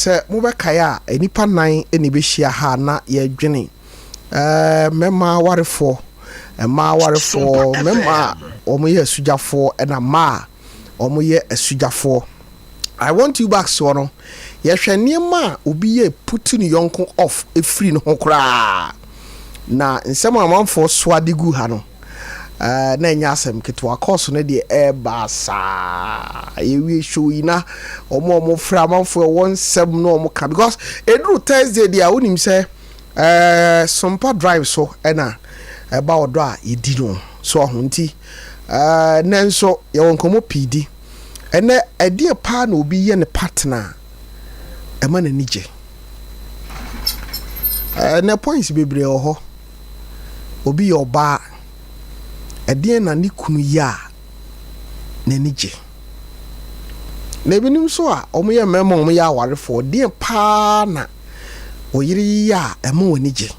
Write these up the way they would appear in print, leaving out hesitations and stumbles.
Sɛ mobɛkae a, nnipa nan na ɛbɛhyia ha a na yɛredwene ɛɛ mmarima awarefoɔ, mmaa awarefoɔ, mmarima a wɔyɛ asugyafoɔ ɛna mmaa a wɔyɛ asugyafoɔ. I want you back soɔ no, yɛhwɛ nneɛma a obi yɛ putu ne yɔnko off ɛfiri ne ho koraa. Na nsɛm a amanfoɔ soa de gu ha no, Eh, na ɛnyɛ asɛm ketewa. Course no deɛ ɛreba saa. Yɛwie show yi na wɔn a wɔfrɛ amanfoɔ ɛwɔ nsɛm na wɔn ka because ɛduru Thursday deɛ a wonim sɛ eh, Sompa Drive so ɛna ɛba ɔdɔ a yɛdi no so ɔho nti eh, nɛ nso yɛwɔ nkɔmmɔ pii di. Ɛnɛ ɛdeɛ paa na obi yɛ ne partner a ɛma n'ani gye. Ɛnɛ points bebree wɔ hɔ. Obi yɛ ɔbaa, ɛdeɛn na ne kunu yɛ a n'ani gye? Na ebinom nso a wɔyɛ mmarima a wɔyɛ awarefoɔ, deɛn paa na wo yere yɛ a ɛma w'ani gye?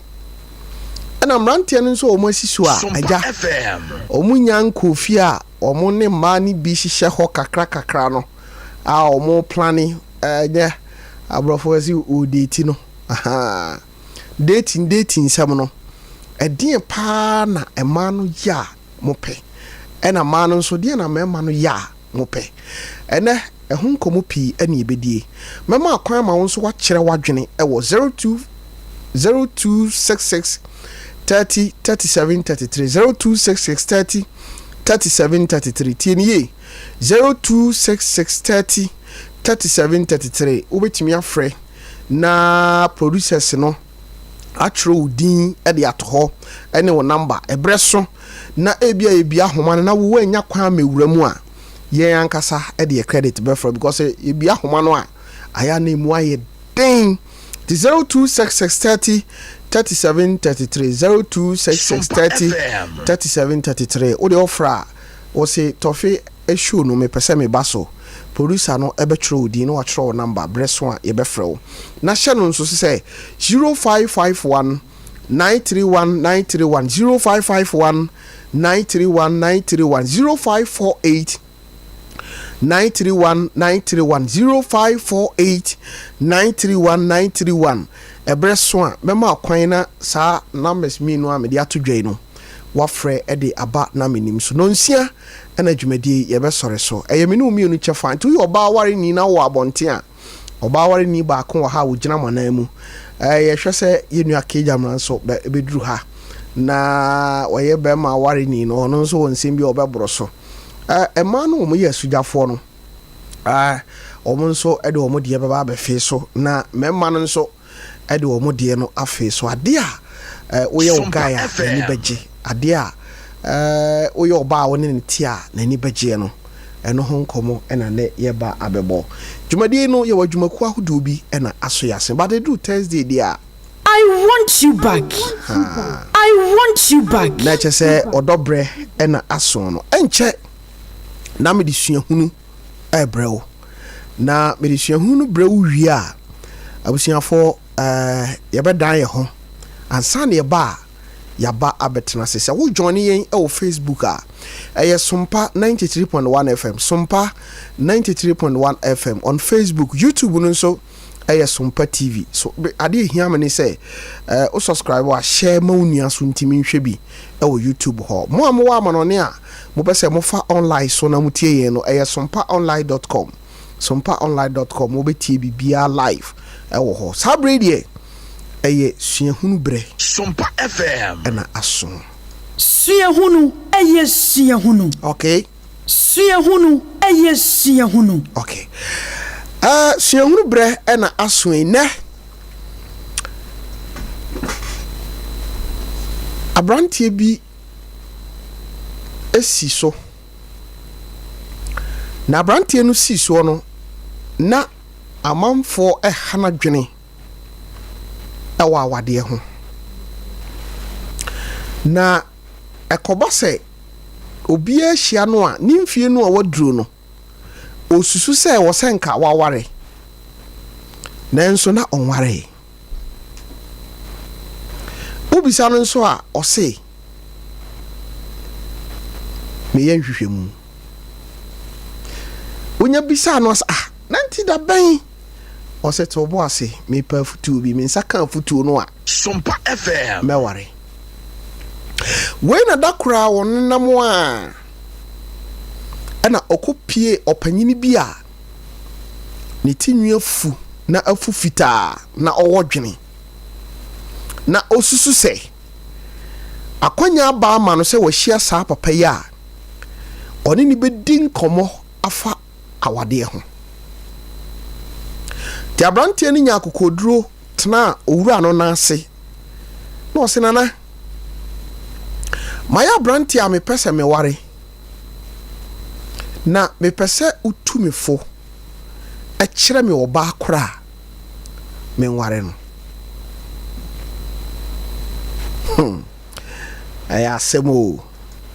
Ɛna mmeranteɛ no nso a wɔasi so a, agya, wɔnya nkɔɔ fie a wɔn ne mmaa no bi hyehyɛ hɔ kakra kakra no a wɔn plane ɛnyɛ aborɔfo ɛsi wɔredeti no, ahaa. Dating dating nsɛm no, ɛdeɛn paa na mmaa no yɛ a mopɛ? Ɛna mmaa no nso, deɛn na mmarima no yɛ a mopɛ? Ɛnnɛ, ɛho nkɔmmɔ pii na yɛbɛdie. Mɛma akwan ama wo nso woakyerɛ w'adwene wɔ 02 0266 30 37 33, 0266 30 37 33. Tie no yie, 0266 30 37 33. Wobɛtumi afrɛ. na producers no atwerɛ wo din de ato hɔ ne wo number. Ɛberɛ so na ebia yɛbia ahoma no na wo woannya kwan ammɛwura mu a, yɛn ankasa de yɛ credit bɛfrɛ because yɛbia ahoma no a, ayɛ a na ɛmu ayɛ den. Nti 0266 30 37 33, 0266 30 37 33, wodeɛ wofrɛ a, wose Tɔfe show no mepɛ sɛ meba so. Producer no bɛtwerɛ wo din na watwerɛ wo number berɛ so a yɛbɛfrɛ wo. Na hyɛ no nso sɛ 0551 931 931, 0551 931 931, 0548 931 931, 0548 931 931. Ɛberɛ so a mɛma kwan na saa numbers mmienu a mede ato dwa yi no woafrɛ de aba na menim so. Nonsia na dwumadie yi yɛbɛsɔre so. Ɛyɛ me ne wo mmienu kyɛfa. Nti woyɛ ɔbaa wareni na wowɔ abɔnten a, ɔbaa wareni baako wɔ ha a ɔgyina mo anan mu. Ɛɛ yɛhwɛ sɛ yɛn nua Kay Gyamena nso bɛ bɛduru ha. Na ɔyɛ bɛrima wareni no, ɔno nso wɔ nsɛm bi a ɔbɛboro so. Ɛɛ mmaa no wɔyɛ asugyafoɔ no, ɛɛ wɔn nso de wɔn deɛ bɛba abɛfee so. Na mmarima no nso de wɔn deɛ no afei so. Adeɛ a woyɛ wo guy a n'ani bɛgye, adeɛ a woyɛ ɔbaa a wo ne no te a n'ani bɛgyeɛ no, ɛno ho nkɔmmɔ na nnɛ yɛreba abɛbɔ. Dwumadie no, yɛwɔ adwumakuo ahodoɔ bi na aso yɛn ase, but ɛduru Thursday deɛ a, I want you back, I want you back. Na ɛkyɛ sɛ ɔdɔ berɛ na aso no. Ɛnkyɛ na mede suahunu rebrɛ wo. Na mede suahunu no brɛ wo wie a, abusuafoɔ, eh, yɛbɛdan yɛn ho. Ansa na yɛba a, yɛaba abɛtena ase. Sɛ wo join yɛn wɔ Facebook a, ɛyɛ Sompa 93.1 FM, Sompa 93.1 FM on Facebook. YouTube no nso ɛyɛ Sompa TV. So adeɛ ehia me ne sɛ, eh, wo subscribe a, share ma wo nua so ntumi nhwɛ bi wɔ YouTube hɔ. Mo a mowɔ amanɔne a mopɛ sɛ mofa online so na motie yɛn no, ɛyɛ sompaonline dot com, sompaonline dot com, mobɛtie biribiara live wɔ hɔ. Saa berɛ yi deɛ, ɛyɛ suahunu berɛ. Sompa FM. Ɛna aso. Suahunu, ɛyɛ suahunu. Okay. Suahunu, ɛyɛ suahunu. Okay. Uh, suahunu berɛ ɛna aso yi nɛ. Aberanteɛ bi si so. Na aberanteɛ no sii soɔ no, na amanfoɔ ha no adwene wɔ awadeɛ ho. Na ɛkɔba sɛ obiara hyia no a, ne mfie no a waduro no, ɔsusu sɛ ɛwɔ sɛ nka waware, nanso na ɔnwaree. Wobisa no nso a, ɔse, Meyɛ nhwehwɛmu. Wonya bisaa no a, ah, na nti da bɛn? Ɔse to wo bo ase, mepɛ afutuo bi, me nsa ka afutuo no a, Sompa FM. mɛware. Wei na da koro a wɔnenam a ɛna ɔkɔpie ɔpanyini bi a ne ti nwi afu na afu fitaa na ɔwɔ dwene. Na ɔsusu sɛ akwanya aba ama no sɛ wahyia saa papa yi a ɔne no bɛdi nkɔmmɔ afa awadeɛ ho. Nti aberanteɛ no nyaa akokoɔduro tenaa owura no nan ase na ɔse, Nana, mayɛ aberanteɛ a mepɛ sɛ meware, na mepɛ sɛ wotu me fo kyerɛ me ɔbaa korɔ a menware no. Hmm, ɛyɛ asɛm o.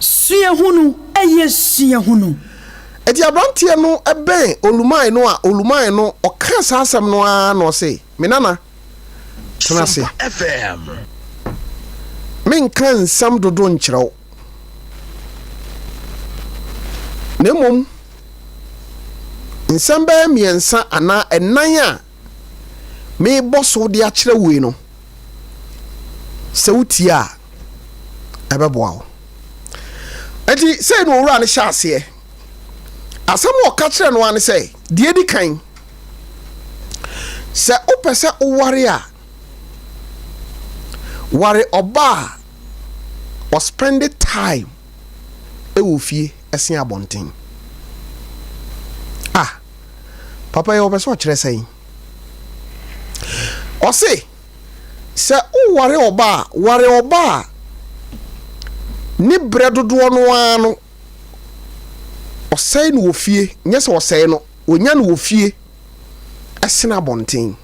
Suahunu yɛ suahunu. Enti aberanteɛ no bɛn Olumae no a Olumae no ɔkaa saa asɛm no ara na ɔse, Me nana, tena ase. Sompa FM. Menka nsɛm dodo nkyerɛ wo, na mmom nsɛm bɛyɛ mmiɛnsa anaa ɛnan a merebɔ so de akyerɛ wo yi no, sɛ wotie a, ɛbɛboa wo. Enti sei na owura no hyɛ aseɛ. Asɛm a ɔka kyerɛ no ara ne sɛ, deɛ edi kan, sɛ wopɛ sɛ woware a, ware ɔbaa a ɔspɛnde time wɔ fie sen abɔnten. Ah, papa yi ɔpɛ sɛ ɔkyerɛ sɛn? Ɔse, Sɛ woware ɔba a, ware ɔba a ne berɛ dodoɔ no ara no ɔsɛe no wɔ fie, nyɛ sɛ ɔsɛe no, ɔnya no wɔ fie sene abɔnten.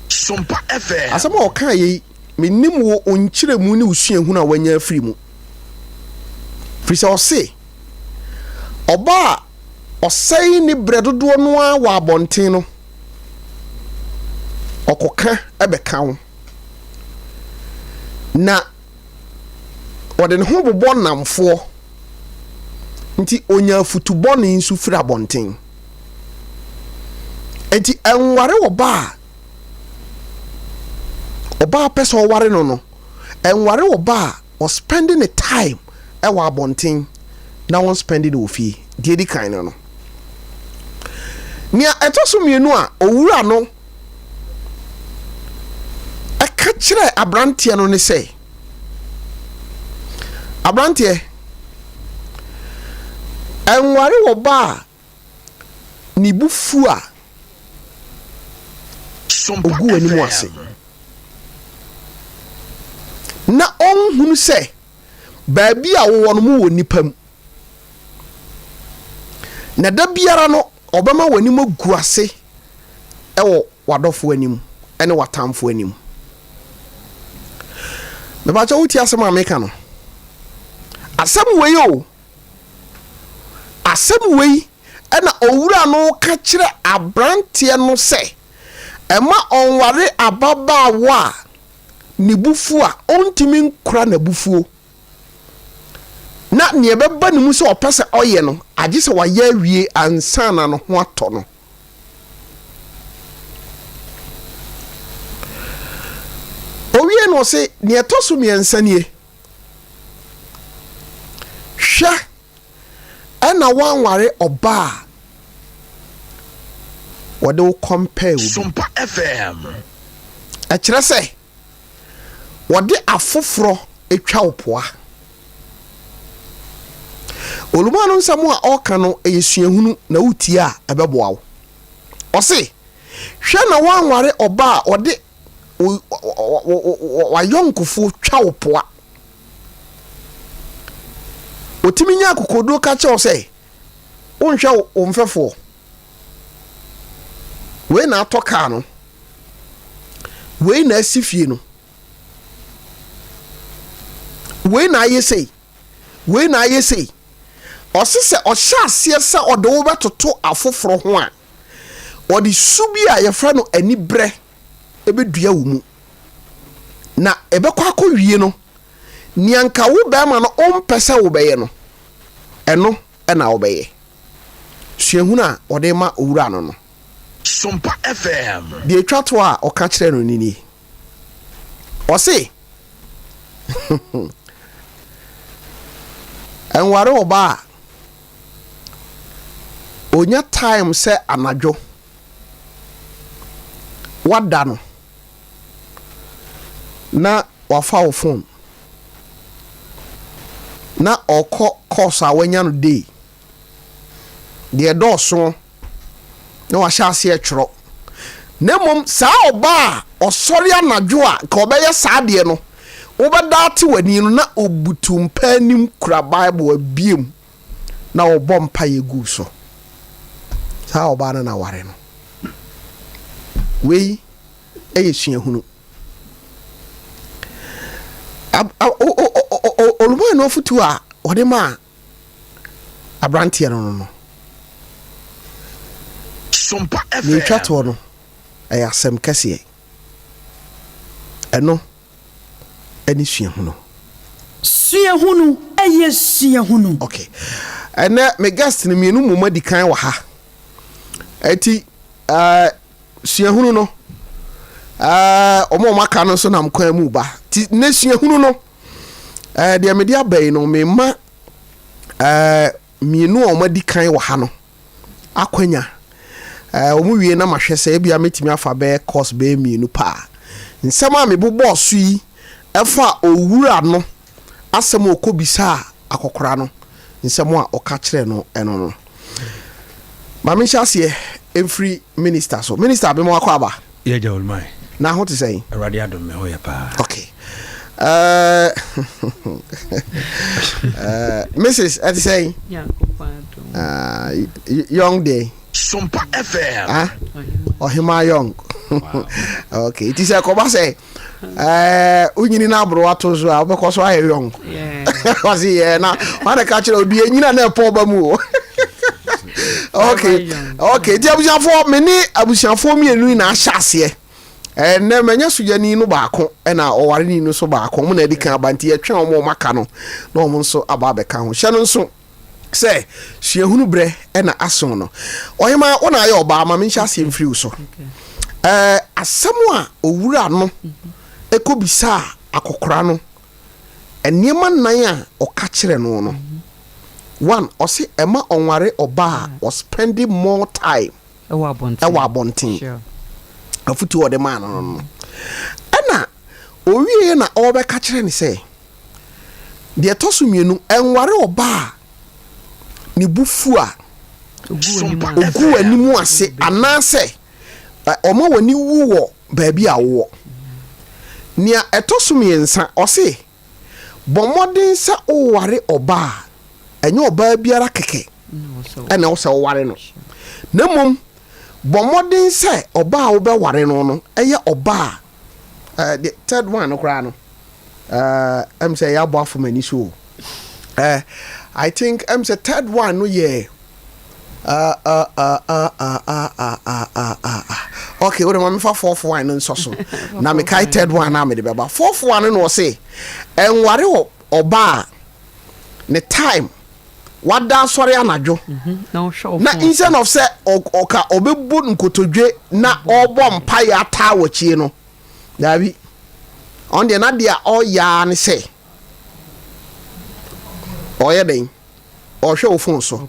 Sompa FM. Asɛm a ɔkaa yei, mennim wo nkyerɛmu ne wo suahunu a woanya afiri mu. Firi sɛ ɔse, ɔba a ɔsɛe ne berɛ dodoɔ no ara wɔ abɔnten no, ɔkɔka bɛka wo, na ɔde ne ho bobɔ nnamfoɔ, nti ɔnya afutu bɔne nso firi abɔnten. Nti ɛnware ɔbaa a ɔbaa pɛ sɛ ɔware no no, ɛnware ɔbaa a ɔspɛnde ne time wɔ abɔnten na ɔnspɛnde no wɔ fie. Deɛ ɛdi kan no no. Nea ɛtɔ so mmienu a owura no ka kyerɛɛ aberanteɛ no ne sɛ, Aberanteɛ, ɛnware wɔ ba a ne bo fu a Sompa ɔgu w'anim ase FM. na ɔnhunu sɛ baabi a wowɔ no mowɔ nnipa mu. Na da biara no, ɔbɛma w'anim agu ase wɔ w'adɔfo anim ne w'atamfo anim. Mepakyɛ wotie asɛm a meka no? Asɛm wei o, asɛm wei na owura no ka kyerɛ aberanteɛ no sɛ ɛma ɔnware ababaawa a ne bo fu a ɔntumi nkora n'abufuo. Na nea ɛbɛba ne mu sɛ ɔpɛ sɛ ɔyɛ no, agye sɛ wayɛ awie ansa na ne ho atɔ no. Owie no ɔse, nea ɛtɔ so mmiɛnsa nie, hwɛ ɛna woanware ɔbaa a wɔde wo compare obi. Sompa FM. Ɛkyerɛ sɛ wɔde afoforɔ twa wo poa. Olumaa no nsɛm a ɔreka no yɛ suahunu na wotie a ɛbɛboa wo. Ɔse, hwɛ na woanware ɔbaa a ɔde w'ayɔnkofoɔ twa wo poa. Ɔtumi nya akokoɔduro ka kyerɛ wo sɛ wonhwɛ wo mfɛfoɔ. Wei na atɔ kaa no. Wei na asi fie no. Wei na ayɛ sei. Wei na ayɛ sei. Ɔse sɛ ɔhyɛ aseɛ sɛ ɔde wo bɛtoto afoforɔ ho a, ɔde su bi a yɛfrɛ no aniberɛ bɛdua wo mu. Na ɛbɛkɔ akɔwie no, nea nka wo bɛrima no ɔmpɛ sɛ wobɛyɛ no, ɛno na wobɛyɛ. Suahunu a ɔde rema owura no no. Sompa FM. Deɛ ɛtwa toɔ a ɔka kyerɛɛ no no nie, ɔse, Nware ɔbaa a ɔnya time sɛ anadwo wada no na wafa wo phone na ɔkɔ course a wanya no day deɛ ɛdɔɔso na wahyɛ aseɛ twerɛ. Na mmom saa ɔbaa a ɔsɔre anadwo a nka ɔbɛyɛ saa adeɛ no, wobɛda ate w'ani no na ɔbutu mpa anim kura Bible abue mu na ɔbɔ mpaeɛ gu so. Saa ɔbaa no na ware no. Wei yɛ suahunu. Olumaa no afotuo a ɔde maa aberanteɛ no no no. Sompa Nea ɛtwa FM. toɔ no, ɛyɛ asɛm kɛseɛ. Ɛno ne suahunu. Suahunu, ɛyɛ suahunu. Ok. Ɛnɛ me guest no mmienu mmom adi kan wɔ ha. Ɛti ɛɛ suahunu no ɛɛ wɔn a wɔaka no nso nam kwan mu ba. Ti ne suahunu no Ɛɛ deɛ mede aba yi no, mema ɛɛ mmienu a wɔadi kan wɔ ha no akwanya. Ɛɛ wɔn wie na mahwɛ sɛ ebia mɛtumi afa bɛyɛ course bɛyɛ mmienu paa. Nsɛm a mebobɔɔ so yi ɛfa owura no asɛm a ɔkɔbisaa akɔkora no, nsɛm a ɔka kyerɛɛ no ɛno no. Ma menhyɛ aseɛ mfiri minister so. Minister, mema wakɔ aba. Yɛ agya Olmai. Na ho te sɛn? Awurade adom me ho yɛ paa. Okay. Uh, uh, Mrs. Ɛte sɛn? Uh, young day. Sompa FM. Ah? Ɔhema young. Wow. okay. It is a kɔba sɛ eh, wonyini no aboro ato so a wobɛkɔ so ayɛ young. Ɔse yɛ na wane ka kyerɛ obi ɛnyina na ɛpɔ ɔba mu o. okay okay nti abusuafoɔ me ne abusuafoɔ mmienu yi na ahyɛ aseɛ ɛnɛ manya sogyani no baako ɛna ɔwareni no nso baako wɔn na adi kan aba nti yɛtwɛn wɔn a wɔn aka no na wɔn nso aba abɛka ho hyɛ no nso sɛ suahunu berɛ ɛna aso no ɔhema wo na ayɛ ɔbaa ma menhyɛ aseɛ mfiri wo so ɛɛ asɛm a owura no ɛkɔbisaa akɔkora no Nneɛma nan a ɔka kyerɛ no no, one, ɔse ɛma ɔnware ɔbaa a ɔspɛnde more time Ɛwɔ abɔnten. ɛwɔ abɔnten. Sure. Afotuo a ɔde maa no no no. Ɛna ɔwieɛ na ɔrebɛka kyerɛ no sɛ, deɛ ɛtɔ so mmienu, ɛnware ɔbaa a ne bo fu a Ogu w'anim Sompa ase. ɔgu w'anim ase Obi. anaasɛ ɔma w'ani wu wɔ baabi a wowɔ. Nea ɛtɔ so mmiɛnsa, ɔse, Bɔ mmɔden sɛ woware ɔbaa a, ɛnyɛ ɔbaa biara kɛkɛ na ɛwɔ sɛ woware no, na mmom bɔ mmɔden sɛ ɔbaa a wobɛware no no yɛ ɔbaa a, the third one no koraa no, ɛm sɛ ɛyɛ abɔ afom ani so o. I think ɛm sɛ third one no yɛ Ah ah ah ah ah ah ah ah ah ah ah. Okay, wode ma mefa fourth one no nsɔ so. Na mekae third one na mede bɛba. Fourth one no na ɔse ɛnware wɔ ɔba a ne time wada asɔre anadwo Mhm, na instead of sɛ ɔka ɔbɛbu nkotodwe na ɔrebɔ mpaeɛ ataa w'akyie no daabi ɔno deɛ n'adeɛ a ɔyɛ ara ne sɛ ɔyɛ dɛn ɔhwɛ wo phone so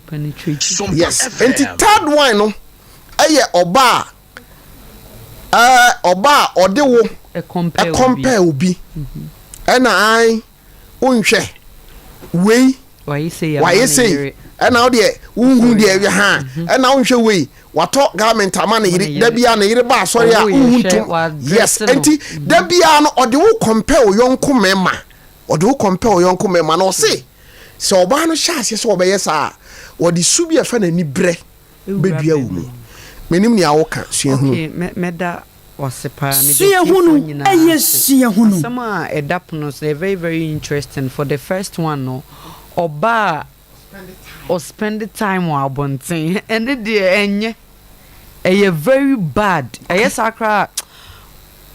yes nti third one no ɛyɛ ɔba a ɛɛ ɔba a ɔde wo ɛkɔmpɛ obi mhm. ɛna an wonhwɛ wei wayɛ sei ɛna wo deɛ wonhu deɛ ɛyɛ ha mhm. ɛna wonhwɛ wei watɔ garment ama ne yere da bia ne yere ba asɔre a wonhu ntom yes nti mhm. da bia no ɔde wo kɔmpɛ wo yɔnko mɛma Ɔde wo kɔmpɛ wo yɔnko mmarima na ɔse sɛ ɔbaa no hyɛ aseɛ sɛ ɔbɛyɛ saa a, ɔde su bi a ɛfɛ no anibrɛ bɛdua wo mu. Menim nea woka, suahunu. Okay, mɛda wase paa, meda Suahunu atiefoɔ nyinaa ɛyɛ ase. suahunu. Asɛm a ɛda pono so no ɛyɛ very very interesting. For the first one no, ɔbaa a ɔspend time wɔ abɔnten, ɛno deɛ ɛnyɛ. Ɛyɛ very bad. Ɛyɛ saa koraa a,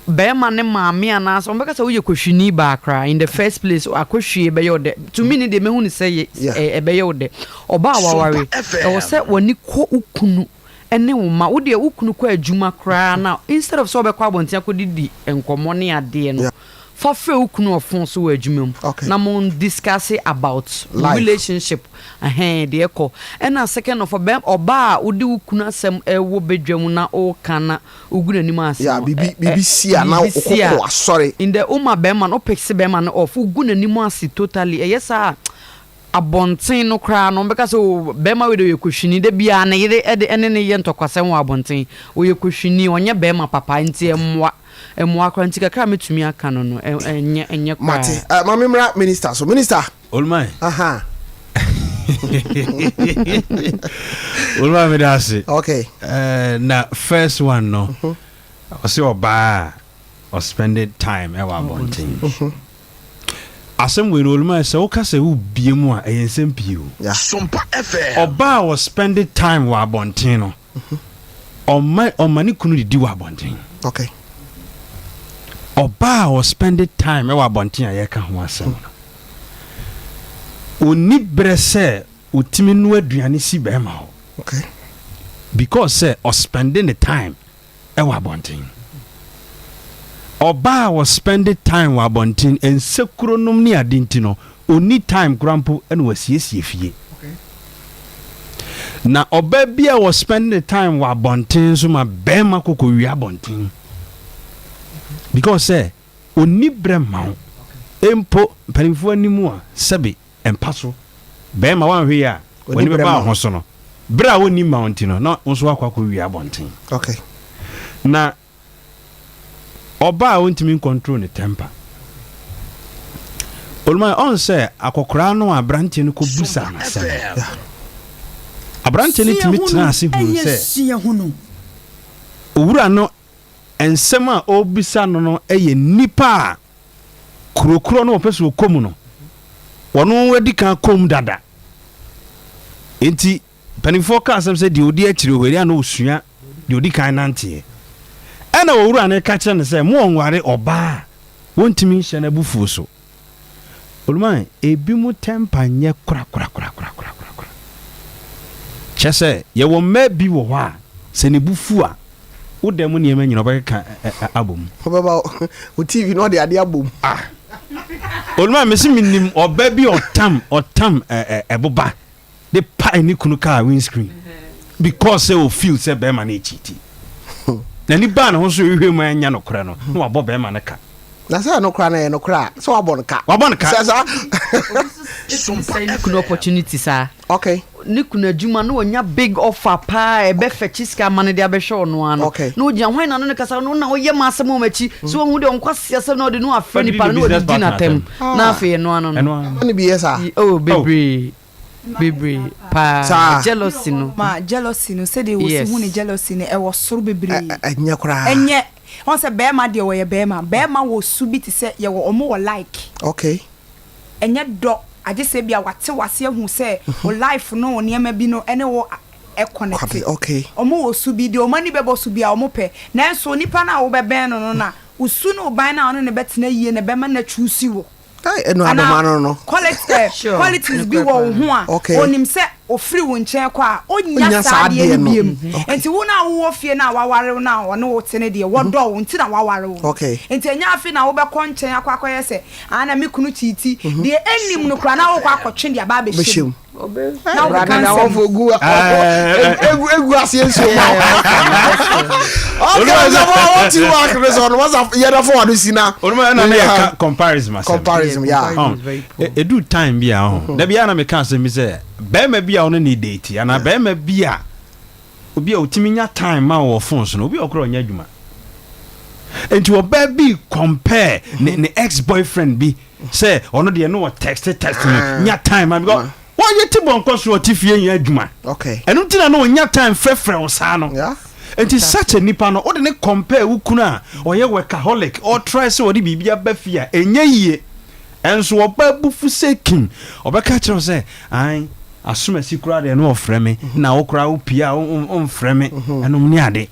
bɛrima ne maame anaasɛ wɔbɛka sɛ woyɛ kɔhwini baa koraa in the first place akɔhwie bɛyɛ wo dɛ. To me ne deɛ mɛhu ne sɛ ɛbɛyɛ wo dɛ. Ɔbaa a waware, ɛwɔ sɛ w'ani kɔ wo kunu. Ɛne wo mma. Wo deɛ wo kunu kɔ adwuma koraa no a, instead of sɛ wobɛkɔ abɔnten akɔdidi nkɔmmɔ ne adeɛ no, fa frɛ wo kunu wɔ phone so wɔ adwuma mu na mo discuss about mo relationship, ɛhɛn, deɛ ɛkɔ. Ɛna second of all, bɛ, ɔbaa a wode wo kunu asɛm ɛwɔ badwa mu na woka na wogu n'anim ase no, ɛ, ɛ, biribi si a na biribi si a, wokɔkɔ asɔre. in the, woma bɛrima no, wo pick bɛrima no off, wogu n'anim ase totally. Ɛyɛ saa a, Abɔnten no koraa no, wɔbɛka sɛ, Oh, barima wei deɛ ɔyɛ kohwini. Da biara ne yere de ne no yɛ ntɔkwasɛm wɔ abɔnten. Ɔyɛ kohwini, ɔnyɛ barima papa, enti ɛmmoa. Ɛmmoa koraa. Nti kakra a mɛtumi aka no no, ɛ, ɛnyɛ, ɛnyɛ koraa. Mate. Eh, ma memmra minister so. Minister! Olumai. Aha. Olumai meda ase. Okay. Eh, na first one no, ɔse ɔbaa a ɔspended time ɛwɔ abɔnten. Asɛm wei no Oluma sɛ woka sɛ wo bie mu a ɛyɛ nsɛm pii o. Sompa FM. Ɔbaa a ɔ spɛnde time wɔ abɔnten no ɔma ɔma ne kunu didi wɔ abɔnten. Okay. Ɔbaa a ɔ spɛnde time wɔ abɔnten a yɛka ho asɛm no ɔnni berɛ sɛ ɔtumi noa aduane si bɛrima hɔ. Okay. Because sɛ ɔ spɛnde ne time wɔ abɔnten. Ɔbaa a ɔspɛnde time wɔ abɔnten, nsekuro nom ne ade nti no, ɔnni time koraa mpo na wasiesie fie. Na ɔbaa bi a ɔspɛnde ne time wɔ abɔnten nso ma bɛrima kɔ kɔwia abɔnten. Because sɛ ɔnni berɛ mma wo. Mpo mpanimfoɔ anim a sɛbe Mpa so. Bɛrima, woanhwɛ yie a, w'ani bɛba wo ho so no, berɛ a wonni mma wo nti no, na wo nso woakɔ akɔwia abɔnten. Okay. Na ɔbaa a ɔntumi ncontrol ne temper. Oluma, ɔn sɛ akɔkoraa no a aberanteɛ no kɔbusaa no asɛm no, aberanteɛ no tumi tenaa ase hunuu sɛ owura no nsɛm a ɔrebisa no no yɛ nnipa a kuro korɔ no wɔpɛ sɛ wɔkɔ mu no, wɔn adi kan kɔ mu dada. Enti mpanimfoɔ ka asɛm sɛ deɛ ɔdi akyire hɔ a na ɔsua deɛ ɔdi kan nanteɛ. Ɛna owura no ka kyerɛ no sɛ mo ɔnware ɔbaa a wɔntumi nhyɛ no abufuo so. Oluman, ebinom tɛmpa nyɛ korakorakorakorakorakora. Kyerɛ sɛ, yɛwɔ mmaa bi wɔ hɔ a, sɛ ne bo fu a, wo dan mu nneɛma nyinaa ɔbɛkeka abɔ mu. Ɔbɛba wo TV na ɔde adeɛ abɔ mu. Ah! Oluman, mese menim ɔbaa bi a ɔtam, ɔtam ɛboba. de pae ne kunu kaa windscreen because sɛ o feel sɛ bɛrima no ɛkyiti n'ani baa ne ho so hwehwɛ mu ɛnyɛ nokorɛ no na wabɔ bɛrima no ka. Na sɛ ɛno koraa no ɛyɛ nokorɛ a sɛ wabɔ no ka. Wabɔ no ka. Sɛ saa. Sɛ ne kunu opportunity saa. Okay. Ne kunu adwuma na wanya big offer paa ɛbɛ fɛkye sika ama no de abɛhwɛ ɔno ara no. Okay. Na ogyina hwan na ne no kasa no na ɔyɛ ma asɛm wɔ m'akyi. So ohun deɛ ɔnkwasi asɛm na ɔde no afrɛ nipa no na ɔde di n'atɛm. Na afei ɛno ano no. Ɛno ano. Ɛne bi yɛ saa. Oh bebree. Bebree paa. Saa. Jealousy no. Ma jealousy no sɛdeɛ wɔsi hu ne jealousy no ɛwɔ soro bebree. Ɛnyɛ koraa. Ɛnyɛ. Wɔn sɛ bɛrima deɛ wɔyɛ bɛrima. Bɛrima wɔ su bi te sɛ yɛwɔ ɔmo wɔ like. Okay. Ɛnyɛ dɔ agye sɛ ebia wate wase ahu sɛ wo life no wo nneɛma bi no ɛne wo ɛconnect. Okay. Ɔmo wɔ su bi deɛ ɔmo ani bɛbɔ so biara ɔmo pɛ. Nanso nipa no a wobɛbɛn no no na wo su ne wo ban no a ɔne no bɛtena yie na ɛbɛma no achuusi wo. Ɛno adoma no no. Quality, qualities bi wɔ wo ho a, onim sɛ ofiri wo nkyɛn kɔ a, onnya saa adeɛ no biem. Nti wo no a wowɔ fie no a waware wo no a ɔne wo te no deɛ, wɔdɔ wo nti na waware wo no. Nti ɛnyɛ afei na wobɛkɔ nkyɛn akɔ akɔyɛ sɛ, ah na me kunu kyiiti. Deɛ ɛnnim no koraa na wokɔ akɔtwe de aba abɛhyɛ mu. Na wokeka nsɛm. Egu egu egu aseɛ nsuo ma wo. Okay, ɔsɛ fo wɔn ti wa akere sɛ ɔno wasa yɛda fo ɔno si na. Ɔno ɛna ne yɛ ka comparison asɛm. Comparison ya. Edu time bi a ɔho. Dabi a na meka asɛm bi sɛ bɛrima bi a ɔno ne date anaa bɛrima bi a obi a otumi nya time ma wɔ phone so no obi a ɔkora ɔnyɛ adwuma. Nti ɔbaa bi compare ne ne ex boyfriend bi sɛ ɔno deɛ no wɔ text text no ah. nya time ma because wɔyɛ ti bɔ nkɔ so ɔte fie nyɛ adwuma ɛno nti na no ɔnya time frɛfrɛ wo saa no nti such a nipa no wode ne compare wo kunu a ɔyɛ workaholic ɔtry sɛ ɔde biribi aba fie a ɛnyɛ yie ɛnso ɔba abufu sɛ kim ɔbɛka kyerɛ wo sɛ an asomasi koraa deɛ no ɔfrɛ me na wo koraa wo pie a ɔmfrɛ me ɛnom ne ade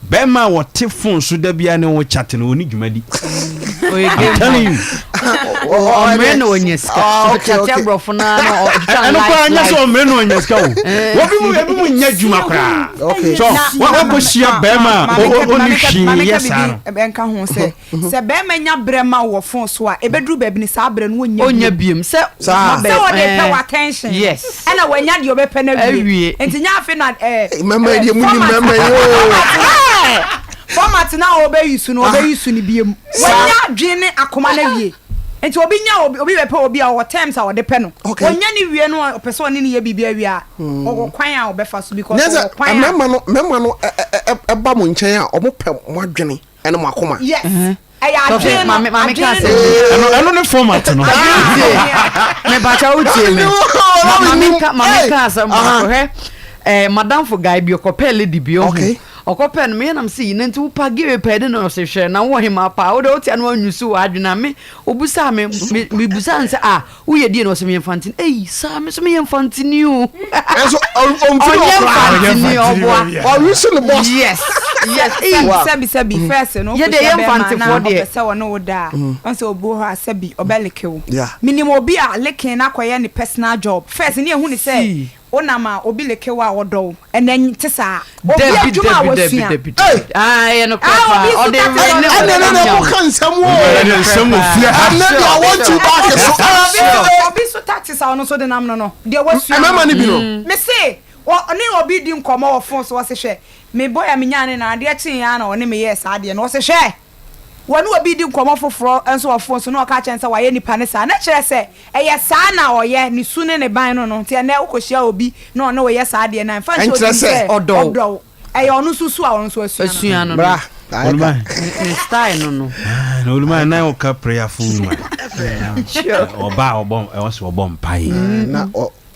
Bɛɛma a wɔte phone so da biara ne wo chat no ɔnni dwuma di. Ɔyɛ I'm game telling boy. you. Ɔmmerɛ na ɔnya sika. Ah, okay, Ɔkyate okay. aborɔfo no ara na ɔtwitwa Ɛno light koraa nyɛ sɛ light. ɔmmerɛ na ɔnya sika o. Wɔbi mu ebi mu nyɛ adwuma koraa. Okay. So Na- wa wakɔ hyia bɛrima a Maame o- o- ka- ɔnni maame ka- hwee maame ka yɛ saa no. biribi nka ho sɛ sɛ bɛrima nya berɛ ma wo wɔ phone so a ɛbɛduru baabi no saa berɛ no wɔnnya Ɔnya bio. biom sɛ Saa. wabɛ- Sɛ wɔde pɛ eh, wɔ attention no, Yes. ɛna wanya deɛ ɔbɛpɛ no awie. Awie. Nti nyɛ afe na eh, Mmarima yi eh, deɛ munim format- mmarima yi o. Format no a ɔbɛyi so no ɔbɛyi so no biom. Wanya adwene ne akoma no awie. Nti obi nya obi obi bɛpɛ obi a ɔwɔ terms a ɔde pɛ no. Okay. Ɔnya ne wie no a ɔpɛ sɛ ɔne no yɛ biribi awie a ɔwɔ kwan a ɔbɛfa so because Nyɛ sɛ ɔwɔ kwan a. mmarima no mmarima no ɛ- ɛ- ɛ- ɛba mo nkyɛn a wɔn pɛ mo adwene ɛne mo akoma. Yes. Ɛyɛ Tɔfe, adwene no maame- maame ka adwene asɛm no. bi. Ɛno ɛno ne format no. Tie, mepakyɛ wo tie me. Ma- Maame ka maame ka asɛm baako hwɛ. Eh, madamfo guy bi ɔkɔpɛɛ lady bi ɔho. Okay. Ɔkɔpɛɛ no meyɛ nam sɛ yi na nti wo pa gay pɛɛ de na ɔse hwɛ na wo ɔhemaa paa wode wote ano anyusu w'adwene a me obusaa me me mebusaa no sɛ ah woyɛ deɛ na ɔse meyɛ mfantini ei saa me so meyɛ mfantini o Ɛnso ɔmfiri ɔnyɛ ɔkoraa. mfantini ɔboa Ɔwi so ne boss. yes yes ei Wow. Sɛbi sɛbi first no Yɛ deɛ wokɔhyia yɛ bɛrima na mfantefoɔ deɛ. ɔpɛ sɛ ɔne wo da a ɔn sɛ obi wɔ hɔ a sɛbi ɔbɛleke wo. Yeah. Menim obi a licking no akɔyɛ ne personal job. First ne yɛhu ne sɛ See. wonam a obi like wo a ɔdɔ wo. Ɛnɛ nte saa. Obi Dabi adwuma a dabi dabi wasua. dabi dabi. Ah ɛyɛ nokorɛ Ah, paa. obi nso Ɔde ka wei kyerɛ ne no. Ɛnɛ ɔde ne na nya mo wo. ka nsɛm o. Ɛnɛ nsɛm wɔ fie ha. Ɛnɛ deɛ I want you back so. Obi nso obi nso tactics a ɔno nso de nam no no deɛ wasua Mmarima no bi no. Me se ɔne obi di nkɔmmɔ wɔ phone so ɔse hwɛ me boy a menyaa ne no adeɛ kyeeɛ ara na ɔne me yɛɛ saa adeɛ no ɔse hwɛ Wɔne obi redi nkɔmmɔ foforɔ nso wɔ fon so na ɔka kyerɛ no sɛ wayɛ nipa no saa, na kyerɛ sɛ ɛyɛ saa na ɔyɛ, ne su ne ne ban no no. Nti ɛnnɛ wokɔhyia obi na ɔne wo yɛ saa adeɛ no a, mfa nhyɛ wo tirim sɛ ɔdɔ wo. Ɛyɛ ɔno nso su a ɔno nso asua no no. Asua no no. Ne style no no. Na Oluma na ɔka prayerful woman. Ɔba a ɔbɔ ɛwɔ sɛ ɔbɔ mpaeɛ. Na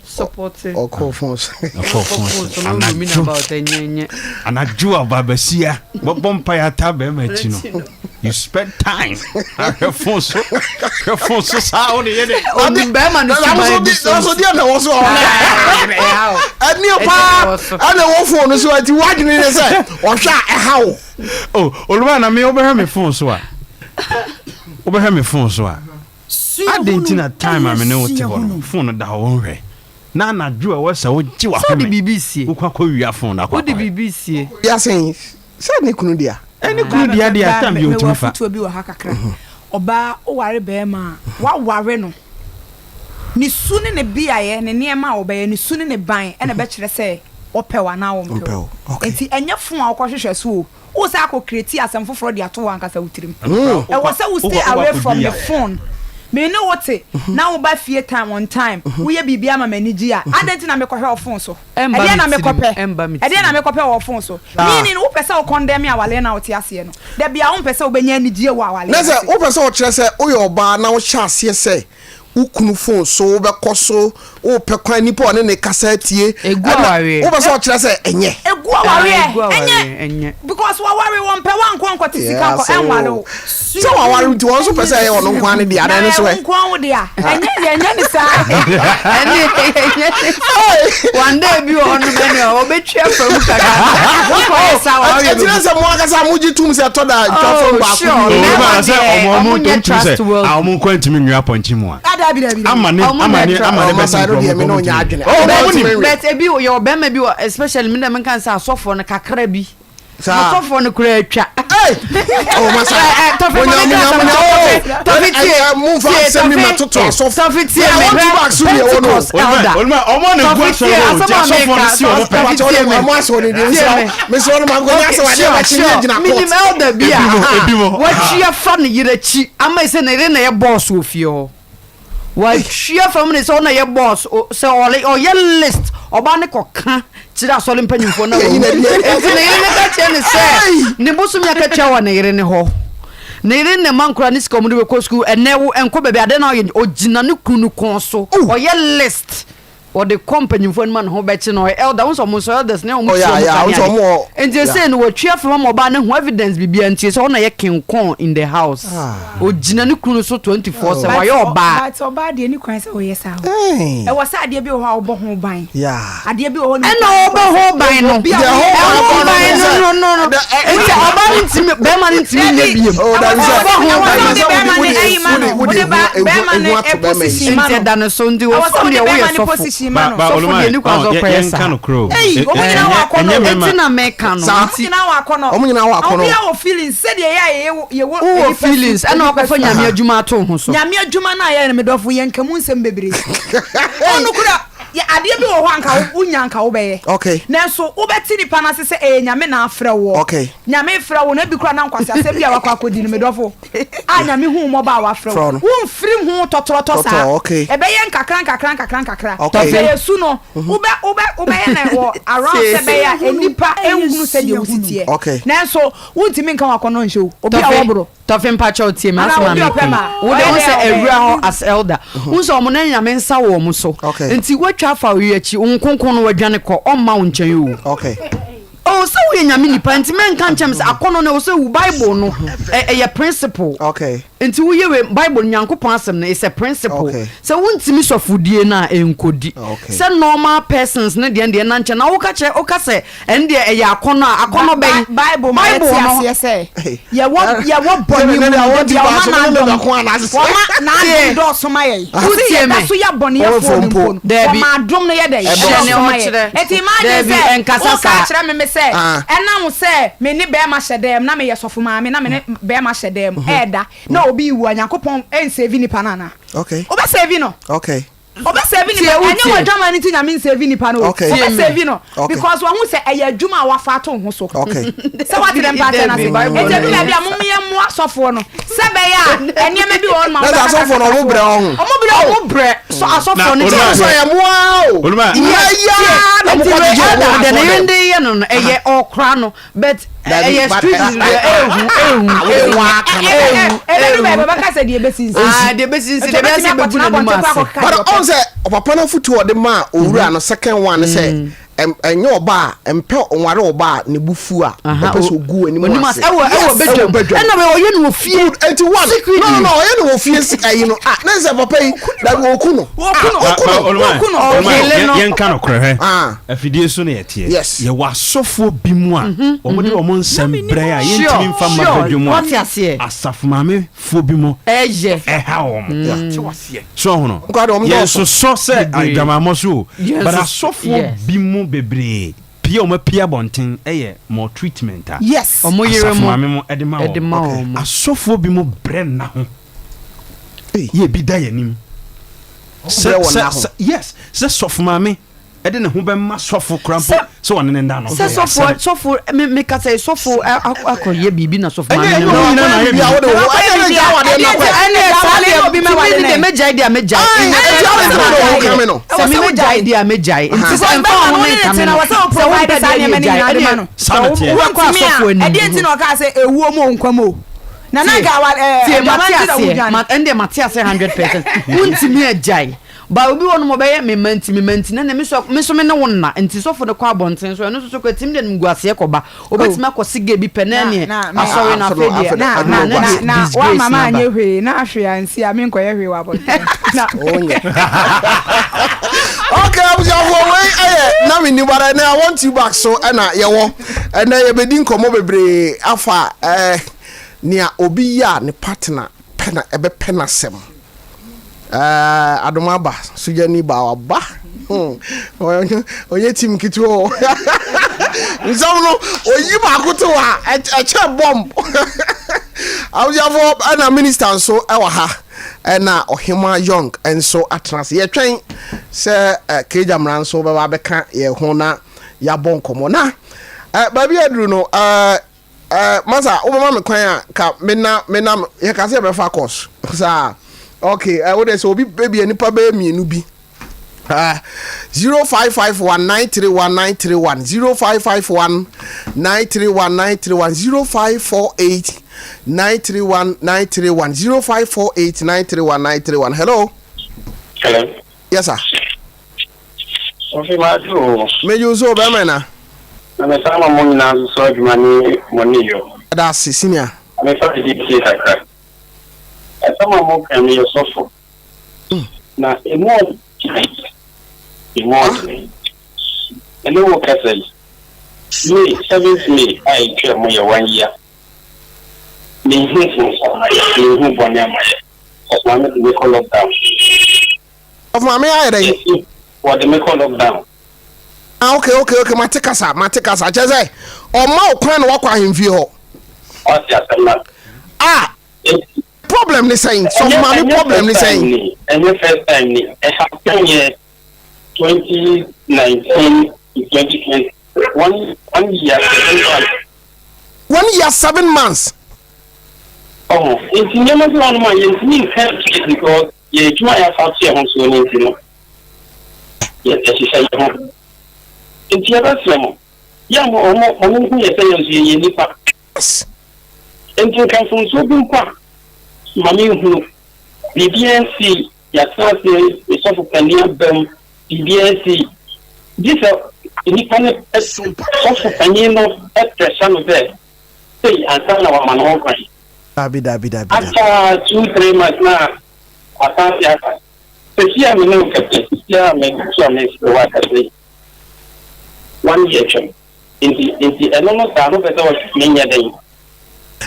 Support. Ɔkɔ phone so. Ɔkɔ phone so. Anadwo. Anadwo a ɔba basia bɔbɔ mpa ata bɛrima akyi no. You spend time. Ahwɛ phone so. Hwɛ phone so saa o de yɛ de. Onim bɛrima no suban bi so. Nanso deɛ na ɛwɔ so ɔhwɛ. Ɛni paa ɛna ɛwɔ phone so ɛti wadwene ne sɛ ɔhwɛ a ɛha wo. Oh, Olúwa na mi wobɛhwɛ me phone so a. Wobɛhwɛ me phone so a. Adɛn nti na time a me ne wo te hɔ no, phone no da hɔ wonhwɛ? Na anadwo a ɛwɔ sɛ wogye Sɛ wode w'ahome, biribi sie. wokɔ akɔwia phone no akɔ Wode akɔhwɛ. biribi sie. Wia sɛn? Sɛ ne kunu dea. Ɛ ne kunu dea deɛ a, time biara Mewɔ ɔtumi fa. afotuo bi wɔ ha kakra. Ɔbaa woware barima a, woaware no. Ne su ne ne beaeɛ, ne nneɛma a ɔbɛyɛ, ne su ne ne ban na ɛbɛkyerɛ sɛ ɔpɛ wo anaa ɔmpɛ wo. Enti ɛnyɛ phone a wokɔhwehwɛ so o. Wo san akɔ create asɛm foforɔ de ato w'ankasa wo tirim. Ɛwɔ sɛ wo stay away from the phone. Me ne wo te na wo ba fie time on time, wo yɛ biribi ama m'ani gye a, adɛn nti na me kɔhwɛ wo phone so? Ɛdeɛn na me kɔpɛ? Ɛdeɛn na me kɔpɛ wɔ wo phone so? Meaning wo pɛ sɛ wo condemn awaleɛ no a wo te aseɛ no. Da biara wo mpɛ sɛ wo bɛnya anigyeɛ wɔ awaleɛ Na no sɛ ase. wo pɛ sɛ ɔkyerɛ sɛ wo yɛ ɔbaa na wo hyɛ aseɛ sɛ wo kunu phone so wo bɛkɔ so wo pɛ kwan nipa ɔne ne kasa atie Egu ɛna awareɛ. wo pɛ sɛ ɔkyerɛ sɛ ɛnyɛ. Egu awareɛ Egu awareɛ, ɛnyɛ ɛnyɛ. because waware wɔn pɛ wankɔ nkɔte sika Yeah, nkɔ so ɛnware wo. sɛ waware nti wɔn nso pɛ sɛ ɛyɛ ɔno nko ara ne deɛ Na adan ne so ɛwo ɛ. nko ara wo dea ɛnyɛ yɛnyɛ ne saa. Ɛne ɛnyɛ ne saa. One day bi wɔ hɔ nom ɛne ɔbɛtwi afa mu kakra. Wokɔyɛ saa wɔ awareɛ Ɛkyerɛ bɛgu. sɛ mo ankasa mo gye tum sɛ ɛtɔ da twa Oh, fam baako sure. bi. Mmarima Oluma sɛ deɛ, ɔmo ɔmo ɔmo nyɛ ntumi sɛ trustworthy. a ɔmo nkɔ ntumi nwia apɔnkye mu a. Ah, dabi dabi dabi. Ama ne Ɔmo ama nyɛ ne trust- ama ne Ɔmo bɛsi side nkurɔfoɔ deɛ me ne ɔmo ɔnyɛ ntumi. adwene. Ɔmo Ɔmo ɔmo nim. ntumi. But ebi wɔ yɛ ɔbɛrima bi wɔ especially me na menka sɛ asɔfoɔ no kakra bi. Saa. Asɔfoɔ no koraa atwa. Hey! Oh, masa. Eh, eh, Tɔfe, Munya, ma munya, menka asɛm munya. kyerɛ Oh, Tɔfe. Tɔfe, eh, tie, eh, momfa tie, asɛm bi Tɔfe. mmɛtoto asɔfo. Tɔfe, tie Yeah, me. I want you back soon, yeah, oh, no. Pentecost elder. Oluma ɔmo na egu Tɔfe, asɔre tie, hɔ o asɛm nti a asɔfoɔ no meka, si ɔmo pɛ. Tɔfe, Mpakyɛ tie me. ɔmo asɔ ne deɛ Tie mesrɛ me. mesrɛ no ma nkɔnya Okay, sɛ wadeɛ sure, bɛkye ne sure. gyina Minim court. elder bi a Ebi mo, aha, ebi mo. watwi afa ne yere akyi ama sɛ ne yere na ɛyɛ boss wɔ fie hɔ. Watwi afa mu ne sɛ ɔna ɛyɛ boss o- sɛ ɔle- ɔyɛ list ɔbaa ne kɔka kyerɛ asɔre mpanyimfoɔ na Yɛyi wawu. n'adi. Enti ne yere ne ka kyerɛ ne sɛ ne bosom akatua wɔ ne yere ne hɔ. Ne yere ne ma nkora ne sika ɔmo de bɛkɔ sukuu ɛnɛ wo ɛnkɔ baabi adeɛ na ɔyɛ ɔgyina ne kunu no kɔn so ɔyɛ list. Wɔde kɔ mpanyimfoɔ anim a ne ho bɛkye no, ɔyɛ elder, wohu sɛ ɔmo nso elders ne ɔmo Oh, tua yeah, ɔmo yeah, ka ne wohu sɛ ade. ɔmo wɔ- Nti yeah. esei no watwi afam ama ɔbaa no ahu evidence biribiara nti sɛ ɔno na ɛyɛ king kong in the house. Ogyina ne kunu so 24/7, But wayɛ ɔ- ɔbaa. But ɔbaa deɛ ne kwan sɛ ɔyɛ saa o. Hey. Ɛwɔ sɛ adeɛ bi wɔ hɔ a wobɔ ho ban. Yeah. Adeɛ bi wɔ hɔ no Ɛna ɔbɔ ho ban no. Obi a Deɛ woyɛ- ho ban Ɛho no ban no no no no no. The- ɛ- Nti ɔbaa no ntumi bɛrima no ntumi nyɛ biem. Oh, that is Ɔbɔ ho Ɛwɔ ban sɛ no. wode bɛrima no ayi ma no. Wode ba- bɛrima no position ma Nti no. ɛda ne so nti Ɛwɔ sɛ wɔsɔm wode deɛ woyɛ bɛrima no sɔfo. position ma no. Ba- Sɔfo Oluma, deɛ ne kwan sɛ ɔ, yɛ- ɔkɔyɛ yɛnka saa. no korɔ o. Ei, Ɛ- wɔn ɛ- nyinaa wɔ ɛnyɛ- akɔnnɔ. ɛnyɛ mmarima- Nti na meka no. Saa. Wɔn nyinaa wɔ akɔnnɔ. Wɔn nyinaa wɔ akɔnnɔ. Obiara wɔ feelings sɛdeɛ yɛ a yɛwɔ yɛwɔ Wowɔ nipa su- feelings ɛna nipa wakɔfa su. Nyame adwuma ato wo ho so. Nyame adwuma no a yɛyɛ no medɔfo yɛnka mu nsɛm bebree. Ɔno kura yɛ adeɛ bi wɔ hɔ a anka wo wonya anka wobɛyɛ. Okay. Nanso wobɛte nipa no ase sɛ ɛyɛ Nyame na afrɛ woɔ. Okay. Nyame frɛ wo no ebi koraa na nkwaseasɛm bi a wakɔ akɔdi no medɔfo a Nyame hu wo mmɔbɔ a wafrɛ Frɛ wo. wo no. Womfiri ho tɔtrɔtɔ saa. Tɔtɔ, okay. Ɛbɛyɛ nkakra nkakra nkakra nkakra. Okay. Sɛ yɛ su no wobɛ wobɛ wobɛyɛ no wɔ around sɛ ɛbɛyɛ a nnipa nhunu sɛdeɛ wosi teɛ. Okay. Nanso wontumi nka w'akɔnnɔ nhyɛ o. Obi a Tɔfe wɔboro. Tɔfe mpakyɛw tie me Anaa asɛm a obi a ɔpɛ meka ma. yi. Wo deɛ Ɔyɛ wohu dɛn sɛ a ɔbɛyɛ. awura hɔ as elder wohu sɛ ɔmo na Nyame nsa wɔ ɔmo so Okay. nti woatwa afa oyi akyi wo nkonko no wadwane kɔ ɔmma wo nkyɛn o. Okay. Oh sɛ woyɛ Nyame nipa nti mɛnka nkyɛm sɛ akɔnnɔ no ɛwɔ sɛ wu Bible no ɛ ɛyɛ principle. Okay. Nti woyɛ wei Bible no Nyankopɔn asɛm no is a principle Okay. sɛ wontumi sɔfodie no a ɛnkɔdi Okay. sɛ normal persons no deɛ deɛ na nkyɛ na woka kyerɛ woka sɛ ɛno deɛ ɛyɛ akɔnnɔ a akɔnnɔ bɛn Bible ma yɛte Bible no aseɛ sɛ yɛwɔ yɛwɔ bɔne mu Sɛ no ne da deɛ bia wɔn ɔma ti ba so ne ne n'adom bɛko anaasɛ wɔma n'adom Tie. dɔɔso ma yɛn Wotie Ɔse yɛda me? so yɛ abɔneyɛfoɔ Ɔwɔ no mpo no Daabi. wɔma adom no yɛ dɛn Hyɛ nea ɛdɔɔso ma yɛn ɔkyerɛ. Enti imagine Daabi, sɛ ɛnkasa woka saa. kyerɛ me me sɛ Ah. ɛnam sɛ me ne bɛrima hyɛ dɛm na meyɛ sɔfo maame na me ne bɛrima hyɛ dɛm ɛɛda na obi wu a Nyankopɔn ɛnsave nipa no anaa? Okay. Ɔbɛsave no. Okay. Ɔbɛsave Tie, nipa wo ɛnyɛ tie. w'adwaman no nti Nyame nsave nipa no o. Okay. Tie me. Ɔbɛsave no Okay. because wahu sɛ ɛyɛ adwuma a wafa ato wo ho so. Okay. Sɛ wate dɛ mpakyɛ no ase. Dabi, Bible Nti ɛdu no. baabi a mom yɛmmoa asɔfoɔ no sɛ ɛbɛyɛ a nneɛma bi wɔ hɔ nom a Na sɛ wobɛkasa asɔfoɔ no ɔmo brɛ wɔn ho. Ɔmo brɛ o. Ɔmo brɛ so asɔfoɔ Na no Oluma- kyɛ Sɛ yɛ mmoa o. Oluma- Yɛ ya na mo Nti kɔ wei gyegye ɔmo elder wɔ deɛ ne asɔre yere dɛm. de yɛ no no ɛyɛ ɔkora no but Dabi, ɛyɛ but- street ehu ehu Wo ho aka no. ehu Ɛbɛdu baabi ehu ɔbɛka sɛ deɛ ɛbɛsi nsi. ah deɛ bɛsi nsi Nti deɛ bɛsi ɔbɛtumi bɛgu akɔtena n'anim abɔnten kɔ ase. akɔkeka But deɛ ɔn ɔpɛ. sɛ ɔpapa no afotu a ɔde maa owura no second one ne sɛ ɛm- ɛnyɛ ɔba a mpɛ ɔnware ɔba a ne bo fu a Aha, ɔpɛ sɛ o- ogu anim onim ase. ase ɛwɔ ɛwɔ Yes, badwam ɛna wei ɔyɛ no wɔ fie Good eti one Secretly. no no no ɔyɛ no wɔ fie si ɛyi no ah ne sɛ papa yi dabi oku no Oku no. ah oku Ba- no ba- Oluma, Oku no. Oluma, Ɔkele yɛn- no. yɛnka nokorɛ hwɛ Ah. afidie so na yɛteɛ Yes. yɛwɔ asɔfoɔ bi mu a wɔde wɔn nsɛm brɛ a yɛntumi mfa mma Sure, badwam wate a aseɛ. asafo maamefoɔ bi mu ɛyɛ ɛha wɔn so ɔhono Nkwa de wɔn dɔɔso. yɛnsosɔ sɛ Bebree. adwamammɔ so o Yɛnsos- but asɔfoɔ yes. bi mu bebree pia wɔn apia abɔnten ɛyɛ maltreatment a Yes. ɔmo yere asafo mu maame mo ɛde ma ɛde ma wɔn wɔn asɔfoɔ bi mu brɛ nna ho Ei. yɛ bi da yɛn anim Brɛ wɔn nna ho. yes sɛ sɔfo maame ɛde ne ho bɛma sɔfo kora mpo Sɛ- sɛ ɔne ne nda no sɛ sɔfo sɔfo me me kasa yi sɔfo akɔyɛ biribi na sɔfo Ɛnyɛ- maame ɛnyɛ no wɔn nyinaa na ayɛ Biribi a wode wo ho ɛnyɛ ne gya awadeɛ no akɔ ɛnɛ saa deɛ obi tumi mɛwale ne ne. deɛ mɛgyae deɛ mɛgyae Ayi, eti adi nti na de wo ho ka me no. sɛ me mɛgyae deɛ mɛgyae nti sɛ ɛmfa wo ho ne nka me no Sɛ wo sɛ wompɛ provide saa deɛ nneɛma no yɛ nyinaa de ma gyae no. Saa na teɛ. ɛneɛ wobɛkɔ Wontumi a asɔfo anim ɛdeɛ nti na ɔkaa sɛ ewuo mu o nkwa mu o na na nka awa ɛɛ tie adwaman mate nti na aseɛ wodwane. ma ɛndeɛ mate aseɛ 100% wontumi agyae ba obi wɔ nom ɔbɛyɛ me ma nti me ma nti na ne me so me so me ne wo nna nti sɔfo no kɔ abɔnten so ɛno nso so kɔ tim de no gu aseɛ kɔba obetumi akɔ sige bi pɛ na neɛ asɔre na afei deɛ na na na na wa mama anyɛ hwee na ahwee ansi a menkɔyɛ hwee wɔ abɔnten na Onyɛ. Okay, abusuafoɔ wei ɛyɛ na me ni but ɛnɛ I want you back so ɛna yɛwɔ ɛnɛ yɛbɛdi nkɔmmɔ bebree afa ɛɛ nea obi yɛ a ne partner pɛ na ɛbɛpɛ n'asɛm ɛɛ adom aba sogyani ba waba hmm ɔnyɛ team ketewa o nsɛm no oyi baako to a ɛkyɛ bomb abusuafoɔ ɛna minister nso ɛwɔ ha ɛna ɔhema young nso atena ase yɛtwɛn sɛ ɛ kegya mmara nso bɛba abɛka yɛn ho na yɛabɔ nkɔmmɔ na ɛ baabi aduru no ɛɛ ɛɛ masa wobɛma me kwan a ka mena mena yɛka sɛ yɛbɛfa course saa okay ɛ wode sɛ obi bɛbi nipa bɛyɛ mmienu bi 0551931931 0551931931 0548931931 0548931931 hello Hello. yes sir. Kofi mate o. Megye wo so o bɛrima na. Na me san ma mo nyinaa nso so adwuma ne mo nneyɔ. Yɛda ase senior. Ma me fa biribi tie kakra. Asɛm a mo ka meyɛ sɔfo. Na emu ɔdene. Emu ɔdene. Me ne wo kasa yi. May, seventh May a etwaa mu yɛ one year. Menhu mfomso a mayɛ, menhu bɔne a mayɛ. Ɔsoma me de me kɔ lockdown. Ɔfo maame ayɛ dɛn? Yɛsi wɔde me kɔ lockdown. Ah okay okay okay mate kasa mate kasa kyerɛ sɛ ɔma wo kwan na wakɔ ahemfie hɔ. Wate asɛm no ase. Ah problem ne sɛn? Sɔfo maame problem ne sɛn? Ɛnyɛ first time ni ɛhappen yɛ 2019 to 2020 one year 7 months. One year 7 months. Ɔho nti nneɛma bi wɔ hɔnom a yɛntumi nka nkyerɛ because yɛn adwuma a yɛafa ato yɛn ho soɔ no nti no, yɛhyehyɛ yɛn ho. Nti yɛbɛsrɛ mo, yɛ a mo ɔmo ma monhu yɛ sɛ yɛn nso yɛyɛ nnipa. Nti nka mfomsoɔ bi mpo a, ma menhunu. Biribiara nsii, yɛatena ase, me sɔfo panin aba mu, biribiara nsii. Gye sɛ nnipa no, sɔfo panin no pressure no sɛ sei ansa na wama ne ho kwan. Dabi dabi dabi dabi. After 2, 3 months na wasan ase aba. Sɛsi a me ne wo kasa yi, sɛsi a me so a me wo akasa yi, one year twam. Nti nti ɛno no saa no pɛ sɛ me nyɛ dɛn?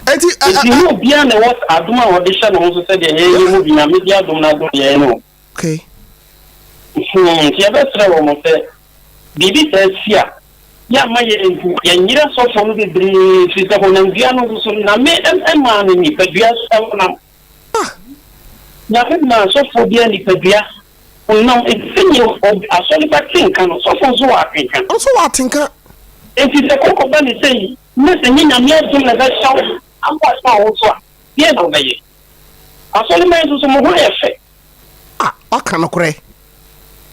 Enti ɛ Nti ɛ. nyɛ obiara na ɛwɔ adom a ɔde hyɛ ne ho so sɛdeɛ yɛn yɛn mu bi Nyame de adom no adom yɛn no. Okay. Hmm, nti yɛbɛsrɛ wɔn sɛ biribi saa si a, yɛmma yɛnhu, yɛnyere asɔfoɔ no bebree, ɛfiri sɛ honamdua no nso so, Nyame maa no nipadua honam. Nyame maa sɔfoɔ biara nipadua honam, ɛnti sɛdeɛ asɔre ba te nka no, sɔfoɔ nso wɔ atenka. Ɔno nso wɔ atenka. Enti sɛ kɔkɔ ba ne sei, na sɛ nyɛ Nyame adom na ɛbɛhyɛ wo ama woatena wo ho so a, deɛn na wobɛyɛ? Asɔremma yi nso so, mo ho ayɛ fɛ. Ah, waka nokorɛ.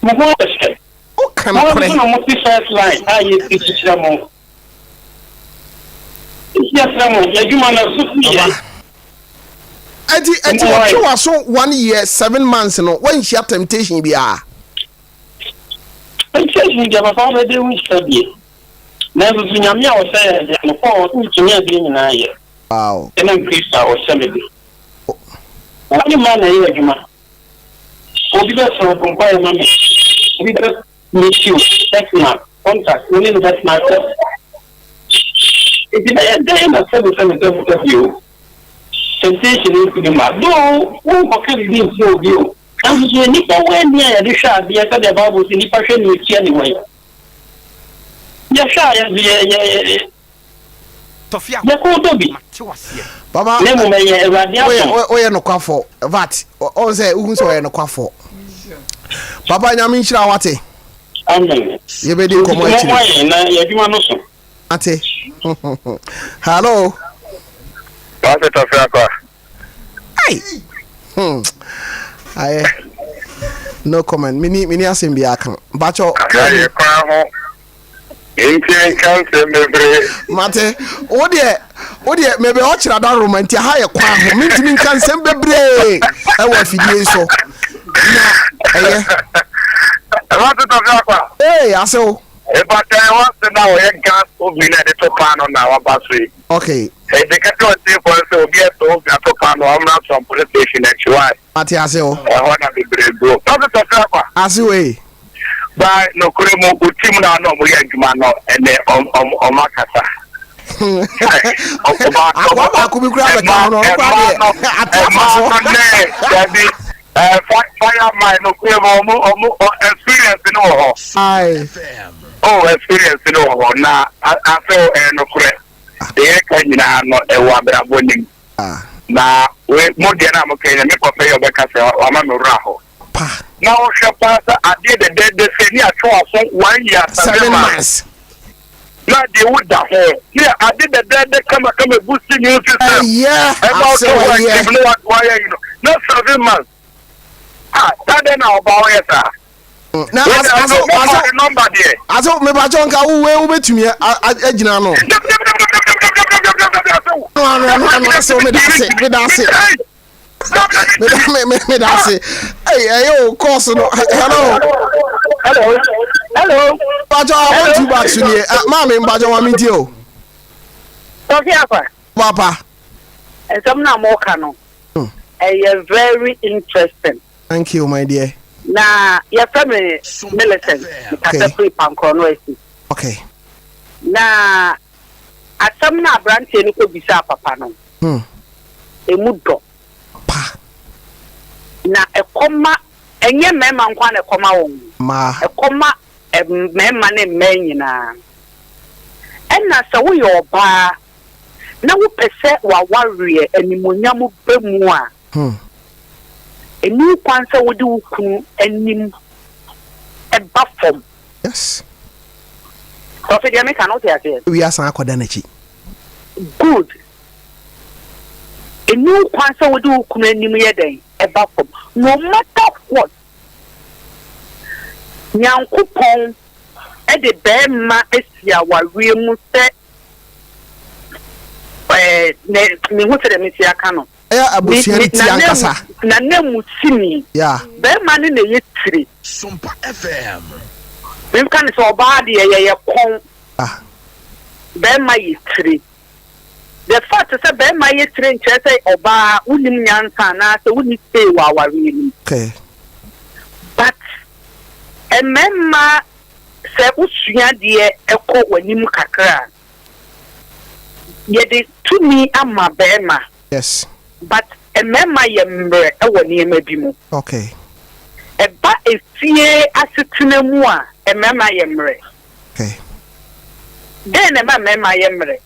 Mo ho ayɛ fɛ. Woka nokorɛ. Mo nso na mo te first line a yɛ preach kyerɛ mo. Nti yɛsrɛ mo, yɛ adwuma no ɛso sene yɛn. Ɛnti ɛnti wɔtwe w'aso 1 year 7 months no woanhyia temptation biara? Temptation deɛ papa wobɛde wo nhyia bie. Nanso so Nyame a ɔhyɛ yɛn den no, Paul ɔse metumi adeɛ nyinaa yɛ. Ɛnam Kristo a ɔhyɛ me den. Wɔne mmaa na ɛyɛ adwuma. Obi bɛfrɛ wo, bɔ mpaeɛ ma me. Obi bɛ meet you, personal contact, wo ne no bɛtena ase. Nti bɛyɛ dɛn na sɛbi sɛbi sɛbi sɛbi o, temptation ntumi mma. Though wonkɔka biribi nkyerɛ obi o, nanso so nnipa wɔ ani a yɛde hwɛ adeɛ sɛdeɛ Bible se nnipa hwɛ nea ɛtua aniwa yi. Yɛhwɛ a yɛn nso yɛ yɛ Yɛkɔn dɔ bi. Papa, Na mmom ɛyɛ Awurade adom. Woyɛ nokwafo. Vat, ɔn sɛ wohu sɛ ɔyɛ nokwafo. Papa, Nyame nhyira wate. Amen. Yɛbɛdi nkɔmmɔ akyiri. Nti mo na yɛ adwuma no so. Ate. Hello. Pastor Tafia Akwa. Ai. Ayɛ. No comment. Mini mini asɛm bi aka. Mpacho. Ayɛ kwan ho. Nti nka nsɛm bebree. Mate, wo deɛ, wo deɛ, mebe ɔkyerɛ da Roma nti aha yɛ kwan ho. Mentumi nka nsɛm bebree ɛwɔ afidie yi so. Na ɛyɛ. Mate Tɔfi Akwa. Ee, ase wo. Ebata ɛwɔ ase na ɔyɛ gas oven na ɛde to paano na waba so yi. Okay. Ɛdi kɛtɛ ɔtie fɔ sɛ obi ɛsɛ oven ato paano ɔmra sɔn police station akyi wa. Mate ase wo. Ɛhɔ na bebree guo. Mate Tɔfi Akwa. Ase wei. Ba nokorɛ mu, wo team no a na wɔyɛ adwuma no, ɛnɛ wɔn akasa. Akoa baako bi koraa bɛka ho no, ɔno koraa deɛ ate afa so. Ɛmaa no ne dabi fireman nokorɛ mu wɔn experience no wɔ hɔ. Oh experience no wɔ hɔ na afei ɛyɛ nokorɛ deɛ yɛka nyinaa no ɛwɔ abrabɔ nim. Na mo deɛ no a moka nyinaa me papa yi ɔbɛka sɛ wama me wura hɔ. Pa. Na wohwɛ paa sɛ adeɛ dɛdɛɛdɛ sɛ ni atwe w'aso 1 year 7 months na deɛ woda ho ne ade dɛdɛɛdɛ kamakama boost immune system ɛyɛ ɛma wotɔ asɛm hɔ ɛyɛ active ne wayɛ yi no na 7 months ah saa dɛn na ɔba ɔyɛ saa na wei as deɛ aso mɛfa aso ne number deɛ. Aso mepakyɛw nka wo wei wobɛtumi agyina ano ano ano ano ase meda ase meda ase meda me me meda ase ɛy ɛyɛ o course no. Hello. Hello. Hello. Mpakyɛ I want you back so nie. Ah, maame mpakyɛ ma mentie o. Kofi Afa. Papa. Nsɛm no a moka no, ɛyɛ very interesting. Thank you my dear. Na yɛfrɛ me Millicent, mekasa firi Pankorɔ no asi. Okay. Na asɛm no a aberanteɛ no kɔbisaa papa no, ɛmu dɔ. Pa. Na ɛkɔma, ɛnyɛ mmarima nko ara na ɛkɔma wɔn. Mmaa. Ɛkɔma mmarima ne mmaa nyinaa. Ɛna sɛ woyɛ ɔbaa na wopɛ sɛ w'awareɛ animuonyam ba mu a, ɛnni wo kwan sɛ wode wo kunu anim ba fam. Yes. Tɔfe deɛ meka no wote aseɛ? Wi asan akɔda n'akyi. Good. Ɛnni wo kwan sɛ wode wo kunu anim yɛ dɛn? Ɛba fam. No matter what, Nyankopɔn de barima asi awareɛ mu sɛ ɛɛ, mehu sɛdeɛ mesi aka no. Ɛyɛ abusua no ti ankasa. N'ananmusini. Yeah. Barima no na ɛyɛ tire. Sompa FM. Menka no sɛ ɔbaa deɛ yɛyɛ kɔn. Ah. Barima yɛ tire. The fact sɛ barima yɛ tire nkyerɛ sɛ ɔbaa wonim nyansa anaasɛ wonni say wɔ awareɛ no mu. Okay. But mmarima sɛ wosua deɛ ɛkɔ w'anim kakra a, Yɛde tumi ama barima. Yes. But mmarima yɛ mmerɛ wɔ nneɛma bi mu. Okay. Ɛba efie asetena mu a, mmarima yɛ mmerɛ. Okay. Dɛn na ɛma mmarima yɛ mmerɛ?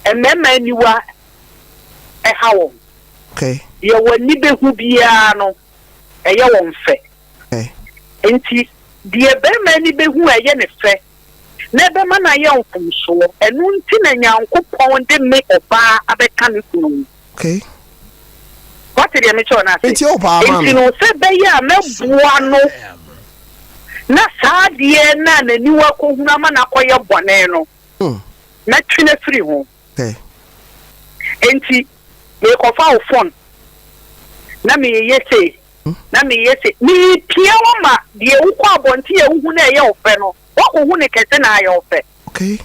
Mmarima aniwa ɛha wɔn. Okay. Deɛ wɔn ani bɛhu biara no, ɛyɛ wɔn fɛ. Okay. Nti deɛ barima ani bɛhu a ɛyɛ ne fɛ na ɛbɛma no ayɛ mfomsoɔ. Ɛno nti na Nyankopɔn de me ɔbaa abɛka me kunu ho. Okay. Wate deɛ mekyerɛ wo no ase? Metie wo paa, maame. Enti no, sɛ ɛbɛyɛ a mɛboa no na saa adeɛ no a n'aniwa kɔhunu ama no akɔyɛ bɔne no, mɛtwe no afiri ho. Okay. Enti, merekɔfa wo fon na mereyɛ sei, na mereyɛ sei. Merepia wo ma deɛ wokɔ abɔnten a wohu no a ɛyɛ wo fɛ no, Woakohu no kɛse na ayɛ wo fɛ. Okay.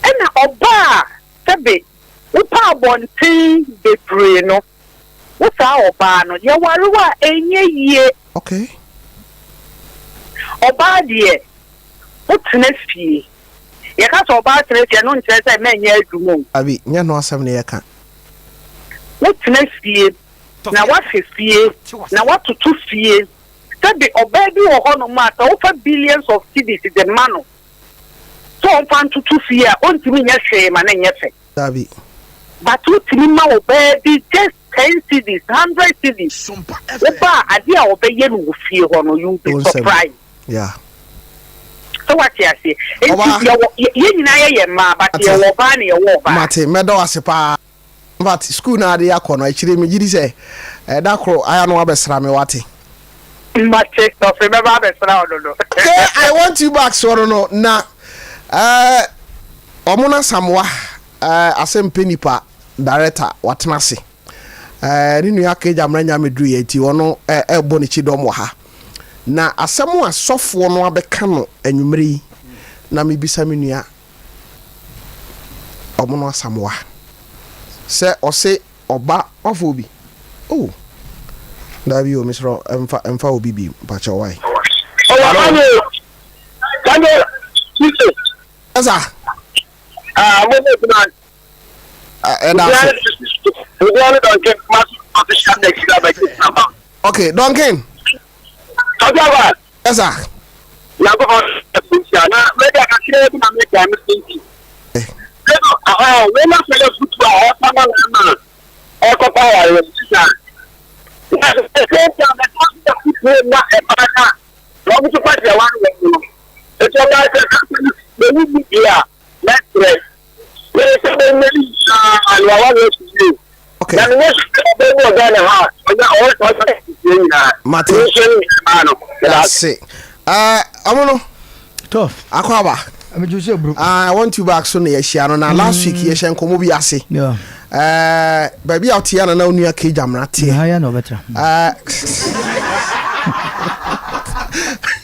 Ɛna ɔbaa a sɛbe wopɛ abɔnten bebree no, wo saa ɔbaa no, yɛware wo a ɛnyɛ yie. Okay. Ɔbaa deɛ, wotena fie. Yɛka sɛ ɔbaa tena fie, ɛno nkyerɛ sɛ mɛnyɛ adwuma o. Dabi, nyɛ ɛno asɛm na yɛka. Wotena fie, na woahwɛ fie, na woatoto fie. Sɛbe ɔbaa bi wɔ hɔnom a sɛ wofa billions of cedis de ma no sɛ ɔmfa ntoto fie a, ɔntumi nyɛ hwee ma no nyɛ fɛ. Dabi. But wotumi ma ɔbaa bi just ten cedis, hundred cedis, woba a adeɛ a ɔbɛyɛ no wɔ fie hɔ no, you will be Wo nsam. surprised. Yeah. So wate aseɛ? Enti Ɔbaa. yɛwɔ, yɛn nyinaa yɛyɛ mmaa, but Mate. yɛwɔ ɔbaa na yɛwɔ ɔbaa. Mate, mɛda wo ase paa. Infact school no a ade akɔ no akyire megye di sɛ da koro aya no wabɛsra me wate. Mate tɔfe mɛba abɛsra wo dodo. Okay I want you back soɔ no no na eh, ɔmo no Asamoah eh, asɛmpɛ nipa director watena ase eh, ne nua Kagya Mmara nya mɛduru yɛ nti ɔno eh, ɛbɔ ne kyidɔm wɔ ha na asɛm a sɔfoɔ no abɛka no anwummere yi na mebisa me nua ɔmo no Asamoah sɛ ɔse ɔba wafa obi oh daabi o mesrɛ mfa mfa obi bi mpakyɛw wai. Ɔwɔ Kane Kane Sise. Ɛsa. Ah, mo bɛ tuma. Ɛda ase. Obiara ne Duncan ma official text na bɛ ti na ba. Okay, Duncan. Ɔjọba. Yes sir. Nyankopɔn nhyira na mɛde kakraa bi na meka me nti. Ɛno ahɔ wei na sɛ yɛ futu a ɛfa ma mmarima a ɛkɔpa awareɛ no sisa. Na sɛ sɛ bɛka sɛ futuo ma ɛbaa na wɔn nso fa deɛ wɔn wɔ no. Nti ɔbaa sɛ kasa no bɛwu mu deɛ a mɛtrɛ. Mene sɛ bɛnyɛ ne nyinaa na wawareɛ so yie. Okay. Na menyɛ sɛ ɔbaa bi wɔ Ghana ha a ɔnya ɔwɔ saa ɔsɛ nsuo nyinaa. Mate. Nsuo no nyinaa no. That's Ɔmo no. Tough. Akɔ aba. Ɛmɛ sɛ bro. Ah, I want you back so na yɛhyia no na last week yɛhyɛ nkɔmɔ bi ase. Yeah. Baabi a ɔte ya na na onua Kegya mmara teɛ. Ha ya na ɔbɛtra.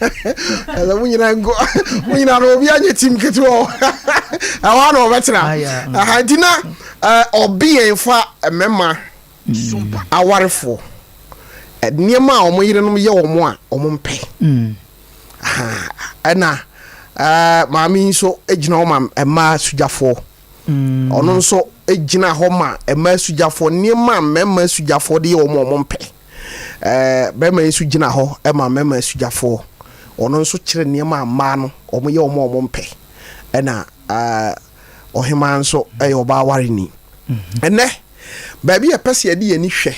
Ɛsɛ mo nyinaa nko mo nyinaa no obi anyɛ team ketewa o. Ɛhɔ ara na wɔbɛtena. Aha nti na ɔbe yɛn fa mmarima awarefoɔ nneɛma a wɔn yerenom yɛ wɔn a wɔn mpɛ. Ɛna maame yi nso gyina hɔ ma mmaa sugyafoɔ. Ɔno nso gyina hɔ ma mmaa sugyafoɔ nneɛma a mmarima sugyafoɔ de yɛ wɔn a wɔn mpɛ. Ɛɛ barima yi nso gyina hɔ ma mmarima asugyafoɔ. Ɔno nso kyerɛ nneɛma a mmaa no wɔyɛ wɔn a wɔmpɛ. Ɛna ɛɛ ɔhemaa nso yɛ ɔbaa wareni. Ɛnɛ, baabi a yɛpɛ sɛ yɛde yɛn ani hwɛ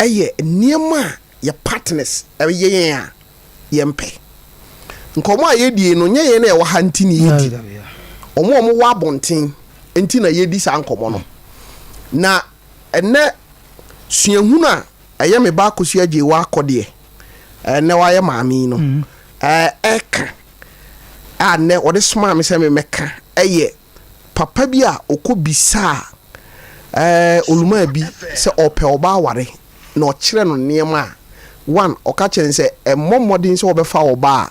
yɛ nneɛma a yɛ partners yɛ yɛn a yɛmpɛ. Nkɔmmɔ a yɛdie no, nyɛ yɛn na yɛwɔ ha nti na yɛdi. Wɔn a wɔwɔ abɔnten nti na yɛdi saa nkɔmmɔ no. Na ɛnɛ suahunu a ɛyɛ me ba Akosua Gyewaa Kɔdeɛ, ɛnnɛ wayɛ maame yi no, ɛka a nnɛ wɔde somaa me sɛ memmɛka yɛ papa bi a ɔkɔbisaa olumaa bi sɛ ɔpɛ ɔbaa aware na ɔkyerɛ no nneɛma a, one, ɔka kyerɛ no sɛ mmɔ mmɔden sɛ ɔbɛfa ɔbaa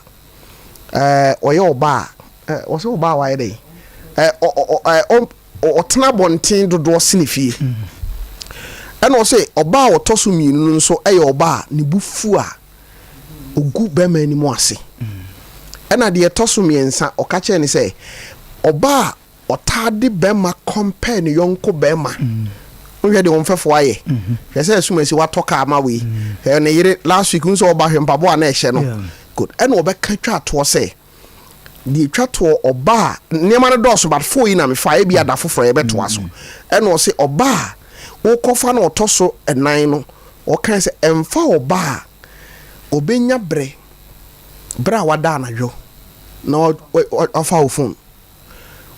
a ɔyɛ ɔbaa a, ɔsɛ ɔbaa a wayɛ dɛn? Ɔtena abɔnten dodoɔ sene fie. Ɛna ɔse ɔbaa a ɔtɔ so mmienu no nso yɛ ɔbaa a ne bo fu a ɔgu bɛrima anim ase. Ɛna deɛ ɛtɔ so mmiɛnsa ɔka kyerɛɛ no sɛ ɔbaa a ɔtaa de bɛrima compare ne yɔnko bɛrima. Wohwɛ deɛ wɔn mfɛfoɔ ayɛ. Hwɛ sɛ asumasi watɔ kaa ma wei. Hwɛ ne yere last week nso ɔba hwɛ mpaboa a na ɛhyɛ no. Good. Ɛna ɔbɛka twa toɔ sɛ Deɛ ɛtwa toɔ, ɔba a, nneɛma no dɔɔso but fo yi na mefa, ebi ada foforɔ yɛbɛtoa so. Ɛna ɔse ɔba a wokɔfa no ɔtɔ so ɛnan no, ɔkae sɛ ɛmfa ɔba a ɔbɛnya berɛ, berɛ a wada anadwo na wafa wo phone,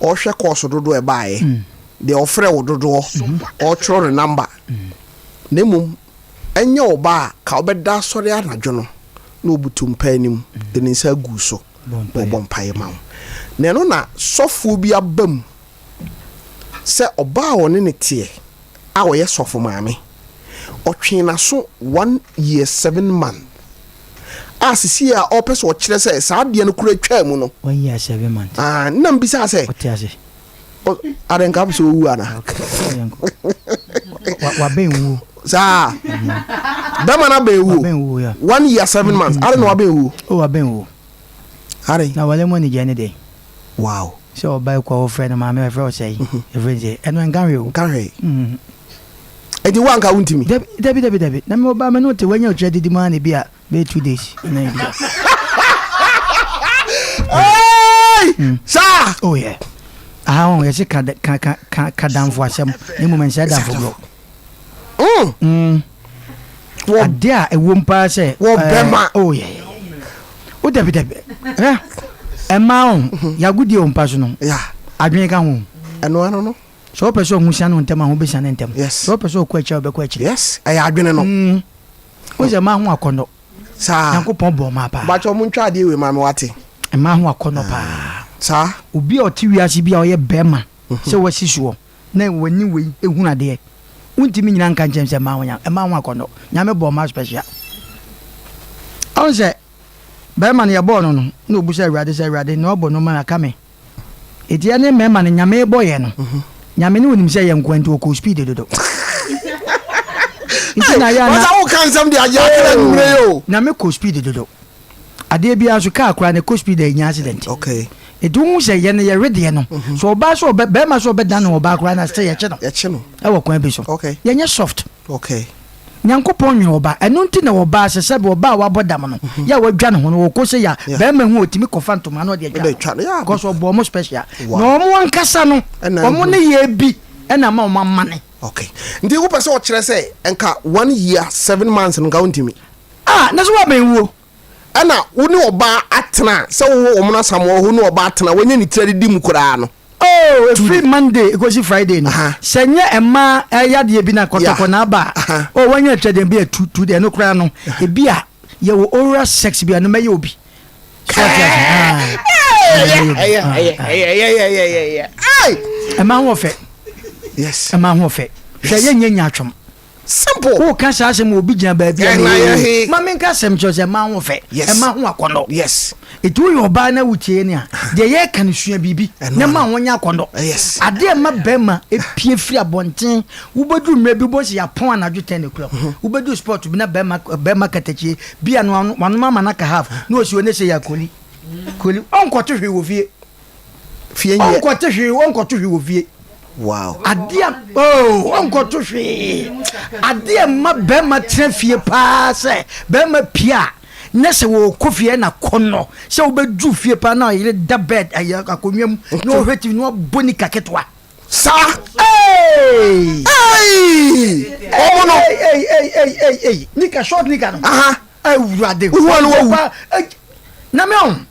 ɔhwɛ kɔɔso dodoɔ ɛbaeɛ, deɛ ɔfrɛ wo dodoɔ, ɔtwerɛ ne number, na mmom Ɛnyɛ wo ba a, ka wobɛda asɔre anadwo no na ɔbutu mpa anim de ne nsa agu wo so na ɔbɔ mpaeɛ ma wo. Na ɛno na sɔfoɔ bi aba mu sɛ ɔbaa a ɔne no teɛ a ɔyɛ sɔfo maame. Ɔtwee n'aso one year seven month a sesie a ɔpɛ sɛ ɔkyerɛ sɛ saa adeɛ no koraa twaa mu no. One year seven months. Ah, nna mbisaa sɛ. Ɔte ase. Adɛn nka wopɛ sɛ owu ana? Wabɛn wuo. Saa. Bɛma no abɛn wuo. Wabɛn wuo ya. One year seven months. Adɛn na wabɛn wuo? O wabɛn wuo. Adɛn? Na wale mu anigyeɛ ne dɛn? Wow. Sɛ ɔba ekɔ wofrɛ no maame ɔfrɛ wo sɛe. Ɛfrɛ no sɛ ɛno nka hwee o. Nka hwee. Enti wo anka wontumi? Dabi dabi dabi. Na me ɔba me no te wanya otwa didi mu ara na ebi a Bɛyɛ two days na ebi a. Hey! Mm. Saa. Oh yeah. Aha wɔn yɛsi ka ka ka ka ka danfo asɛm ne mu nsɛ danfo borɔ. Mm. Mm. Wɔ ade a ɛwɔ mu paa sɛ. Wɔ bɛma. Oh yeah. O dabi dabi. Ɛ ɛmaa wɔn mhm. yagodie wɔn mpa so no. Yeah. Adwene ka ho. Ɛno ano no. Sɛ ɔpɛ sɛ ɔho siane ntɛm a ho bɛsiane ntɛm. Yes. Sɛ ɔpɛ sɛ ɔkɔ akyire a ɔbɛkɔ akyire. Yes. Ɛyɛ adwene no. Mm. Wohu sɛ mmaa ho akɔnnɔ. Saa. Nyankopɔn bɔɔ mmaa paa. Mpakyɛw montwa adeɛ wei ma me wate. Mmaa ho akɔnnɔ paa. Saa. Obi a ɔte wiase bi a ɔyɛ bɛɛma sɛ wasi soɔ na wani wei ehunu adeɛ wontumi nyina nka nkyɛn sɛ mmaa ho nya mmaa ho akɔnnɔ. Nyame bɔɔ mmaa special. Ɔhu sɛ bɛɛma no yɛbɔɔ no no na obusa Awurade sɛ Awurade nea ɔbɔ no ma aka me. Eti ɛne mmarima no Nyame bɔ yɛn no Nyame ne onim sɛ yɛn nkoa nti ɔkɔ speed dodo. Nti na yɛ ana. Wasa wo ka nsɛm de agye akra oh, nwumire yi o. Nyame kɔ speed dodo. Adeɛ biara so kaa koraa na ɛkɔ speed a ɛnya accident. Okay. Eti wohu sɛ yɛn yɛ wedeɛ no. Mhm. So ɔbaa sɛ ɔbɛ bɛrima sɛ ɔbɛdan ne ɔbaa koraa na sɛ yɛkye no. Yɛkye no. Ɛwɔ kwan bi so. Okay. Yɛnyɛ soft. Okay. Nyankopɔn nwen ɔba, ɛno nti na ɔbaa sɛ sɛbe ɔbaa a wabɔ dam no, yɛ a wadwa ne ho no, ɔkɔ sei a, bɛɛma hu a ɔtumi kɔfa ntoma na ɔde atwa ne ho, because ɔbɔ ɔmo special, na ɔmo ankasa no, ɔmo ne yɛ bi ɛna ama ɔmo amane. Okay, nti wopɛ sɛ ɔkyerɛ sɛ nka one year seven months no nka wontumi? Ah, na sɛ wabɛn wuo. Ɛna wo ne ɔbaa atena, sɛ wowɔ wɔn asamoah hɔ ne ɔbaa atena, wanya ne tiri adidi mu koraa no. Oh, ɛfiri Monday ɛkɔsi Friday no, sɛ nyɛ mmaa yadeɛ bi na kɔtɔkɔ na aba a, oh, wanya atwa deɛ bi a tu tu deɛ ɛno koraa no, ebi a yɛwɔ oral sex bi a no mɛyɛ obi. So ate ase? Ah. Ɛma ho ɔfɛ. Yes. Ɛma ho ɔfɛ. Hwɛ yɛnyɛ nyaatwom. Simple. Woka saa asɛm obi gyina baabi a na yɛ he. Ma menka asɛm kyerɛ sɛ mmaa ho fɛ. Yes. Mmaa ho akɔnnɔ. Yes. Eti woyɛ ɔbaa na wotie ne a, deɛ yɛreka no sua biribi na ma ho nyɛ akɔnnɔ. Yes. Adeɛ ɛma bɛrima epie firi abɔnten, wobɛduru mmerɛ bi wobɛhu sɛ yɛapɔn anadwo 10 o'clock. Wobɛduru spot bi na bɛrima bɛrima katakyie bi a no wanom ama no aka half na ɔsi hɔ ne sɛ yɛ akoli. Koli ɔnkɔto hwee wɔ fie. Fie nyɛ. Ɔnkɔte hwee, ɔnkɔto hwee wɔ fie. Wow. Adeɛ oh, ɔnkɔto hwee. Adeɛ mma bɛrima tena fie paa sɛ bɛrima pie a na sɛ wɔkɔ fie na kɔnɔ sɛ wobɛduru fie paa na ɔyere da bed ɛyɛ akonnwa mu na ɔhwɛ tv na wabɔ nika ketewa. Saa. Hey! Hey! Ɔmo no. Hey, hey, hey, hey, hey, hey. Nika short nika no. Aha. Awurade. Wohu a na wawu. Na me ɔn.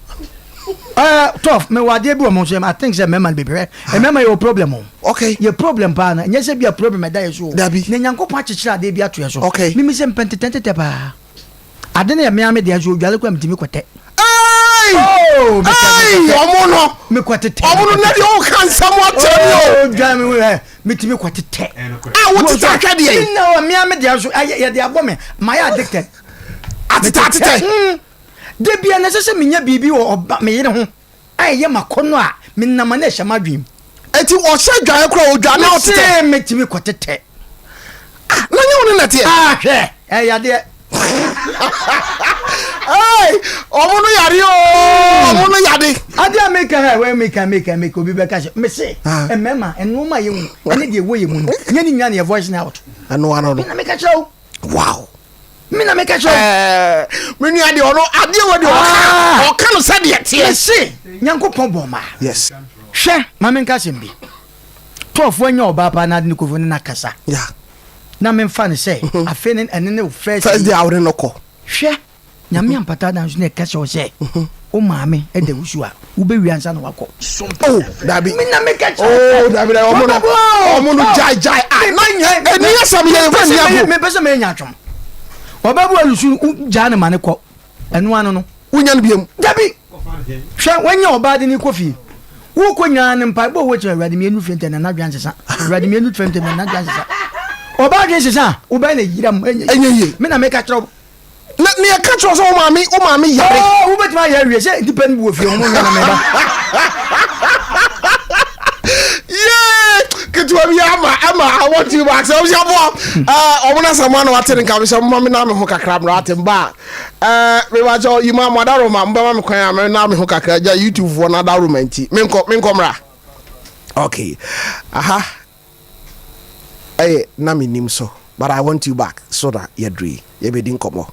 Ɛɛ tɔf mewɔ adeɛ bi wɔ mo nso I think sɛ mmarima no bebree hwɛ mmarima yɛ wɔ problem o. Okay. Yɛ problem paa na nyɛ sɛ bi a problem ɛda yɛ so o. Dabi. Na Nyankopɔn akyekyere adeɛ bi ato yɛ so. Okay. Mimi sɛ mpɛ ntetɛ ntetɛ paa. Ade no yɛ mea me deɛ nso odwale kora metumi kɔtɛ. Hey! Oh, Hey! Ɔmo no. Mekɔtetɛ. Ɔmo no na deɛ ɔka nsɛm akyerɛ mi o. Oh, dwa me hɛ metumi kɔtetɛ. A wotetɛ ahwɛ deɛ. Nna wɔ mea me deɛ nso yɛde abɔ me mayɛ addicted. Atetɛ atetɛ. Mm. Da bia na ɛsɛ sɛ menya biribi wɔ ɔba me yere ho a ɛyɛ m'akɔnnɔ a menam a na ɛhyɛ m'adwene mu. Eti ɔhyɛ dwaeɛ koraa odwa na ɔtetɛ. Mese metumi kɔtetɛ. Ah, na nyɛ wo ne nɛteɛ. Ah, hwɛ, ɛyɛ yadeɛ. Hey, ɔmo no yare oo, ɔmo no yade. Adeɛ a meka ha, wei meka meka meka obi bɛka sɛ mese ah. mmarima nneɛma a yɛhu ɛne deɛ ɛwɔ yɛ mu no nyɛ ne nyinaa na yɛ voice no out. Ɛno ano no. Me na meka kyerɛ wo. Wow. Me na meka kyerɛ wo. Ɛɛ, me nua deɛ ɔno adeɛ wɔ deɛ ɔka ah. ɔka no sɛdeɛ teɛ. Mese Nyankopɔn bɔ ɔmaa. Yes. Hwɛ, ma menka asɛm bi. Tɔɔfoɔ nyɛ ɔbaa paa na ade ne kofo ne nakasa. Yeah. Na memfa no sɛ mhm. afei ne ɛne ne first. First day a wode no kɔ. Hwɛ, Nyame ampata da nso na ɛka kyerɛ wo sɛ mhm. wo maame da wo su a wobɛwie ansa na wakɔ. Oh, dabi. Me na meka kyerɛ wo. Oh, dabi dabi ɔmo no ɔmo no gyae gyae ah na ɛni asɛm yɛ yɛn fɛ ni ago. Mepɛ sɛ meyɛ nyaatwom. Ɔbɛbu alusu gyaa ne ma ne kɔ. Ɛno ano no. Wonya no biom. Dabi. Hwɛ, wanya ɔbaa de ne kɔ fie. Wokɔ nyinaa no mpaebɔ wɔ kyerɛ Awurade mienu fie ntɛm na n'adwene ansesa. Awurade mienu fie ntɛm na n'adwene ansesa. Ɔbaa adwene sesa a, wobɛyɛ na yira mu. Ɛnyɛ yie. Me na meka kyerɛ wo. Na ne yɛka kyerɛ sɛ wo maame wo maame yare. Oh, wobɛtumi ayɛ awie sɛ nnipa no bi wɔ fie wɔn nyɛ na meba. Yee! Ketewa bi ama ama I want you back. Sɛ ɔmo ɛɛ ɔmo na sɛ mo ano ate ne nka mi sɛ mo ma mi na mi ho kakra mi na ate mba. Ɛɛ mebakyɛ yi ma mo adaroma mo bɛma mi kwan a mi na mi ho kakra gya YouTube foɔ na adaroma nti menkɔ menkɔ mmra. Okay. Aha. Ɛyɛ na mi nim so but I want you back so na yɛduru yi yɛbɛdi nkɔmɔ.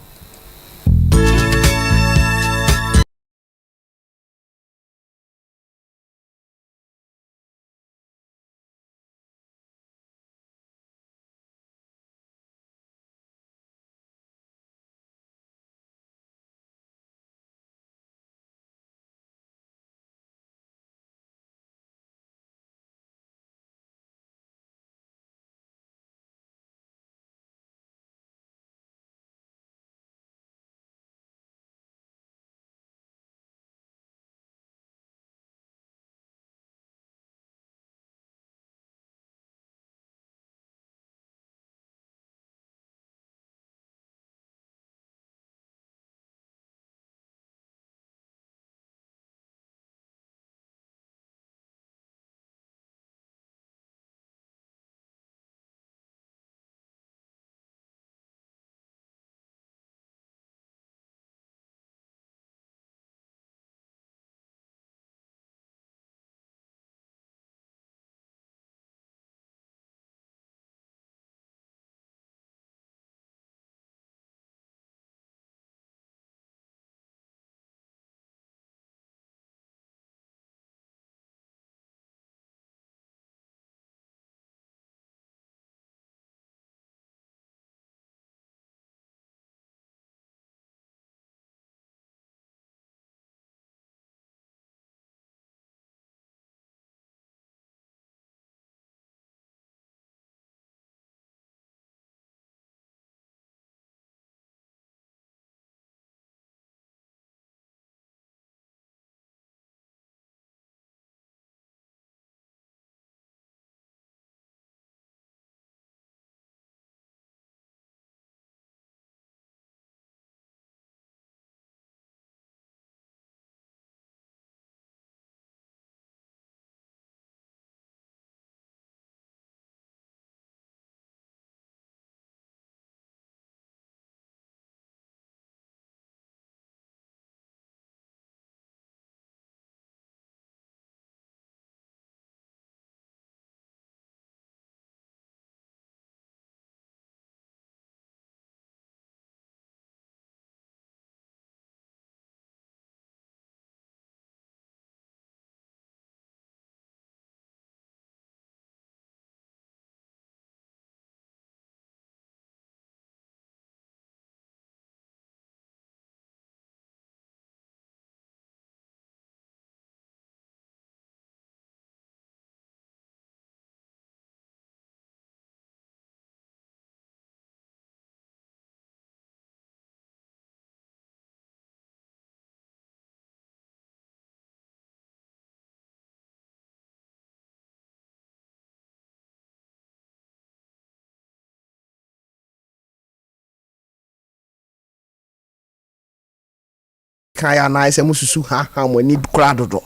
Kan yɛ anaa sɛ mosusu ha ha mo ani koraa dodo.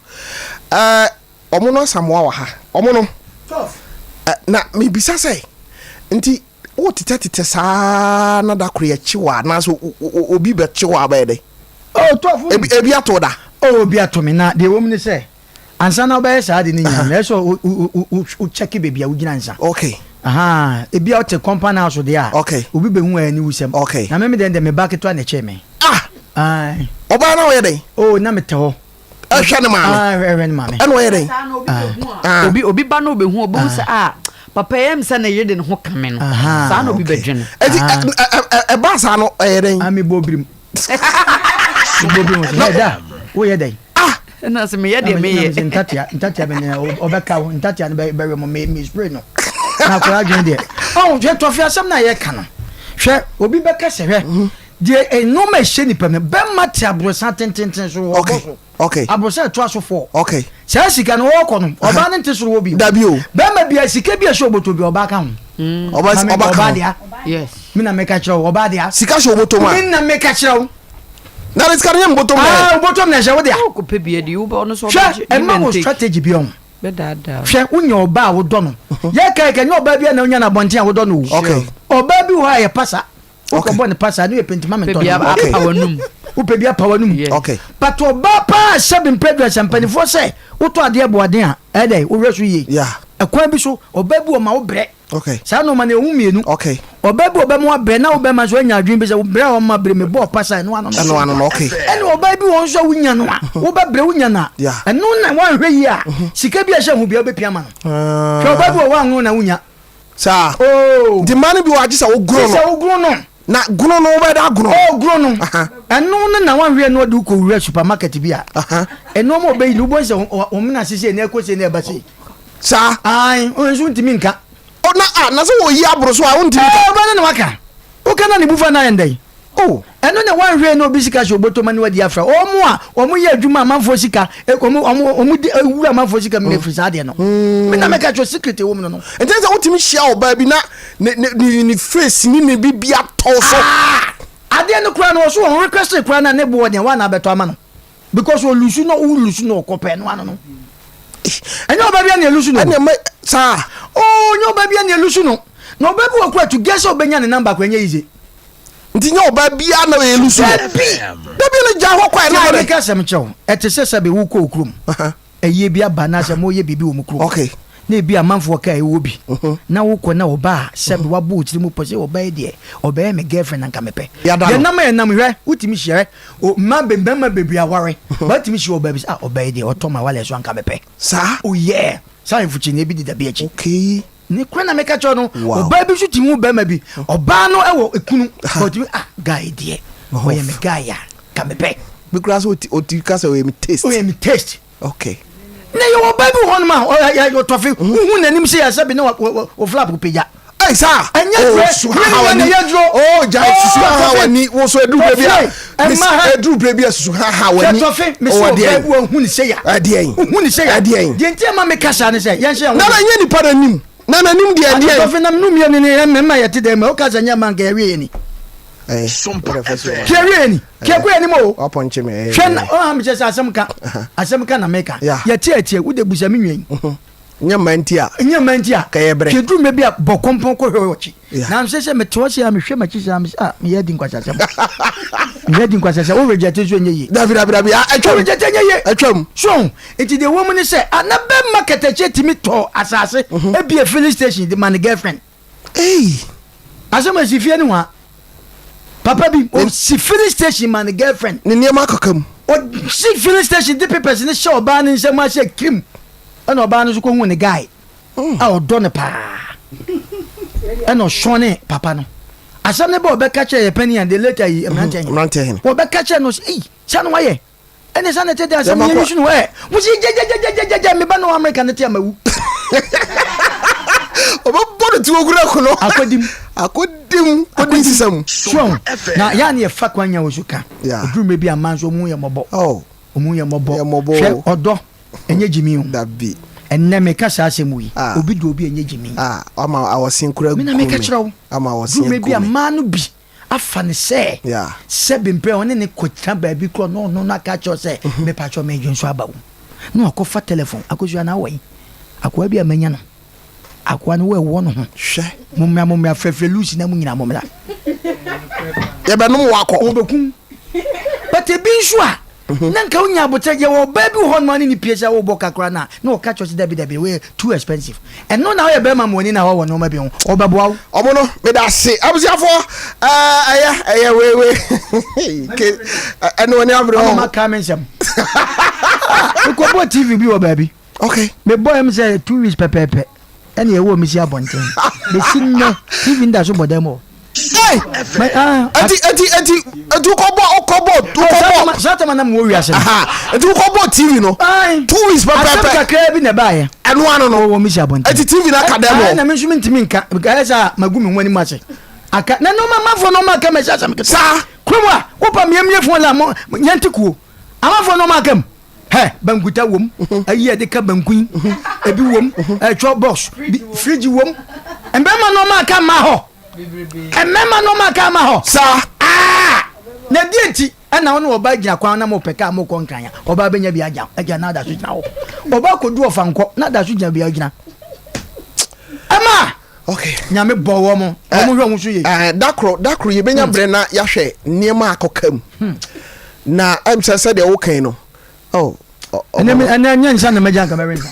Ɛɛ ɔmo no Asamoah wɔ ha. Ɔmo no. Ɛ na mebisa sɛ nti wotetɛtetɛ saa na da koro yɛkye wo a anaasɛ obi bɛkye wo a bɛyɛ dɛn? Oh, tɔfo. Ebi ebi ato da. Oh, obi ato me na deɛ ɛwɔ mu ne sɛ ansa na wobɛyɛ saa ade no nyinaa no ɛsɛ sɛ wo kyɛke baabi a wogyina nsa. Okay. Ahaa, ebi a wote compound house deɛ a, Okay. obi bɛhu a aniwusɛm. Okay. Na me me deɛ deɛ me ba ketewa na ɛkyɛɛ me. Ah! Ae. Ɔbaa na ɔyɛ dɛn? Oh, na metɛ hɔ. Ɛhwɛ ne maame. Ah, ɛhwɛ ne maame. Ɛna ɔyɛ dɛn? Ah. Obi obi ba na obehu obehu sɛ ah papa yɛ sɛ ne yere de ne ho kame no. Saa na obi bɛdwene. Eti ɛba saa no ɛyɛ dɛn? Ah, mebɔ birim. Mebɔ birim sɛ da woyɛ dɛn? Ah! Ɛna sɛ meyɛ deɛ meyɛ. Sɛ ntatea ntatea bɛ nea ɔbɛka wo ntatea no bɛwɛ mo me me spray no. Na akwadaa adwene deɛ. Ɔn hwɛ tɔfe asɛm na yɛka no. Hwɛ obi bɛka sɛ hwɛ mhm. deɛ nneɛma ɛhyɛ nipa mu bɛma te aborosan tententen so wɔ bɔ so. Okay. Aborosan ɛtoa so fɔ. Okay. Saa sika no wɔkɔ no ɔbaa no nte soro wɔ bi. Dabi o. Bɛma bi a sika bi a ɛhyɛ ɔbɔtɔ bi ɔbaa ka ho. Mm. Ɔbaa ka ho. Yes. Mi na meka kyerɛ wo ɔbaa dea. Sika hyɛ ɔbɔtɔ mu a. Mi na meka kyerɛ wo. Na ne sika no nyɛ mbɔtɔ mu na. Ah ɔbɔtɔ mu na ɛhyɛ wo dea. Ɔkɔ pɛ bi adi wobɛ ɔno so ɔbɛgye. Hwɛ ɛma wo strategy bi ɔho. Hwɛ wonya ɔbaa a wodɔ no. Mhm. Yɛ ka yɛ nyɛ ɔbaa bi a na wonya no abɔnten a wodɔ no o. Okay. Ɔbaa bi wɔ hɔ a yɛ pasa. Wokɔ bɔ ne pasa ne yɛ pentima mentɔ no. Okay. Wopɛ bi apa w'anum. Okay. But ɔbaa paa sɛbi mpɛ sɛ mpanimfoɔ sɛ wotɔ adeɛ boaden a ɛdɛ wohwɛ so yie. Yeah. Ɛkwan bi so ɔbaa bi wɔ ma wo brɛ. Okay. Saa nnoɔma no ɛho mmienu. Okay. Ɔbaa bi ɔbɛma wabrɛ na wo bɛma nso anya adwene bi sɛ brɛ a ɔma brɛ me bɔɔ pasa ɛno ano no. Ɛno ano no okay. Ɛna ɔbaa bi wɔ nso a wonya no a wobɛbrɛ wonya no a Yeah. ɛno na woanhwɛ yie a sika bi a ɛhyɛ ho bia wobɛpia ma no. Hwɛ ɔbaa bi wɔ hɔ a anwono na wonya. Saa. Oh. Nti mmaa no bi wɔ agye sɛ wogoro no. Sɛ wogoro no. Na gono no wobɛda agono. Oh gono no. Ɛno no na wanhwɛ no ɔde wokɔ wura supermarket bi a. Ɛnoɔma ɔbɛyi no wobɛhu sɛ wɔn na sese na ɛkɔ sei na ɛba sei. Saa. Ae, wo nso wontumi nka. O na a na sɛ wɔyi aboro so a wontumi nka. Ɛɛ ɔbɛne na waka. Woka na ne bufa no ayɛ ndɛn? Oh. Ɛno na wanhwɛ na obi sika hyɛ obotom ne wadi afra. Wɔn a wɔn yɛ adwuma amanfoɔ sika, wɔn wɔn wɔn di wura amanfoɔ sika mu na efiri saa adeɛ no. Me na mɛka kyerɛ secret ɛwɔ mu no no. Nti sɛ wotumi hyia ɔbaa bi na ne ne ne ne face ne ne bibi atɔ so. Ah! Adeɛ no koraa no ɔso wɔn request koraa na ne boɔ deɛ wɔn na abɛtɔ ama no. Because olusu no wo lusu no ɔkɔ pɛ no ano no. Ɛnyɛ ɔbaa bi a na elusu no. Ɛna ɛma saa. Oh, nyɛ ɔbaa bi a na elusu no. Na ɔbaa bi wɔ kura to guess sɛ ɔbɛnya ne number kora ɛnyɛ easy. Nti nyɛ ɔbaa bi a na elusu no. Dabi. Dabi no gya hɔ kwan na. Tiɛ mi ka sɛm kyerɛ wo. Ɛte sɛ sɛbi wokɔ okurom. Ɛyie bi aba anaasɛ moyɛ biribi wɔ mo kurom. Okay. Na ebi amanfoɔ kaa ɛwɔ bi. Na wokɔ na ɔbaa a sɛbi wabɔ wo tiri mu pɔ sɛ ɔbaa yi deɛ ɔbɛyɛ me girlfriend anka mepɛ. Yɛada no. Yɛnam a yɛnam hwɛ wotumi hyia hwɛ o mmaa be mmarima bebree aware but wotumi hyia ɔbaa bi sɛ ah ɔbaa yi deɛ ɔtɔ ma walɛ so anka mepɛ. Saa? Oh yeah. Saa ahemfo kyiniiɛ bi deda bi akyi. Okay. Ne kora na meka kyerɛ no. Wow. Ɔbaa bi nso tumi hu barima bi. Ɔbaa no wɔ ekunu. But ɔtumi ah guy deɛ ɔyɛ me guy a ka mepɛ. Bi koraa sɛ ɔti ɔti ka sɛ ɔyɛ me taste. Ɔyɛ me taste. Okay. Na yɛ ɔbaa bi wɔ hɔnom a ɔyɛ ɔtɔfe. Wohu n'anim sɛ yɛ sɛbi na wɔ flap pagya. Ɛy saa. Ɛnyɛ duro. Oh susu ha ha wani. Oh gya susu ha ha wani. Wo so eduru bere bi a. Ɛma ha. Eduru bere bi a susu ha ha wani. Tɔfe mesi ɔbaa bi wɔ hu ne sɛ ya. Ɛdeɛn. Hu ne sɛ ya. Ɛdeɛn. Deɛ nti ɛma mi kasa ne sɛ yɛn hyɛ yɛn ho. Nana nyɛ nipa n'anim. Na n'anim deɛ ɛdeɛn. Tɔfe na nu mmienu ne mmarima yɛ te dɛm o kasa nyɛ man kɛ yɛwie yɛ ni. Kɛ yɛwie yɛ ni. Kɛ kɔ yɛ ni mo o. Wapɔnkye me. Hwɛ na ɔha mi kyɛ sɛ asɛm ka. Asɛm ka na meka. Yɛte atie wo de busa mi nwa yi. Nyɛ mma nti a. Nyɛ mma nti a. Ka yɛ brɛ. Hwɛ duru mɛ bi a bɔ kɔmpɔn kɔ hwɛ ɔkyi. Yeah. Nanso sɛ mete hɔ sɛ a mehwɛ m'akyi sɛ a mesɛ ah meyɛ adi nkwasasɛm. Meyɛ adi nkwasasɛm. Wo reject nso ɛnyɛ yie. Dabi dabi dabi ah Wo ɛtwam. reject ɛnyɛ yie. Ɛtwam. So nti deɛ ɛwɔ mu ne sɛ ah na bɛma kɛtɛkye tumi tɔ asase ebie filling station de ma ne girlfriend. Ei. Asɛm a esi fie ne hwa. Papa bi osi filling station ma ne girlfriend. Ne nneɛma akaka mu. Osi filling station de papers ne hyɛ ɔbaa ne nsam ahyɛ kirim. Ɛna ɔbaa no nso kɔhuu ne guy a ɔdɔ no paa. Ɛna ɔsɔne papa no. Asɛm no bɛ ɔbɛka kyerɛ yɛ panin a the later yi mmeranteɛ hene. Wɔbɛka kyerɛ no sɛ ei saa na wayɛ. Ɛne saa na ɛte de asɛm yɛn nso no ɛ. Mo si gyɛgyɛgyɛgyɛgyɛ me ba no Amerika no te ama wu. Ɔbɛbɔ no tuo kura kono. Akɔdim. Akɔdim kɔdi nsesa mu. So na yɛa ne yɛfa kwan nya wɔ so ka. Ɛduru mmerɛ bi a mmaa nso ɔmo yɛ mmɔbɔ. Ɔmo yɛ mmɔbɔ. Hwɛ ɔdɔ. Ɛnyɛ gyimi o. Dabi. Ɛnnɛ meka saa asɛm wei. Ah. Obi dɔ obi a ɛnyɛ gyimi. Ah, ama awɔsen kura Me na gu meka me. kyerɛ wo. Ama awɔsen Duru mmerɛ gu bi a me. mmaa no bi. Afa no sɛ sɛbe mprɛ ɔne no kɔtena baabi korɔ na ɔno no aka akyerɛ wo sɛ mepakyɛw meredwonsɔ aba wo na wakɔfa telefon akɔsua no awɔ yi akoa bi a manya no akoa no wɔɛwɔ no ho Hwɛ. Mommra mommra frɛfrɛ Lucy na mo nyinaa mommra. Yɛbɛnom wakɔ. Wɔbɛkum but ebi nso a Na nka wonya aboterɛ, yɛwɔ ɔbaa bi wɔ hɔ nom a ne ne pie sɛ wobɔ ka koraa no a, na ɔka kyerɛ wo sɛ dabi dabi wei yɛ too expensive. Ɛno na woyɛ bɛrima ma w'ani na hɔ wɔ nnoɔma bi ho, ɔbɛboa wo. Ɔmo no meda ase abusuafoɔ ɛɛ ɛyɛ ɛyɛ wei wei ke ɛne w'ani abere hɔ. Ɔmo ma kaa me nsɛm. Mekɔbɔɔ TV bi wɔ baabi. Okay. Mebɔɔ ɛm sɛ 2 weeks pɛpɛɛpɛ ɛna yɛwɔ me si abɔnten. Bɛsi nnɛ TV no da so bɔ dan mu hɔ. Hey! Eti eti eti eti wokɔbɔ wokɔbɔ wokɔbɔ. Saa tama na mewɔ wiase no. Eti wokɔbɔ TV no. 2 weeks pɛpɛɛpɛ. Asɛm kakraa bi na ɛbaayɛ. Ɛno ano no. Wɔwɔ me si abɔnten. Eti TV no aka dan mu hɔ. Na me nso mentumi nka. Ɛyɛ sɛ magu me ho anim ase. Aka na nneɛma amanfoɔ nneɛma aka mɛhyɛ asɛm ketewa. Saa. Kurom a wopa mmiamie fon la mo yɛnte kuo. Amanfoɔ nneɛma aka mu. Hɛ, bankuta wom, ayi a yɛde ka banku yi, ebi wom, ɛtwɔ box, bi, fridge wom. Mmarima nneɛma aka mma hɔ. Mmarima nneɛma aka mma hɔ. Saa. Aa! Na deɛ nti ɛna wo ne ɔbaa gyina kwan na mopɛ kaa mokɔ nkran a, ɔbaa bɛnya bi agya, agya na ada so gyina hɔ. Ɔbaa kɔdu ɔfa nkɔ na ada so gyina bia gyina. Ɛma! Okay. Nyame bɔ wɔn, wɔn hwɛ wɔn so yie. Eh, dakoro, dakoro yɛbɛnya berɛ na yɛahwɛ nneɛma akɔka mu. Hmm. Na ɛm sɛ sɛdeɛ wokan no, oh, ɛnɛ ɛnyɛ nsa na mɛgya nka mɛwe nsa.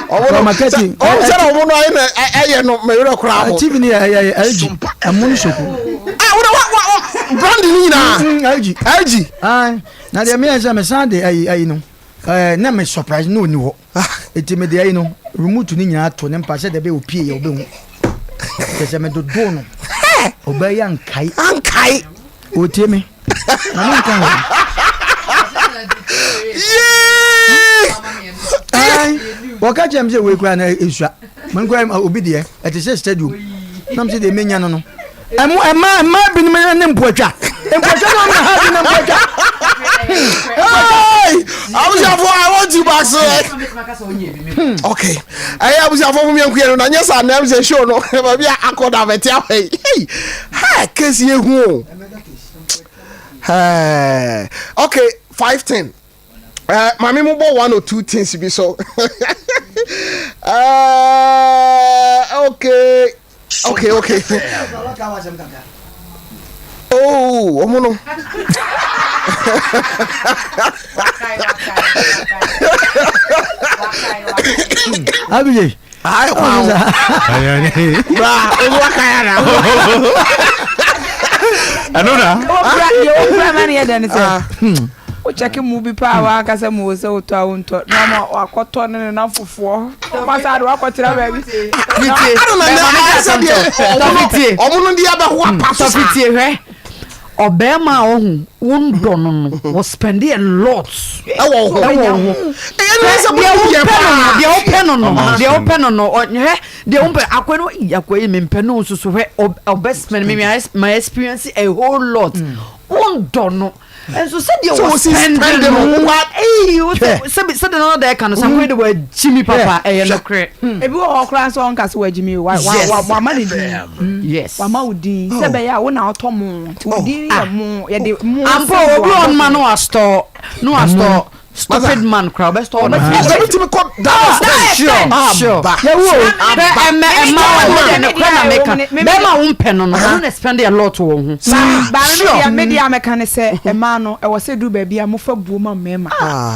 Ɔmo no sɛ ɔmo sɛ ɔmo no ayɛ na ɛyɛ no mɛwerɛ koraa ho. TV ni yɛ ɛyɛ LG ɛmo no soko. Ah wona wa wa brand ni nyinaa. LG. LG. Na deɛ meyɛ sɛ mesan de ayi ayi no ɛɛ na me surprise na ɔni hɔ. Eti mede ayi no remote no nyinaa to ne mpa sɛ dɛbɛ opie yɛ ɔbɛhu. Kyɛ sɛ medodoo no. Ɔbaa yi ankae. Ankae. Ɔtie me. Na me nka ho. Yee! Wɔka kyerɛ me sɛ wei koraa na esua. Menkora obi deɛ ɛte sɛ stadium. Nam sɛ deɛ menya no no. Ɛmo ɛma ɛma binom ne mpoatwa. Mpoatwa na ɔmo ha bi na mpoatwa. Hey! Abusuafo, I want you back so. Okay. Ɛyɛ abusuafo mo miɛnko yɛ no na nyɛ saa na ɛm sɛ show no baabi a akɔ da bɛte ahɔ yi. Hey! Hey, case yɛ hu o. Hey. Okay, 510. Uh, maame mo bɔ one or two things bi so. Uh, okay. Okay, okay. Oh, ọmọ no. Abije. Ayi kwa o. Bra, owu akaya na. Ɛno na. Okura deɛ okura ma ne yɛ dɛ ne sɛ. Wo check mu bi paa w'ankasa mu wɔ sɛ wotɔ a wontɔ na ama wakɔtɔ ne ne namfofoɔ ɔma saa de wakɔtena baabi. Tɔfitie Ano na bɛrima na mi ayɛ sɛ asɛm deɛ kyɛw tɔfitie ɔmo no de abɛho apa so saa. tɔfitie hwɛ ɔbɛrima a ɔho wondɔ no no wɔ spend a lot Ɛwɔ wo ho. ɛwɔ wo ho Ɛyɛ ne sɛ deɛ mo yɛ wopɛ no no paa. deɛ wopɛ no no Ɔma deɛ spend. wopɛ no no hwɛ deɛ wopɛ akɔyi no yi akɔyi mi mpɛ no nso so hwɛ ɔbɛ spend mi mi experience a whole lot wondɔ no nso sɛdeɛ Sɛ wosi wɔ spend spend no no, wa- eyi wo sɛ sɛbi sɛdeɛ nana da ɛka no sankoe de wɔagyi mi papa ɛyɛ nokorɛ Ebi wɔ hɔ koraa nso ɔnka sɛ wagyi mi o, wa wa Yes. wa wama ne din. Yes. Wama wo din sɛ ɛbɛyɛ a wo na wotɔ mo nti wo din yɛ mo yɛde mo Ampa symbol obi wɔ abɔ hɔ nom a ho. na wastɔ na wastɔ stupid man koraa ɔbɛstɔ no. Ɔsɛ mi tumi kɔ that extent. Sure. Aba. Yɛwu o. Aba. Bɛ ɛmɛ ɛma wo Me deɛ me nokorɛ na deɛ meka. me- me- Bɛrima a wompɛ no no ɔno na spend a lot wɔ wo ho. Baa me Sure. deɛ me deɛ a mɛka ne sɛ mmaa no ɛwɔ sɛ duru baabi a mofa buo ma mmarima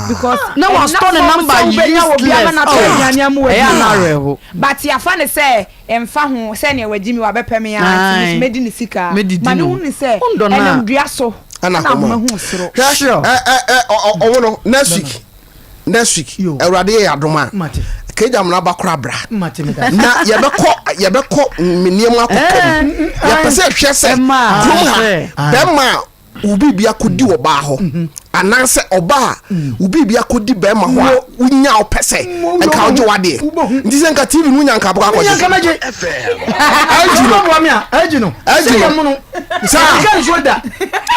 because Na ɛnna wastɔ ne fam number sɛ wobɛnya obi ama useless. no atɔ Oh. aduane ama Ɛyɛ a na wadi awerɛho. but yɛafa ne sɛ ɛmfa ho sɛnea wagyi me wabɛpɛ me ara nti me nso Ae. mɛdi ne sika Mɛdidi ma ne no. hu ne sɛ Wondɔ no a. ɛnam dua so Ɛna ɛna ahoma ahoma. hu soro. Hwɛ Sure. ɛ ɛ ɛ ɔ ɔ ɔmo no next week next week Yo. Awurade yɛ adom a Mate. kegya mo naba kora bra Mate me da. na yɛbɛkɔ yɛbɛkɔ me nneɛma akɔkɔ mu yɛpɛ sɛ ɛhwɛ sɛ Ɛma kurom ha sɛ. bɛrima a wo biribi akɔdi ɔbaa hɔ anaasɛ ɔbaa a wo biribi akɔdi bɛrima hɔ a wonya wopɛ sɛ nka wogye wadeɛ nti sɛ nka tv no wonya nka bɛkɔ akɔgye nka mɛgye LG no boa me a LG no LG no sɛ yɛ mono saa nka nsuo da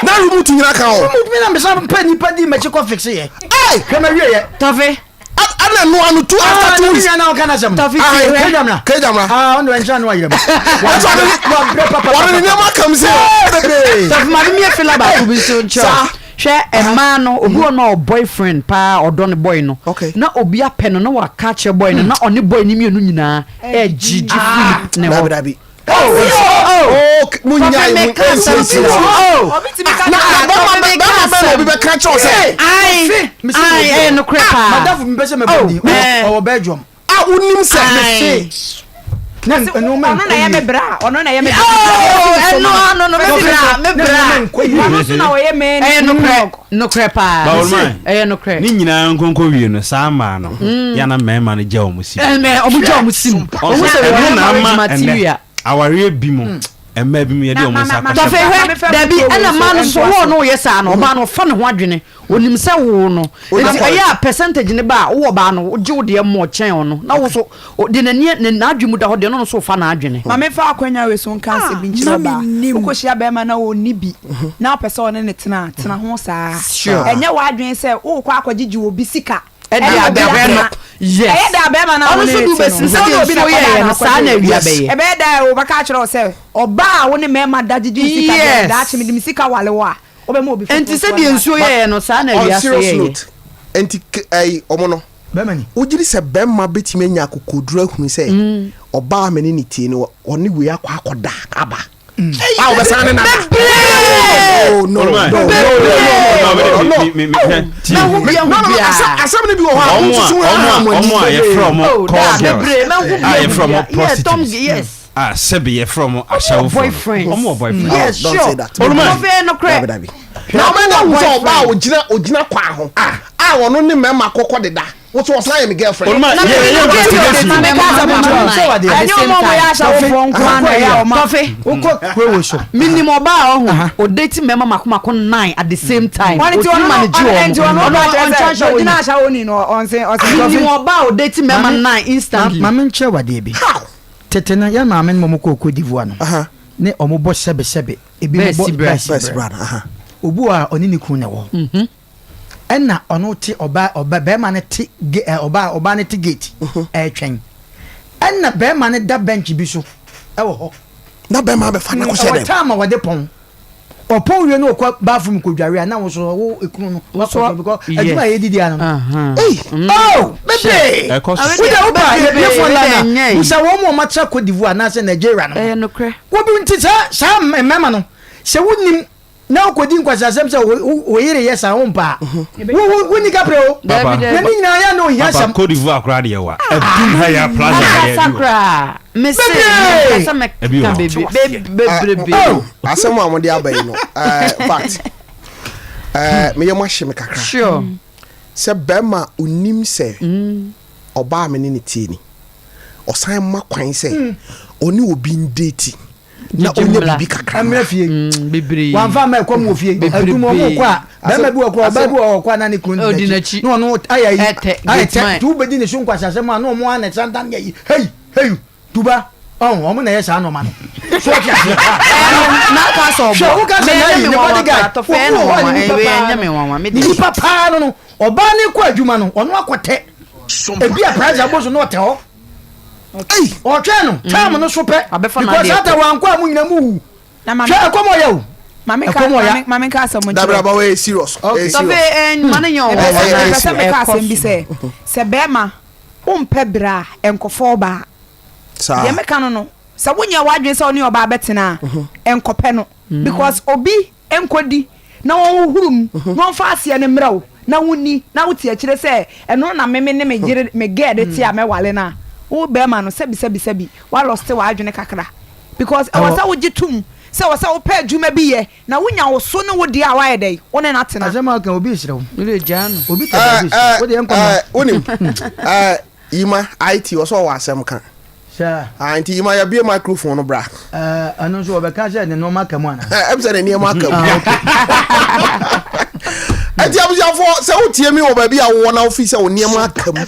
na remote nyina ka hɔ remote mi na mesa pɛ nipa di mɛkyi kɔ fixe yɛ Hey! hwɛ ma wie yɛ Tɔfe. Ɛna ɛno ano two after 2 weeks. Ah, na ɔka n'asɛm. Tafi Ah, tie hwɛ. Kejamra. Kejamra. Ah, ɔno ɛnhyɛ no ayerɛ mu. Wɔn Wabrɛ papa. wɔn ne nneɛma kam sɛ bebree. Tafi maame mi efila baako bi nso nkyerɛ. Saa. Hwɛ mmaa no obi wɔ no a boyfriend paa ɔdɔ ne boy no. Okay. Na obi apɛ no na waka akyerɛ boy no na ɔne boy no mmienu nyinaa ɛgyegye firi ne Dabi hɔ. dabi. Oh, Oh, mu nya Tafi mu meka asɛm nsi kyerɛ wo. Obi tumi ka Na kyerɛ na bɛma Tafi meka bɛma bɛma obi asɛm. bɛka kyerɛ wo sɛ Ae, ae, ɛyɛ nokorɛ paa. Madafo mi pɛ sɛ mɛbɔ ni. Eh. Ɔwɔ Belgium. a wonim sɛ Ae. Na nneɛma ɔno na ɛyɛ me bra ɔno na ɛyɛ me bra. Oh, ɛno ano no, me bra, me bra. Ɔno nso na ɔyɛ me Ɛyɛ nokorɛ, nokorɛ paa. Ba Olman, Ɛyɛ nokorɛ. ne nyinaa nkonko wie no saa mmaa no yɛ na mmarima no gya wɔn si mu. Ɛmɛ, ɔmo gya ɔmo sim. Ɔmo sɛ Ɛno wɔyɛ na marriage ama ɛnɛ material. awareɛ bi mu mmaa bi mu yɛde wɔn nsa akɔhyɛ Tɔfɛ mu. hwɛ, dabi, ɛna mmaa no so wɔn no yɛ saa no, ɔbaa no ɔfa ne ho adwene, onim sɛ wo no, nti ɛyɛ a percentage ne ba a, wowɔ baa no, wogye wo deɛ mmɔ kyɛn ɔno, na wo so, de n'ani, ne n'adwene mu da hɔ deɛ, ɔno nso fa n'adwene. Ma memfa akwanya wei so nka asɛm bi nkyerɛ ɔbaa. Wokɔhyia bɛrima na ɔnni bi na wopɛ sɛ ɔne no tena a, tena ho saa. Ɛnyɛ w'adwene sɛ worekɔ akɔgyegye obi sika Ɛde ɛne obi abɛhwɛ no. atena. Yes. Ɛyɛ dɛ a bɛrima no a Ɔno wo ne nso no de te no, wobɛsi sɛ wone sɛdeɛ obi na nsuo ɛkɔdaa yɛeɛ na no, saa na akɔgye. awia bɛyɛ. Ɛbɛyɛ dɛ a wɔbɛka akyerɛ wo sɛ ɔbaa a wo ne mmarima da gyegye wo sika deɛ, Yes. daakye mede me sika wale wo a, wobɛma obi foforɔ Enti nso sɛdeɛ anya. nsuo yɛeɛ no, saa na On awia nso serious yɛeɛ. note, nti k ɛyi ɔmo no, Bɛrima ni. wogye di sɛ bɛrima bɛtumi anya akokoduru ahunu sɛ ɔbaa a me ne no tie no, ɔne wei akɔ akɔda aba a ɔbɛsan ne nada? Bebree! No, no, no, Olman. no, no, no, no, no. Me- me- me- hwɛ, tie. Mɛhu bi No, ahu no, no, biara. asɛm asɛm no bi wɔ hɔ a Ɔmo a wonsusu ho ɔmo a ha mo ani. ɔmo a yɛfrɛ ɔmo Oh, call daa, girls bebree, mɛhu bi a ahu yɛfrɛ ɔmo biara. Yeah, Tom, prostitutes yes. a sɛbi yɛfrɛ ɔmo ahyɛwofoɔ no boyfriends. ɔmo wɔ boyfriend. Yes, Don't sure. say that. Olman. Ɔfɛ nokorɛ. Dabi, dabi. Na ɔbɛn na ahu sɛ ɔbaa a ogyina ogyina kwan ho a ɔno ne mmarima kɔkɔ deda woso ɔsan yɛ me girlfriend. Olman Na yɛ me yɛ no investigation. ma me ka asɛm nkyerɛ wo. Sɛ wadeɛ. At the Ɛnyɛ same ɔmo a wɔyɛ time. ahyɛwofoɔ nko ara na ɛyɛ a ɔma. Tɔfe. Wokɔ kuro wei so. Minim ɔbaa a ɔho ɔdate mmarima mako mako nine at the same time. Ɔno nti Ɔtumi ɔno manage ɔno wɔn. nti ɔno Ɔno ɔka kyerɛ ɔnkyɛ sɛ ahyɛ ogyina wɔn. ahyɛwoni no ɔnse ɔse Minim ɔbaa a ɔdate mmarima Maame- nine instantly. Ma maame nkyerɛ wo adeɛ bi. How? Tete no, yɛn maame nom a wɔkɔɔ Cote d'Ivoire no, Aha. ne wɔn bɔ sɛbesɛbe, ebi mo Bɛɛ bɔ si bra. bɛɛ si Best bra. brother. Aha. Obi wɔ hɔ a ɔne ne kunu na ɛwɔ hɔ. Ɛna ɔno te ɔbaa ɔba bɛrima no te ge ɛ ɔbaa ɔbaa no te gate ɛretwɛn. Ɛna bɛrima no da bench bi so ɛwɔ hɔ. Na bɛrima abɛfa no akɔhyɛ Ɛwɔ dɛm. time a wɔde pɔn. Ɔpɔn wie no ɔkɔ bathroom kɔdware a na wo so wo ekunu no wakɔ so because adwuma a yɛdidi ano no. Ei! Oh! Bebree! Ɛkɔ so. Wode wo ba yɛbie phone line a Bebree. busa wɔn mu a wɔatra Cote d'Ivoire anaasɛ Nigeria no. Ɛyɛ nokorɛ. Wobi nti saa saa mmarima no sɛ wonim na wokɔdi nkwaseasɛm sɛ wo yere yɛ saa wompɛ a wo wonni kaprɛ o. Papa. Dabi Na dabi. ne nyinaa yɛ na ohia Papa asɛm. Cote d'Ivoire koraa deɛ wa. Adum ha yɛ plaza ha yɛ Ankasa bi wɔ. koraa. Mese Bebree! mepɛ sɛ Ebi wɔ mɛka hɔ. bebree bebrebe. Oh, asɛm a wɔde aba yi no, eh, in fact, eh, meyɛ mo ahye me kakra. Sure. Sɛ bɛrima onim sɛ ɔbaa me ne ne tie ni, ɔsan ma kwan sɛ ɔne obi ndate na Gyegye ɔnya mmla. biribi kakra Ɛmmerɛ mmra. fie. Bebree. Wamfa amma ɛkɔm wɔ fie. Bebrebe. Adum ɔmo kɔ a bɛrima bi wɔ kora ɔbaa bi wɔ hɔ kɔ a na ne kunu Ɔdi di n'akyi. n'akyi. Na ɔno ayɛ ayi. Ɛtɛ, Ayɛ gate tɛ. man. Nti wobɛdi ne so nkwaseasɛm a na ɔmo ara na ɛsan dan yɛ yi. Hei! Hei! Duba. Ɔho ɔmo na ɛyɛ saa nnoɔma no. So ɔte aseɛ? Na aka sɛ ɔboa. Hwɛ woka sɛ Me na ɛnyɛ ayi me ne nwanwa bodyguard. koraa. Tɔfɛ ɛyɛ Obi me wɔ hɔ a nwanwa. ne nipa Ɛwei paa ɛnyɛ me no. nwanwa. Me Ne deɛ. nipa paa no no ɔbaa no kɔ adwuma no ɔno akɔtɛ. Ebi a price abɔ so na ɔtɛ hɔ. Ei! Ɔtwɛn no time no so pɛ. Abɛfa Because n'adeɛ saa kɔ. ta wankɔ a mo nyina mo wu. Na maame Hwɛ ɛkɔm ɔyɛ o. maame ka Ɛkɔm ɔya. maame maame nka asɛm nkyerɛ Dabi wo. aba wei serious. Okay. Ɛyɛ Tɔfɛ serious. ɛn ma ne nyɛ Mepɛ ɔnwanwa. sɛ Ɛyɛ- mepɛ ɛyɛ sɛ meka Ɛkɔ asɛm bi so. sɛ sɛ bɛrima wompɛ bra a nkɔfa ɔbaa. Saa. Deɛ meka no no sɛ wonyɛ w'adwene sɛ wo ne ɔbaa bɛtena a nkɔpɛ no because obi nkɔdi na wɔnhohoro mu na wɔmfa aseɛ no mmrɛ wo na wonni na wote akyire sɛ ɛno na me me ne me yere me girl de te a mɛwale no a wo bɛrima no sɛbi sɛbi sɛbi woalɔste w'adwene kakra because ɛwɔ sɛ wogye tom sɛ ɛwɔ sɛ wopɛ adwuma bi yɛ na wonya wo so ne wo deɛ a woayɛ dɛn wo ne no atena. Asɛm a woka obi resrɛ wo. Wode gyaa no. Obi tɛ baabi resrɛ wo. Wode yɛnkɔ mmra. Wonim, Yima, IT, ɔsɛ ɔwɔ asɛm ka. Saa. Ah, nti Yima yɛabue microphone no bra. Ɛɛ, ɛno nso wɔbɛka sɛ ne nneɛma aka mu anaa? Ɛm sɛ ne nneɛma aka mu. Ah, okay. Nti abusuafoɔ sɛ wotie mi wɔ baabi a wowɔ na wofi sɛ wo nneɛma aka mu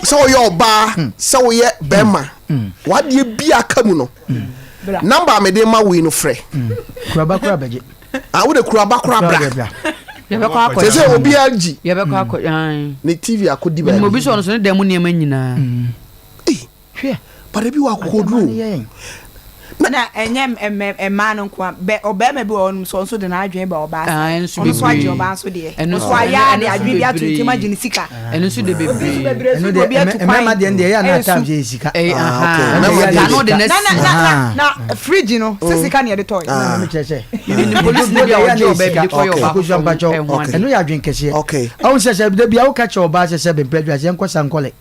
sɛ woyɛ ɔbaa hmm. sɛ woyɛ bɛrima hmm. wadeɛ bi aka mu no hmm. namba a mede ma wei no frɛ kuraba kora bɛgye ah, wode kuraba kora bra. Yɛbɛkɔ akɔ. Sɛ sɛ obiara gyi. Yɛbɛkɔ akɔ. Ae. Ne TV akɔdi baabi. Menim obi sɛ ɔno nso ne dan mu nneɛma nyinaa. Ei. Hwɛ. But ebi wɔ akokoduro o. Na ɛnyɛ mmaa no nko a, bɛ ɔbarima bi wɔ hɔnom nso ɔno nso de n'adwene ba ɔbaa Ah, side. ɛno nso Ɔno nso agye bebree. ɔbaa nso deɛ. Ɛno Ɔno nso nso ayɛ ara ɛno de nso adwene bi ato ne bebree. tirim agye ne sika. Ɛno nso de Obi nso bebree. bebree Ɛno nso de deɛ obi atu kwan. mmarima deɛ no deɛ ɛyɛ a na Ɛyɛ at times su. ɛyɛ sika. Ɛyɛ Ah, okay. ahaa. Mmarima Sika deɛ no de Na no na asi. na na na fridge no sɛ sika na yɛde tɔe. Na mekyerɛ sɛ Menim polisi ni bi a ɔgye ɔbaa bi de kɔyɛ ɔbaa Akosua foforɔ mpakyɛw ho ade. ɛno yɛ adwene kɛseɛ. Okay. Ɔhu sɛ sɛ da bia woka kyerɛ ɔbaa sɛ sɛ bempɛ adwuma sɛ yɛnkɔ sankɔle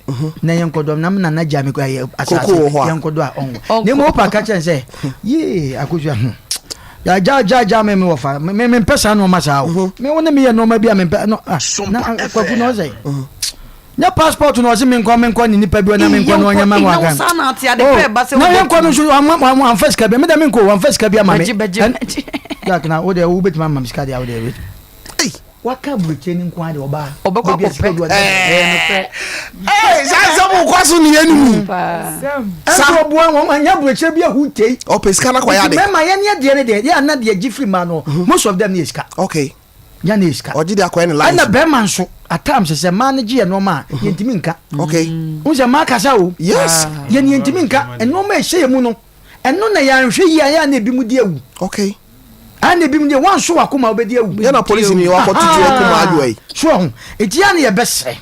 na yɛnkɔ dɔm na me nana gya me kɔ asase Koko wɔ hɔ a. yɛnkɔ dɔ a ɔnkɔ. Na mmom wopa ka kyerɛ no sɛ yee Akosua hmm gya gya gya me me wɔfa me me mempɛ saa nneɛma saa o. Me wo ne me yɛ nneɛma bi a mempɛ no ah na Kwaku na ɔsɛ nyɛ passport na ɔse menkɔ menkɔ ne nipa bi ɔna menkɔ na ɔnyɛ ma Ee, waka yɛnkɔ, ee, na wo saa na ate ade pɛ ba sɛ na wobɛtu. yɛnkɔ no nso wamfa sika bi me dɛ menkɔ wamfa sika bi ama me Bɛgye, bɛgye, bɛgye. Jack na wo deɛ wobɛtumi ama me sika deɛ wo deɛ Ei. Waka aburokyire no nko ara deɛ ɔbaa Ɔbɛkɔ baabi a sika akɔpɛ. du ɔde Ɛyɛ nokorɛ. Ee, saa nsɛm kɔ so ne yɛn mu. Paa. Ɛnso ɔboa wɔn anyɛ aburokyire bi ahu ntei. Ɔpɛ sika no akɔyɛ Nti ade. mmarima yɛn ne adeɛ no deɛ yɛ ana deɛ gye firi mmaa no most of them no yɛ sika. Okay. Yɛ na yɛ sika. Ɔgye de akɔyɛ ne life. Ɛna bɛrima nso at times sɛ mmaa no gye yɛ nneɛma a yɛntumi nka. Okay. N sɛ mmaa kasa o. Yes. Yɛn yɛntumi nka nneɛma a ɛhyɛ yɛn mu no ɛno na yɛanhwɛ yie a yɛ a na ebi mu di awu. Okay. A na ebi mu deɛ wanso wakoma wobɛdi awu. Yɛ na polisi ni wakɔ tutu akum adwoa yi. So ɔho eti yɛ a na yɛbɛsrɛ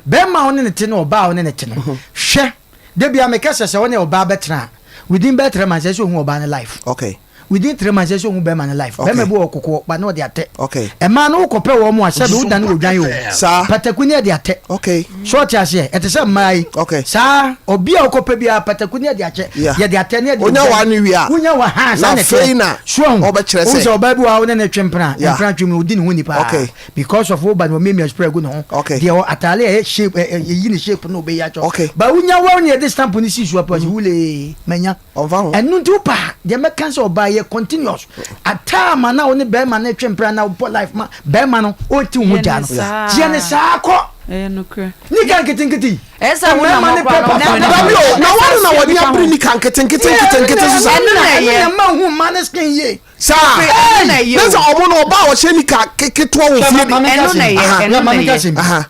bɛrima a ɔne ne te no ɔbaa a ɔne ne te no hwɛ da bi a meka sɛ sɛ ɔne ɔbaa bɛtena a within bɛyɛ 3 months ɛsɛ ohun ɔbaa ne life. Okay. Within 3 months ɛsɛ ohun bɛrima ne life. Okay. Bɛrima bi wɔ kɔkɔɔ ba na ɔde atɛ. Okay. Ɛmaa no wokɔpɛ wɔn mu a sɛbi wodane wɔ dwan o. Saa. Pataku ne ɛde atɛ. Okay. So ɔte aseɛ ɛte sɛ mmaa yi. Okay. Saa obi a wokɔpɛ biara pataku ne ɛde akyɛ. Yeah. Yɛde atɛ ne ɛde Onya odwan. wa ne wie a. Wonya wa ha saa Na na afei ɛteɛ. na So ɔho. ɔbɛkyerɛ Wohu sɛ. sɛ ɔbaa bi wɔ hɔ a wo ne ne twe mpena. Yeah. Mpena twe mu no odi ne ho ni paa. Okay. Because of wo ba no ɔmiamia spray agu ne ho. Okay. Deɛ ɔ ataale a ɛyɛ shape ɛ ɛ yɛyi ne shape no ɔbɛyi akyɛ. Okay. Ba wonya wa ne yɛde stamp no si so a pɛ ɔse wulee manya. Ɔmfa ho. Ɛno nti wo pa deɛ mɛka sɛ ɔbaa yɛ continuous ataama na wo ne bɛrima no twe mpena na wobɔ life ma bɛrima no ɔnti wo ho Yɛ gya ne no. saa. Tiɛ ne saa kɔ. Ɛyɛ nokorɛ. Nika nketenkete yi. Ɛyɛ sɛ wo nam Mmarima ne hɔ koraa na pɛ wofrɛ papa. no. Dabi o, na wɔn na wɔde abiri nika nketenkete nketenkete so saa. Ɛno na ɛyɛ. Ɛno na ɛma hu mmaa ne skin yie. Saa. Ɛno na ɛyɛ Ne o. sɛ ɔmo no ɔbaa a ɔhyɛ nika ketewa wɔ fie de. Ɛno na ɛyɛ, ɛno na ɛyɛ. Aha.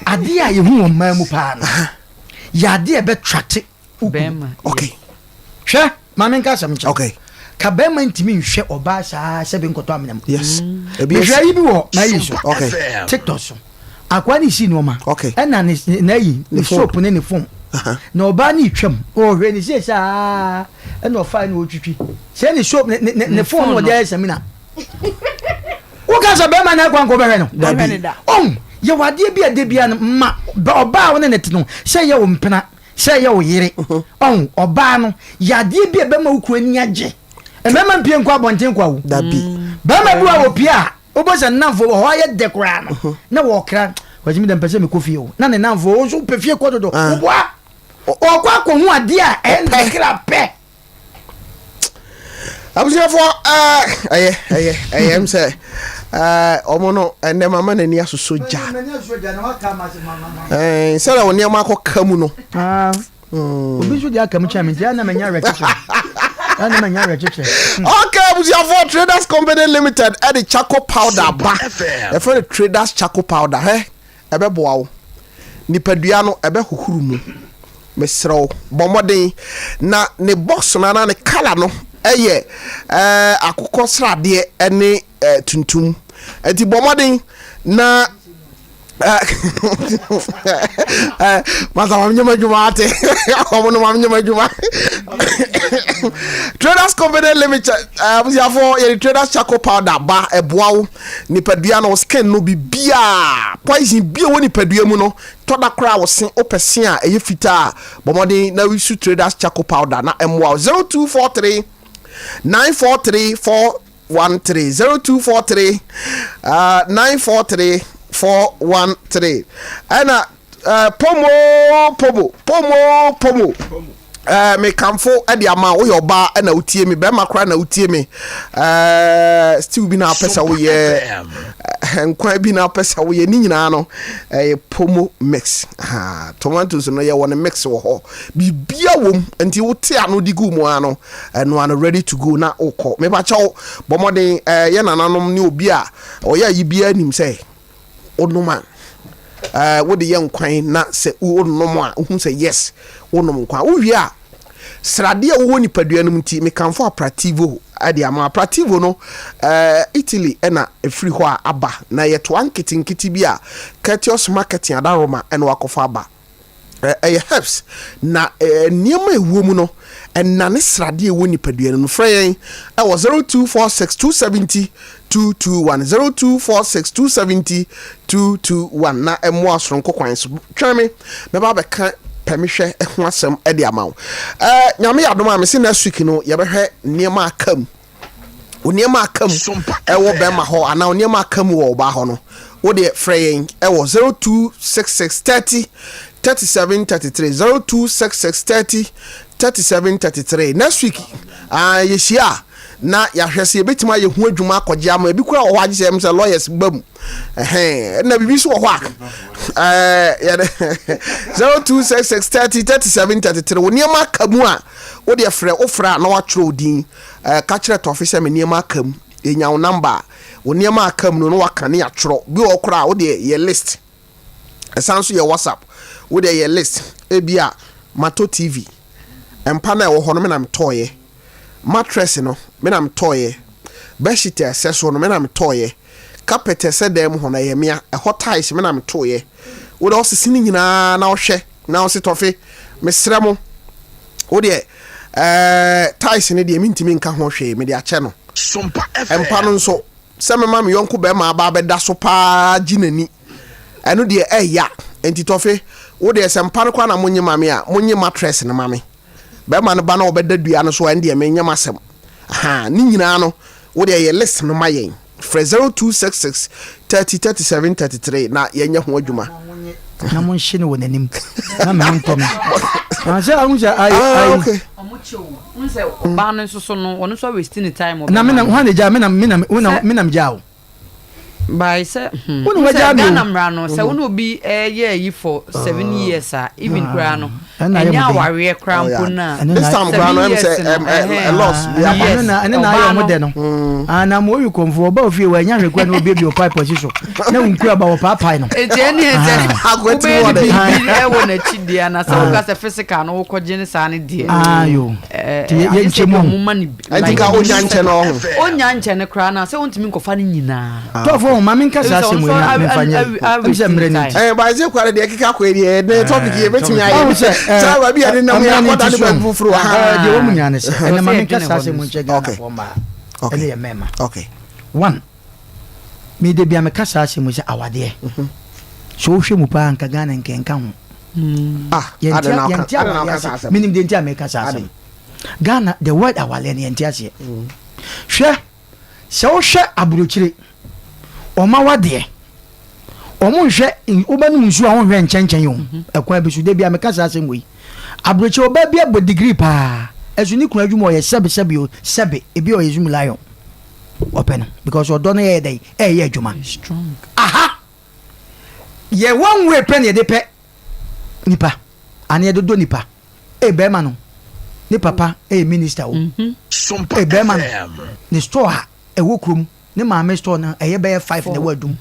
Adeɛ a yɛhu wɔ mmaa mu paa no yɛ adeɛ a ɛbɛtrate wo kunu. Bɛrima. Okay. Hwɛ, maame nka asɛm nkyerɛ. Okay. Ka bɛrima ntumi nhwɛ ɔbaa saa sɛ bi nkɔtɔ amena mu. Yes. Ebi Mehwɛ esi. ayi bi wɔ n'ayi so. Okay. TikTok so. Akoa ne si nneɛma. Okay. Ɛna ne n'ayi ne Ne phone. soap ne ne phone. Na ɔbaa ne twam. Ɔhwɛ ne sie saa ɛna ɔfa ne ɔtwitwi. Sɛ ne soap ne ne ne phone na ɔde ayɛ samina. Woka sɛ bɛrima na akɔ ankɔ bɛhwɛ no. Dabi. Ɔn yɛ wɔ adeɛ bi a de bia no ma ɔbaa wo ne ne te no sɛ yɛ wo mpena sɛ yɛ wo yere ɔn ɔbaa no yɛ adeɛ bi a ɛbɛma wo kunu ani agye. Mmarima mpie nkɔ abɔnten kwa o. Dabi. Bɛrima bi wɔ a wɔpie a wobɔ sɛ nnamfo wɔ hɔ ayɛ dɛ koraa no na wɔkra kwasi mi dɛ mpɛ sɛ mekɔ fie o na ne nnamfo wo nso wopɛ fie kɔ dodo woboa ɔkɔ akɔhu adeɛ a ɛyɛ ne kra pɛ. Abusuafoɔ ɛɛ ɛyɛ ɛyɛ ɛyɛ m sɛ ɛɛ ɔmo no ɛnɛ mama n'ani asosɔ gya ɛɛ sɛdeɛ wɔn nneɛma akɔ ka mu no. Obi nso de aka mu kyɛn me nti ɛna manya awerɛkyekyerɛ ɛna manya awerɛkyekyerɛ. Okay, abusuafoɔ Traders Company Limited ɛde charcoal powder ba yɛfrɛ no Traders charcoal powder hɛ ɛbɛboa wo nipadua no ɛbɛhohoro mu mesrɛ wo bɔ mmɔden na ne box no anaa ne colour no ɛyɛ ɛɛ akokɔ sradeɛ ɛne ɛɛ tuntum ɛnti bɔ mmɔden na masa ma menyɛ m'adwuma ate ɔmo no ma menyɛ m'adwuma. Traders Company Limited abusuafoɔ yɛde Traders charcoal powder ba ɛboa wo nipadua no skin no biribiaa poison bi a ɛwɔ nipadua mu no tɔda koraa wo se wopɛ se a ɛyɛ fitaa bɔ mmɔden na wisu Traders charcoal powder na ɛmmoa wo. 0243 943 4 13 0243 943 413 ɛna pomo pomo pomo pomo ɛɛ mekamfo ɛde ama woyɛ ɔbaa ɛna wotie me bɛrima koraa na wotie me ɛɛ stew bi na apɛ sɛ woyɛ nkwan bi na apɛ sɛ woyɛ ne nyinaa no ɛyɛ pomo mix ha tomatoes no yɛ wɔ ne mix wɔ hɔ biribia wom nti wote ano de gu mu ano ɛno ano ready to go na wokɔ mepakyɛw bɔ mmɔden ɛɛ yɛ nananom ne obi a ɔyɛ ayi biara nim sɛ. Wonom a, eh, wode yɛ nkwan na sɛ wonom a, wohu sɛ yes, wonom nkwan. Wowie a, sradeɛ a wowɔ nipadua no mu nti, mekamfo Aprativo de ama. Aprativo no, eh, Italy na ɛfiri hɔ a aba, na ɛyɛ toa nketenkete bi a Curtius Marketing Adaroma na wakɔfa aba. Ɛyɛ herbs, na nneɛma a ɛwɔ mu no, ɛnane sradeɛ a ɛwɔ nipadua no mu. Frɛ yɛn wɔ 0246 270 221, 0246 270 221 na mmoa soronko kwan so. Twɛn me, mɛba abɛka pɛmehwɛ ho asɛm de ama wo. Nyame yɛ adom a, mese next week no yɛbɛhwɛ nneɛma aka mu. Wo nneɛma aka mu ɛwɔ bɛrima hɔ anaa wo nneɛma aka mu wɔ ɔbaa hɔ no, wo deɛ frɛ yɛn ɛwɔ 0266 30 37 33 0266 30 37 33. Next week ah, yɛhyia a na yɛahwɛ sɛ yɛbɛtumi ayɛ ho adwuma akɔgye ama ebi kura wɔ hɔ agye sɛ ɛm sɛ lawyers ba mu ɛhɛn ɛna biribi nso wɔ hɔ a ɛɛ yɛde 0266 30 37 33 wo nneɛma aka mu a wo deɛ frɛ wo frɛ a na watwerɛ wo din Ɛɛ, ka kyerɛ Tɔfe sɛ me nneɛma aka mu. Yɛnya wo number a, wo nneɛma a aka mu no na waka ne yɛatwerɛ. Bi wɔ hɔ koraa a, wo deɛ yɛ list. Ɛsan nso yɛ WhatsApp. Wo deɛ yɛ list. Ebia matɔ TV. Mpa no a ɛwɔ hɔ no, me na metɔeɛ. Mattress no, me na metɔeɛ. Bedsheet a ɛsɛ so no, me na metɔeɛ. Carpet a ɛsɛ dan mu hɔ no, ɛyɛ mea. Ɛhɔ tiles, me na metoeɛ. Wo deɛ wosese ne nyinaa na wohwɛ na wose Tɔfe, mesrɛ mo, Wo deɛ ɛɛ tiles no deɛ mentumi nka ho hwee, mede akyɛ no. Mpa no nso, sɛ mema me yɔnko barima aba abɛda so paa gye n'ani, ɛno deɛ ɛya. Enti Tɔfe, wo deɛ sɛ mpa no koraa na monye ma me a, monye mattress no ma me. Barima no ba na ɔbɛda dua no so a, ɛno deɛ menyɛ m'asɛm. Ahaa, ne nyinaa no, wo deɛ yɛ list no ma yɛn. Frɛ 0266 30 37 33 na yɛnyɛ ho adwuma. Na mo nhye no wɔ n'anim na me ho ntɔ me. Ah, sɛ ahu sɛ ayi ah, ayi. Okay. Ɔmo kyɛ o. N sɛ ɔbaa no nso so no, ɔno nso awesti ne time. Na me na hwan na gya me na me na me na me gya o. By sɛ hmm. Wo na wagyaa me o. Ghana mmara no sɛ wo ne obi yɛ ayi for 7 years a even koraa no ɛnyɛ awareɛ koraa mpo no a. This time koraa no ɛm sɛ loss bi aba. Ɛno na ɛno na ayɛ ɔmo dɛ no. Ah na mo oyi kɔnfo ɔba ofie wa ɛnya hwɛ kura na obiebie o pipe asi so na wo nkura ba wɔ paapae no. Eti ɛne ɛsɛ wobɛyɛ ne biribi ɛwɔ n'akyi deɛ anasɛ woka sɛ physical no wokɔgye ne saa ne deɛ. Ayo. Ti yɛ nkyɛn mu. Ɛnti nka onya nkyɛ no ɔho. Onya nkyɛ no koraa na sɛ wontumi nkɔfa no nyinaa. Tɔfo ho ma menka saa asɛm wei na memfa nyɛ ɛm sɛ mmerɛ no nti. Ɛɛ ba ɛsɛ kware deɛ ɛkeka kɔ deɛ ɛnɛ topic yɛ bɛtumi ayɛ saa baabi a ne nam yɛ akɔda ne baabi foforɔ ha. Deɛ wɔ mu nyinaa ne sɛ ɛnɛ ma menka saa asɛm nkyɛ Ghanafoɔ mmaa ɛne yɛ mmarima. One, me da bia meka saa asɛm sɛ awadeɛ sɛ wohwɛ mu paa nka Ghana nka ɛnka ho. Yɛnte awadeɛ ase menim deɛ nti a meka saa asɛm. Ghana the word awaleɛ no yɛnte aseɛ. Hwɛ sɛ wohwɛ aburokyire wɔn awadeɛ wɔn nhwɛ wobɛnom nsuo a wonhwɛ nkyɛnkyɛn o mhm. ɛkwan bi so da bi a meka saa asɛm wei aburokyire ɔbaa bi abɔ degree paa ɛso ne kunu adwuma ɔyɛ sɛbe sɛbe o sɛbe ebi ɔyɛ zoom lion ɔpɛ no because ɔdɔ no yɛ dɛn ɛyɛ adwuma aha yɛ one way pɛ na yɛde pɛ nipa ana yɛde dɔ nipa Ei bɛɛma no ne papa yɛ minister o. Ei bɛɛma no ne store a ɛwɔ kurom ne maame store no ɛyɛ bɛyɛ five na ɛwɔ adum.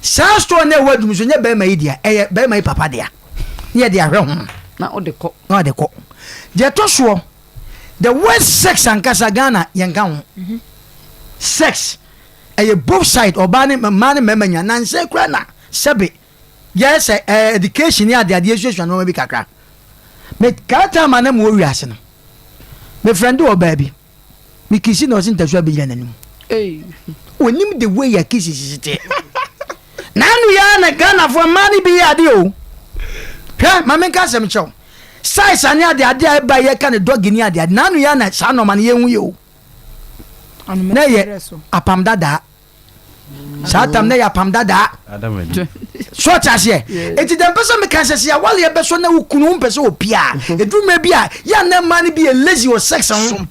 Saa store no ɛwɔ adum so nyɛ bɛɛma yi dea ɛyɛ bɛɛma yi papa dea. Ne yɛde ahwɛ ho. Na ɔde kɔ. Na ɔde kɔ. Deɛ ɛtɔ soɔ the word sex ankasa Ghana yɛn ka ho. Sex ɛyɛ both side ɔbaa ne mmaa ne mmarima nyinaa nansa kura na sɛbe Yɛ sɛ eh, education ne adeade yɛsuasua nneɛma bi kakra. Me kaa time a na mewɔ wiase no, me friend wɔ baabi, me kisi na ɔse ntasua bɛgyina n'anim. Onim the way yɛ kisi sisi teɛ. N'ano yɛ ara na Ghanafoɔ mmaa no bi yɛ adeɛ o. Hwɛ, ma menka asɛm kyerɛ wo. Size ne adeade a ɛba yɛka ne dɔge ne adeade, n'ano yɛ ara na saa nneɛma no yɛhu yɛ o. Na yɛ apam dadaa. Saa tam na yɛ apam dadaa. So ɔte aseɛ? Eti deɛ mpɛ sɛ meka sɛ sɛ yɛawale ɛbɛsɔ na wo kunu wompɛ sɛ ɔpie a, ɛduru mmerɛ bi a yɛ a na mmaa no bi yɛ lazy wɔ sex ho.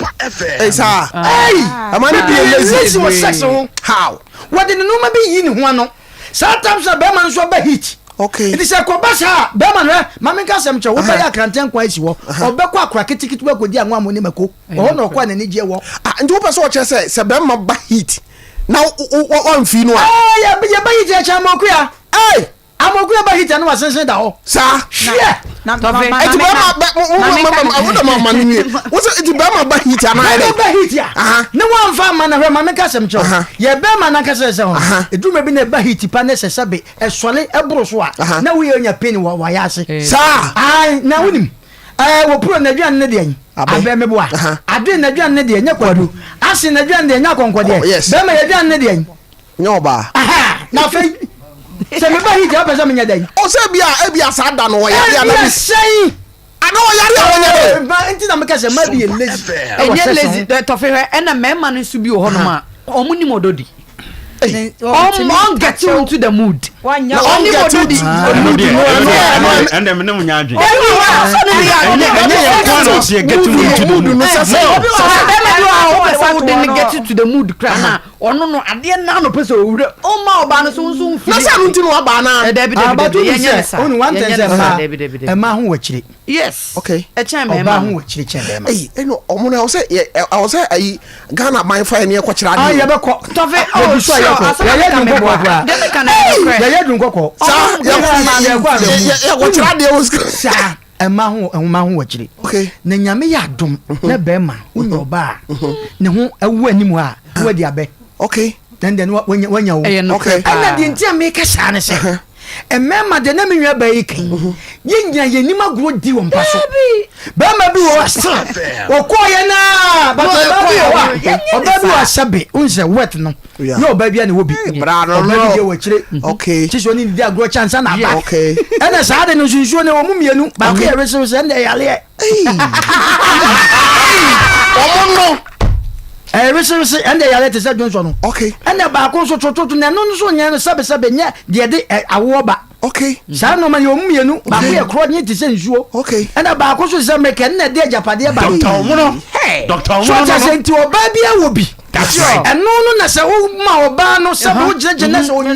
Ei saa. Ei! Ɛma no bi yɛ lazy. Lazy wɔ sex ho. How? Wɔde ne nneɛma bi yi ne ho ano. Saa tam so na bɛrima no nso ɔba heat. Okay. Nti sɛ ɛkɔba saa a, bɛrima no hwɛ, ma menka asɛm kyerɛ wo, wobɛyɛ akrantɛ nkwan asi hɔ, ɔbɛkɔ akora ketekete bi akɔdi anwa mo ne mako. Ɔhɔ na ɔkɔ a n'ani gyeɛ wɔ. Ah, nti wopɛ sɛ ɔkyerɛ sɛ sɛ bɛrima ba heat na wamfii no a. Ɛɛ, yɛba heat yɛkyɛn mɔkua. Ei! Amoku ba heat a na wasensen da hɔ. Saa. Hwiɛ. Eti bɛrima bɛ mo mo mo mo mo dɛm ama no nwie. Wosɛ eti bɛrima ba heat a na ayɛ dɛ. Bɛrima ba heat a. Ne wanfa ama na hwɛ ma menka asɛm kyerɛ wo. Yɛ bɛrima nankasa sɛ ho. Eduru bi na ɛba heat pa ne sɛ sɛbe ɛsɔre ɛboro so a na woyɛ nya pain wɔ wayɛ ase. Saa. Ae na wonim. Ɛɛ wɔ puro n'aduane ne deɛ. Abɛ meboa. Ade n'aduane ne deɛ nyɛ kwadu. Ase n'aduane deɛ nyɛ akɔnkɔdeɛ. Bɛrima yɛ aduane ne deɛ. Nyɛ ɔbaa. Aha! Na afei, sɛ meba heat a, wopɛ sɛ menyɛ dɛn? O sɛ ebia, ebia saa da no ɔyare a na Ebia sɛn? Ana ɔyare a ɔnyɛ dɛn? Mma nti na meka sɛ mma bi yɛ lazy ɛwɔ Ɛnyɛ sex lazy, ho. Tɔfe hwɛ, ɛna mmarima no nso bi wɔ hɔnom a, wɔn nim ɔdɔ di. Wɔn wɔn get you into the mood. Na Wɔn nim ɔn get ɔdɔ you di. to the mood no, ɛno ɛno Ɛnde me ne mo nyɛ adwene. Obi wɔ hɔ a, sɛ ne yɛ Ɛnyɛ ɛnyɛ yɛn nko ara na ɔsi yɛ get you into the mood mood. no sɛ sɛ Obi wɔ hɔ a, bɛrima bi wɔ hɔ a, wopɛ sɛ wode no get you to the mood koraa na ɔno no adeɛ naa na ɔpɛ sɛ ɔwura ɔma ɔbaa no so nso mfili na sɛ no nti na wabaa naa eh, dabi dabi ah, dabi yɛnyɛ ne saa one thing yɛnyɛ sɛ ne saa mmaa dabi dabi dabi mmaa ho wɔ akyire yes okay ɛkyɛn mmarima ɔbaa ho wɔ akyire kyɛn bɛrima ɛyi ɛna ɔmo na ɔsɛ yɛ ɔsɛ ayi Ghana man fa yɛ ne yɛkɔ kyerɛ adeɛ ah yɛbɛkɔ tɔfe oh yɛgu so a sure yɛkɔ asɛm yɛyɛ a meka dun meboa kɔkɔɔ koraa deɛ meka no ɛyɛ nokorɛ yɛyɛ dun kɔkɔɔ saa yɛkɔ yɛkɔ kyerɛ adeɛ wɔ sukuu saa ɛma ho ɛma ho wɔ akyire okay na nyame yɛ adom na bɛrima wonya ɔbaa ne ho ɛwɔ anim a na wadi abɛ okay then then wanya wanya wo ɛyɛ nokorɛ Okay. paa ɛna deɛ nti a meka saa ne sɛ mmarima deɛ na me nua baa yi kan yɛnyina yɛnim agorɔ di wɔ mpa so bɛrima bi wɔ hɔ a ɔkɔɔyɛ naa but ɔbaa bi wɔ hɔ a ɔbaa bi wɔ asɛbe wohu sɛ wet no nyɛ ɔbaa bi a na ɛwɔ bi ɔbaa bi deɛ wɔ akyire kye sɛ ɔne ne di agorɔ kyɛ ansa na aba ɛna saa de no nso nsuo no ɛwɔ mu mmienu baako yɛ wesewese ɛna ɛyaleɛ ɔmo no ɛyɛ wesewese ɛna ɛyaleɛ te sɛ dwonsɔ no ɛna baako nso tototo na ɛno nso nyɛ no sɛbesɛbe nyɛ deɛ de awoɔ ba Okay. Saa nneɛma yɛ wɔn mmienu. Baako yɛ korɔ nye te sɛ nsuo. Okay. Ɛna baako nso te sɛ mmerɛkɛ ɛna ɛde agyapadeɛ ba. Dɔkta Ɔmono. Dɔkta Ɔmono. So ɔkyɛ sɛ nti ɔbaa bi awɔ bi. That's right. Ɛno no na sɛ woma ɔbaa no sɛ wo gyinagyina na sɛ onya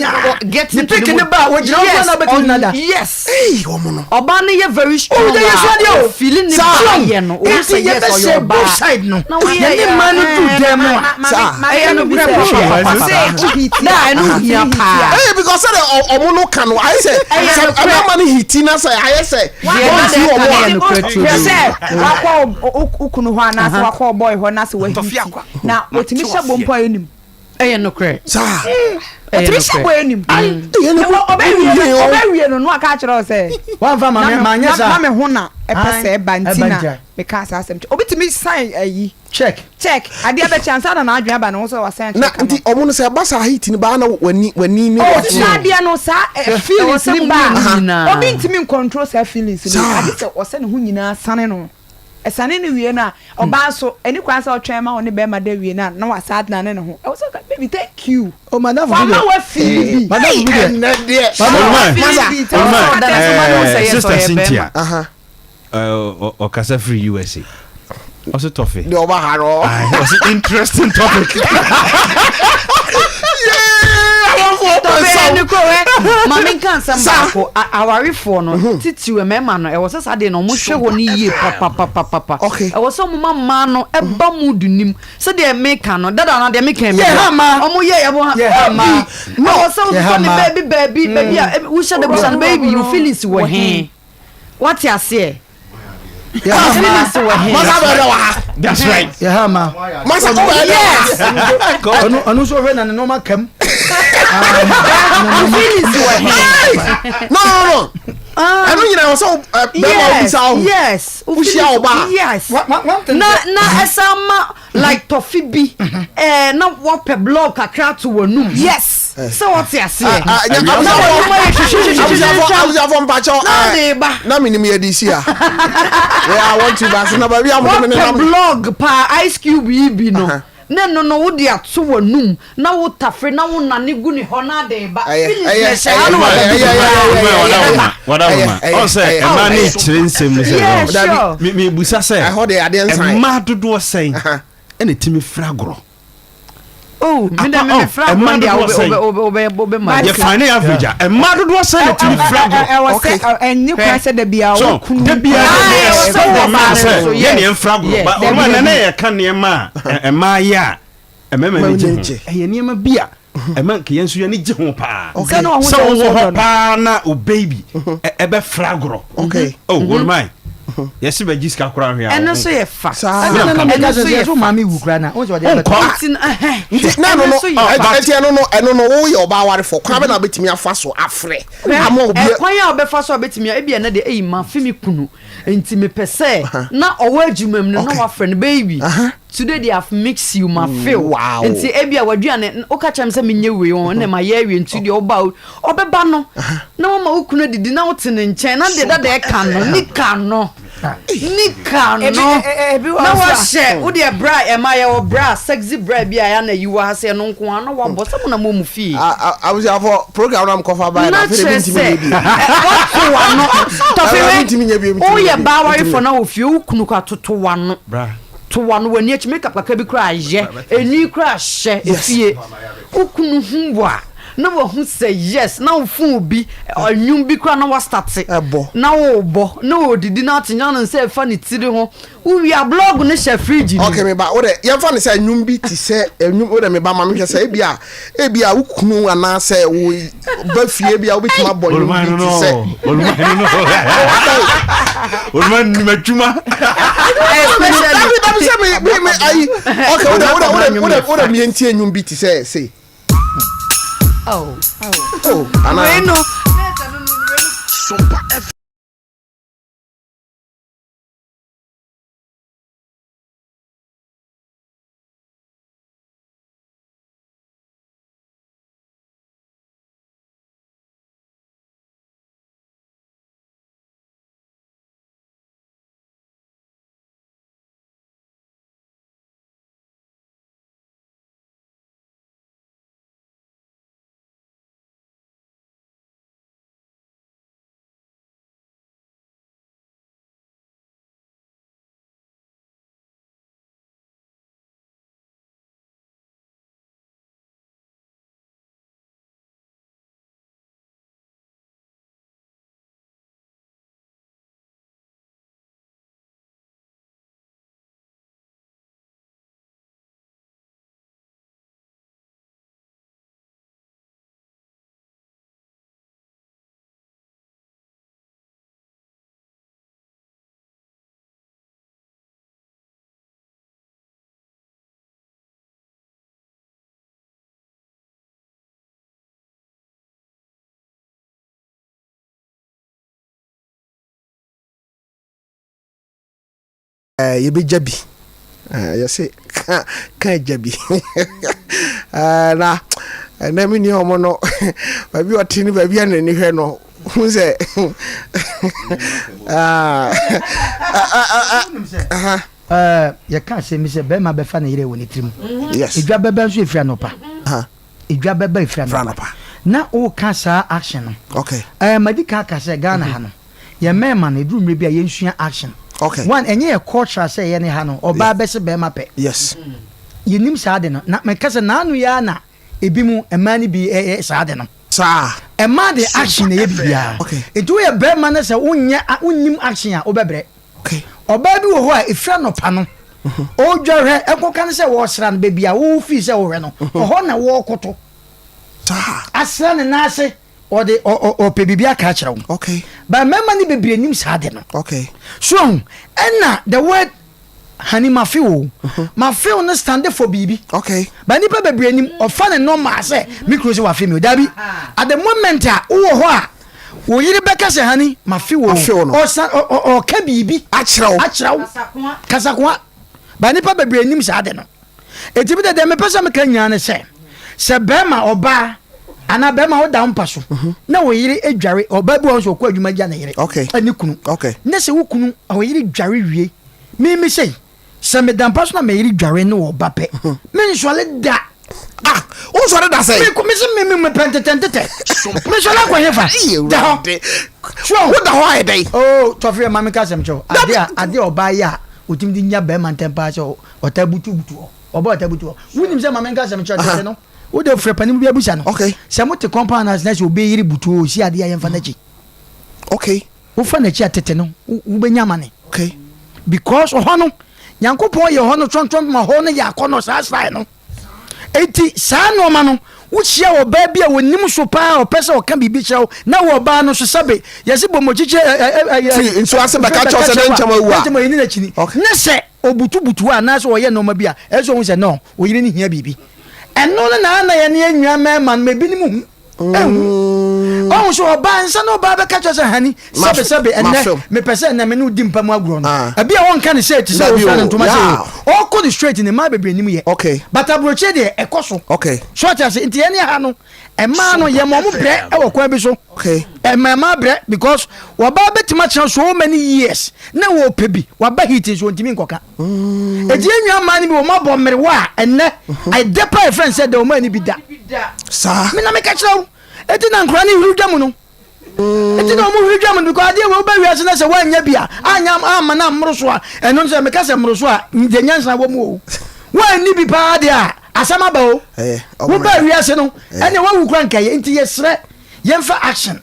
ne peke ne ba a ogyina wo kora na bɛtumi nada. Yes. Ee wɔn no. Ɔbaa no yɛ very strong a. Ɔyɛ yɛ adeɛ o. Fili ne ba yɛ no. Eti yɛ bɛ sɛ both side no. Yɛ ne mmaa no du dɛm mu a. Saa. Ɛyɛ no korɛ papa. Na ɛno hia paa. Ɛyɛ because sɛ ɔmo no ka no ayɛ sɛ sɛ ɛbɛma no hiti na sɛ ayɛ sɛ wɔnfi ɔmo a. Hwɛ sɛ wakɔ wo kunu hɔ anaasɛ wakɔ ɔbɔe hɔ na sɛ wahiti na otumi hyɛ bɔ mpo a ɛnim. Ɛyɛ nokorɛ. Saa. Otumi hyɛ bɔ ɛnim. Ɔbɛwie no na waka akyerɛ wo sɛ. Wamfa ma me manyɛ saa. Na me ho na ɛpɛ sɛ ɛba nti na meka saa asɛm kyerɛ. Obi tumi sign ayi. Check. Check. Adeɛ bɛkye ansa na n'adwene aba ne ho sɛ wasan Na check ama. nti ɔmo no sɛ ɛba saa heat no baa na w'ani w'ani ne Oh, w'aso. saa adeɛ no saa eh, feelings Ɛwɔ sɛ ni mo ba mmienu a nyinaa. obi ntumi ncontrol saa feelings no Saa. agye sɛ ɔsɛ ne ho nyinaa sane no ɛsane no wie no a ɔbaa nso ɛni kwan sɛ ɔtwɛn ma ɔne bɛrima da wie no a na wasa adena ne ho ɛwɔ sɛ ɔka baby thank you Oh, madam wama bi deɛ. wafili bi Madam bi deɛ. Ɛnɛ deɛ. Oluma, Masa. Feeling bi Oluma, tɛ eh, Sister Cynthia. Aha. Ɔkasa firi USA. Ɔse tɔfe. Deɛ ɔba ha no. Ɔse interesting topic. Tɔfe ne kuro hɛ. Maame nka nsɛm baako. Awarefoɔ no mhm. titiriw mmarima no ɛwɔ sɛ saa deɛ no wɔn hwɛ hɔ no yie papapapapa. Ɛwɔ sɛ wɔn ma mmaa no ɛba mu du nim sɛdeɛ meka no dada na deɛ meka mi. Wɔn yɛ yɛ bɔ ha. Ɛwɔ sɛ wosɔ ne baabi baabi baabi a wohyɛ de busa no baabi you feelings wɔ he. Wate aseɛ? Feelings wɔ he? Masa bɛyɛ dɛ wɔ ha. That's right. Yɛ ha ma. Masa ko bɛyɛ dɛ wɔ ha. Ɔno ɔno nso hwɛ na ne nneɛma kam. Feelings wɔ he? No no no. Ɛno nyina wɔ sɛ bɛrima wo bisa wo. Yes. Wohyia wo ba. Yes. Na na ɛsan ma like tɔfe bi ɛɛ na wɔpɛ blog kakra ato w'anum. Yes. Sɛ wɔte aseɛ. Na wɔn ayɛ hwehwehwehwehwehwɛ. Abusuafo mpakyɛw. Na ɔde ba. Na mi nim yɛ de si a. Yeah, I want to back na baabi a mo de me nenam. Wɔpɛ blog paa ice cube yi bi no. Ne no no wode ato w'anum na wo tafere na wo nane gu ne hɔ na ade ba. Ɛyɛ Feelings ɛyɛ na ɛhyɛ ha no wɔ baabi Wadawoma, wadawoma. Ɔn sɛ ɛmaa ne kyerɛ nsɛm no sɛ. Yeah, sure. Mi mi busa sɛ. Ɛhɔ de adeɛ nsan. Ɛmaa dodoɔ sɛn ɛna etimi fira agorɔ. Oh, mi dɛ mi mi fira agorɔ deɛ wobɛ wobɛ wobɛ ma. Yɛ fine average a ɛmaa dodoɔ sɛn na etimi fira agorɔ. Ɛwɔ sɛ ɛnni kwan sɛ dabi a So okunu. da biara Ah, yɛ ɛwɔ sɛ expect wɔ the man ɔbaa sɛ no so, yɛ yes. ne ɛmfra agorɔ. Ba Yes. ɔno a nana yɛ ka nneɛma a ɛmaa yɛ a ɛmɛma ne gye ho. gye. Ɛyɛ nneɛma bi a. ɛma nka yɛn nso yɛn ani gye ho paa. Sɛ wowɔ hɔ paa na o baby ɛbɛfra agorɔ. Oh, Olumai, yɛsi bɛgye sika koraa hwɛ a. Ɛno nso yɛ fa. Ɛno nso yɛ fa. Maame wu koraa na o sɛ ɔde abɛtɔ. Nti na ɛno no ɛti ɛno no ɛno no woyɛ ɔbaa awarefo kwan bɛ na wobɛtumi afa so afrɛ ama obi. Ɛkwan a wobɛfa so a wobɛtumi ebi ɛnɛ deɛ eyi ma fi mi kunu nti mepɛ sɛ na ɔwɔ adwuma mu no na wafrɛ no baby. Today deɛ I've mixed you ma feel nti ebia w'aduane woka kyerɛ me sɛ menyɛ wei wɔn na ma yɛ awie nti deɛ ɔba ɔbɛba no na wama wo kunu adidi na wote ne nkyɛn na deɛ dada ɛka no nika no nika no na wahyɛ wo deɛ bra ɛma yɛwɔ bra sexy bra bi a yɛ na yi wɔ ha sɛ ɛno nko ara na wabɔ sɛ mo na mo mu fie. Abusuafo program na mkɔfa bae na afei de mentumi nyɛ bi. Wato wano tɔfewe woyɛ baa warefo na wɔ fie wo kunu kɔ atoto wano. To w'ano, w'ani akyi, makeup kakra bi koraa yɛ, enwi koraa hyɛ, efie. Wo kunu hu wo a, na wahu sɛ yes, na wo phone bi, nnwom bi koraa na wastate, na wobɔ, na odidi na ate nyan ne nsa ɛfa ne tiri ho. Wowie a, blog no hyɛ fridge no mu. Okay, me ba, wo dɛ, yɛmfa no sɛ nnwom bi te sɛ nnwom, wo dɛ me ba ma menhwɛ sɛ ebia, ebia wo kunu anaasɛ wo ba fie ebia wobɛtumi abɔ nnwom bi te sɛ. Olùmọ̀ ni ma juma. Dabi dabi sɛ mi mi mi ayi okay wo dɛ wo dɛ wo dɛ wo dɛ wo dɛ mi ntie nnwom bi te sɛ se. Oh. Oh, ana. Wei no. Eh, yɛbɛgya bi eh, yɛse ka ka agya bi eh, na ɛnɛ me nua ɔmo no baabi ɔte ne baabi a n'ani hwɛ no hu sɛ ah, ah, ah, ah, Yɛka asɛm bi sɛ bɛrima bɛfa ne yere wɔ ne tirim. Yes. Edwa bɛba nso efiri anɔpa. Edwa bɛba efiri anɔpa. Na woka saa action no. Okay. Ɛɛ madi kan aka sɛ Ghana ha no, yɛn mmarima no eduru mmerɛ bi a yɛnsua action. Okay. One, ɛnyɛ yɛ culture sɛ yɛn ha no ɔbaa bɛse bɛrima pɛ. Yes. Yɛnim saa ade no. Na meka sɛ naano yi ara na ebi mu mmaa no bi yɛ saa ade no. Saa. Mmaa de action na ɛyɛ biribiara. Okay. Nti woyɛ barima na sɛ wonyɛ wonnim action a wobɛbrɛ. Ɔbaa bi wɔ hɔ a, ɛfiri anɔpa no, ɔredwa hwɛ, ɛnkɔka no sɛ wɔresra no, baabi a wofii sɛ wohwɛ no, ɔhɔ na wɔrekoto. Asra ne nan ase, ɔde ɔpɛ biribi aka akyerɛ wo. But mmarima no bebree nim saa ade no. So ahu, ɛna the word honey mafe wo, mafe wo no stand for biribi. But nnipa bebree nim, ɔfa ne normal sɛ me kunu sɛ wafe me o. Dabi, at the moment a wowɔ hɔ a, Wo yere bɛka sɛ, Honey, mafe wo. Mafe wo no. Ɔsan, ɔ, ɔ, ɔka biribi. Akyerɛ wo. Akyerɛ wo. Kasakoa. Ba nnipa bebree nim saa ade no. Enti me de, deɛ mepɛ sɛ meka nyinaa ne sɛ, sɛ bɛrima, ɔbaa, anaa bɛrima woda wo mpa so, mhm. na wo yere dware, ɔbaa bi wɔ hɔ nso ɔkɔ adwuma gya ne yere, okay. ne kunu. Okay. Ne sɛ wo kunu, wo yere dware wie, me me sei, Sɛ meda mpa so na me yere dware ne ɔba pɛ, mensɔre da. Ah, wonsɔre da sɛn? Mekɔ, mese me me mepɛ ntetɛ ntetɛ. Mesɔre akɔ hefa? Da hɔ. So woda hɔ ayɛ dɛn? Oh, tɔfe ma menka asɛm kyerɛ wo. Ade a ade a ɔbaa yɛ a otumi de nya bɛrima ntɛm paa sɛ ɔtaa butubutu hɔ. Ɔbaa ɔtaa butu hɔ. Wonim sɛ ma menka asɛm kyerɛ wo tete no, wode frɛ panin bi abisa no. Okay. Sɛ mote compound ase na sɛ obi yere butu hɔ, osi ade a yɛmfa n'akyi. Okay. Wofa n'akyi a tete no wobɛnya amane. Okay. Because ɔhɔ no Nyankopɔn yɛ hɔ no trɔntrɔn ma hɔ no yɛ akɔnɔ saa style no. Eti saa nneɛma no. Wohyia ɔbaa bi a ɔnim so paa a ɔpɛ sɛ ɔka biribi kyerɛ wo na wɔ ɔbaa no so sɛbe yɛse bɔ mmɔkyikyɛ ɛ ɛ ɛ ɛ Firi nsuo ase bɛka kyerɛ wo sɛ dɛn nkyɛm awu a. Dɛn nkyɛm ayi ne n'akyini. Okay. Ne sɛ ɔbutubutu hɔ anaasɛ ɔyɛ nnoɔma bi a ɛsɛ sɛ ɔhu sɛ no ɔyere no hia biribi. Ɛno no na na yɛne yɛn nua mmarima no ma ebinom hu. Ehu. Ɔhu sɛ ɔbaa nsa na ɔbaa bɛka kyerɛ sɛ hani sɛbe sɛbe ɛnɛ mepɛ sɛ ɛnɛ me ne wo di mpa mu agorɔ no. Ebi a wɔnka ne sɛ te sɛ ofura ne ntoma sɛ o. Ɔkɔ ne straight ne mmaa bebree nim yɛ. But aburokyire deɛ ɛkɔ so. So ɔte ase nti yɛne ha no mmaa no yɛma ɔmo brɛ ɛwɔ kwan bi so. Ɛma mmaa brɛ because ɔbaa bɛtumi akyerɛ so many years na wɔpɛ bi waba heat nso ɔntumi nkɔka. Eti yɛn nua mmaa no bi wɔn abɔ mmerewa a ɛnɛ ɛdɛ pa yɛfrɛ no sɛ dɛ wɔn ani bi da. Saa. Me na meka kyerɛ wo. Eti na nkora no huri dwa mu no. Eti na wɔn huri dwa mu no because adeɛ wɔ wobɛ wiase na sɛ woanya bi a anya amma na mmoro so a ɛno nso meka sɛ mmoro so a deɛ nyansa wɔ mu o. Woanni bi paa deɛ a asɛm aba o. Wobɛ wiase no ɛne woawu kora nkɛyɛ nti yɛsrɛ yɛmfa action.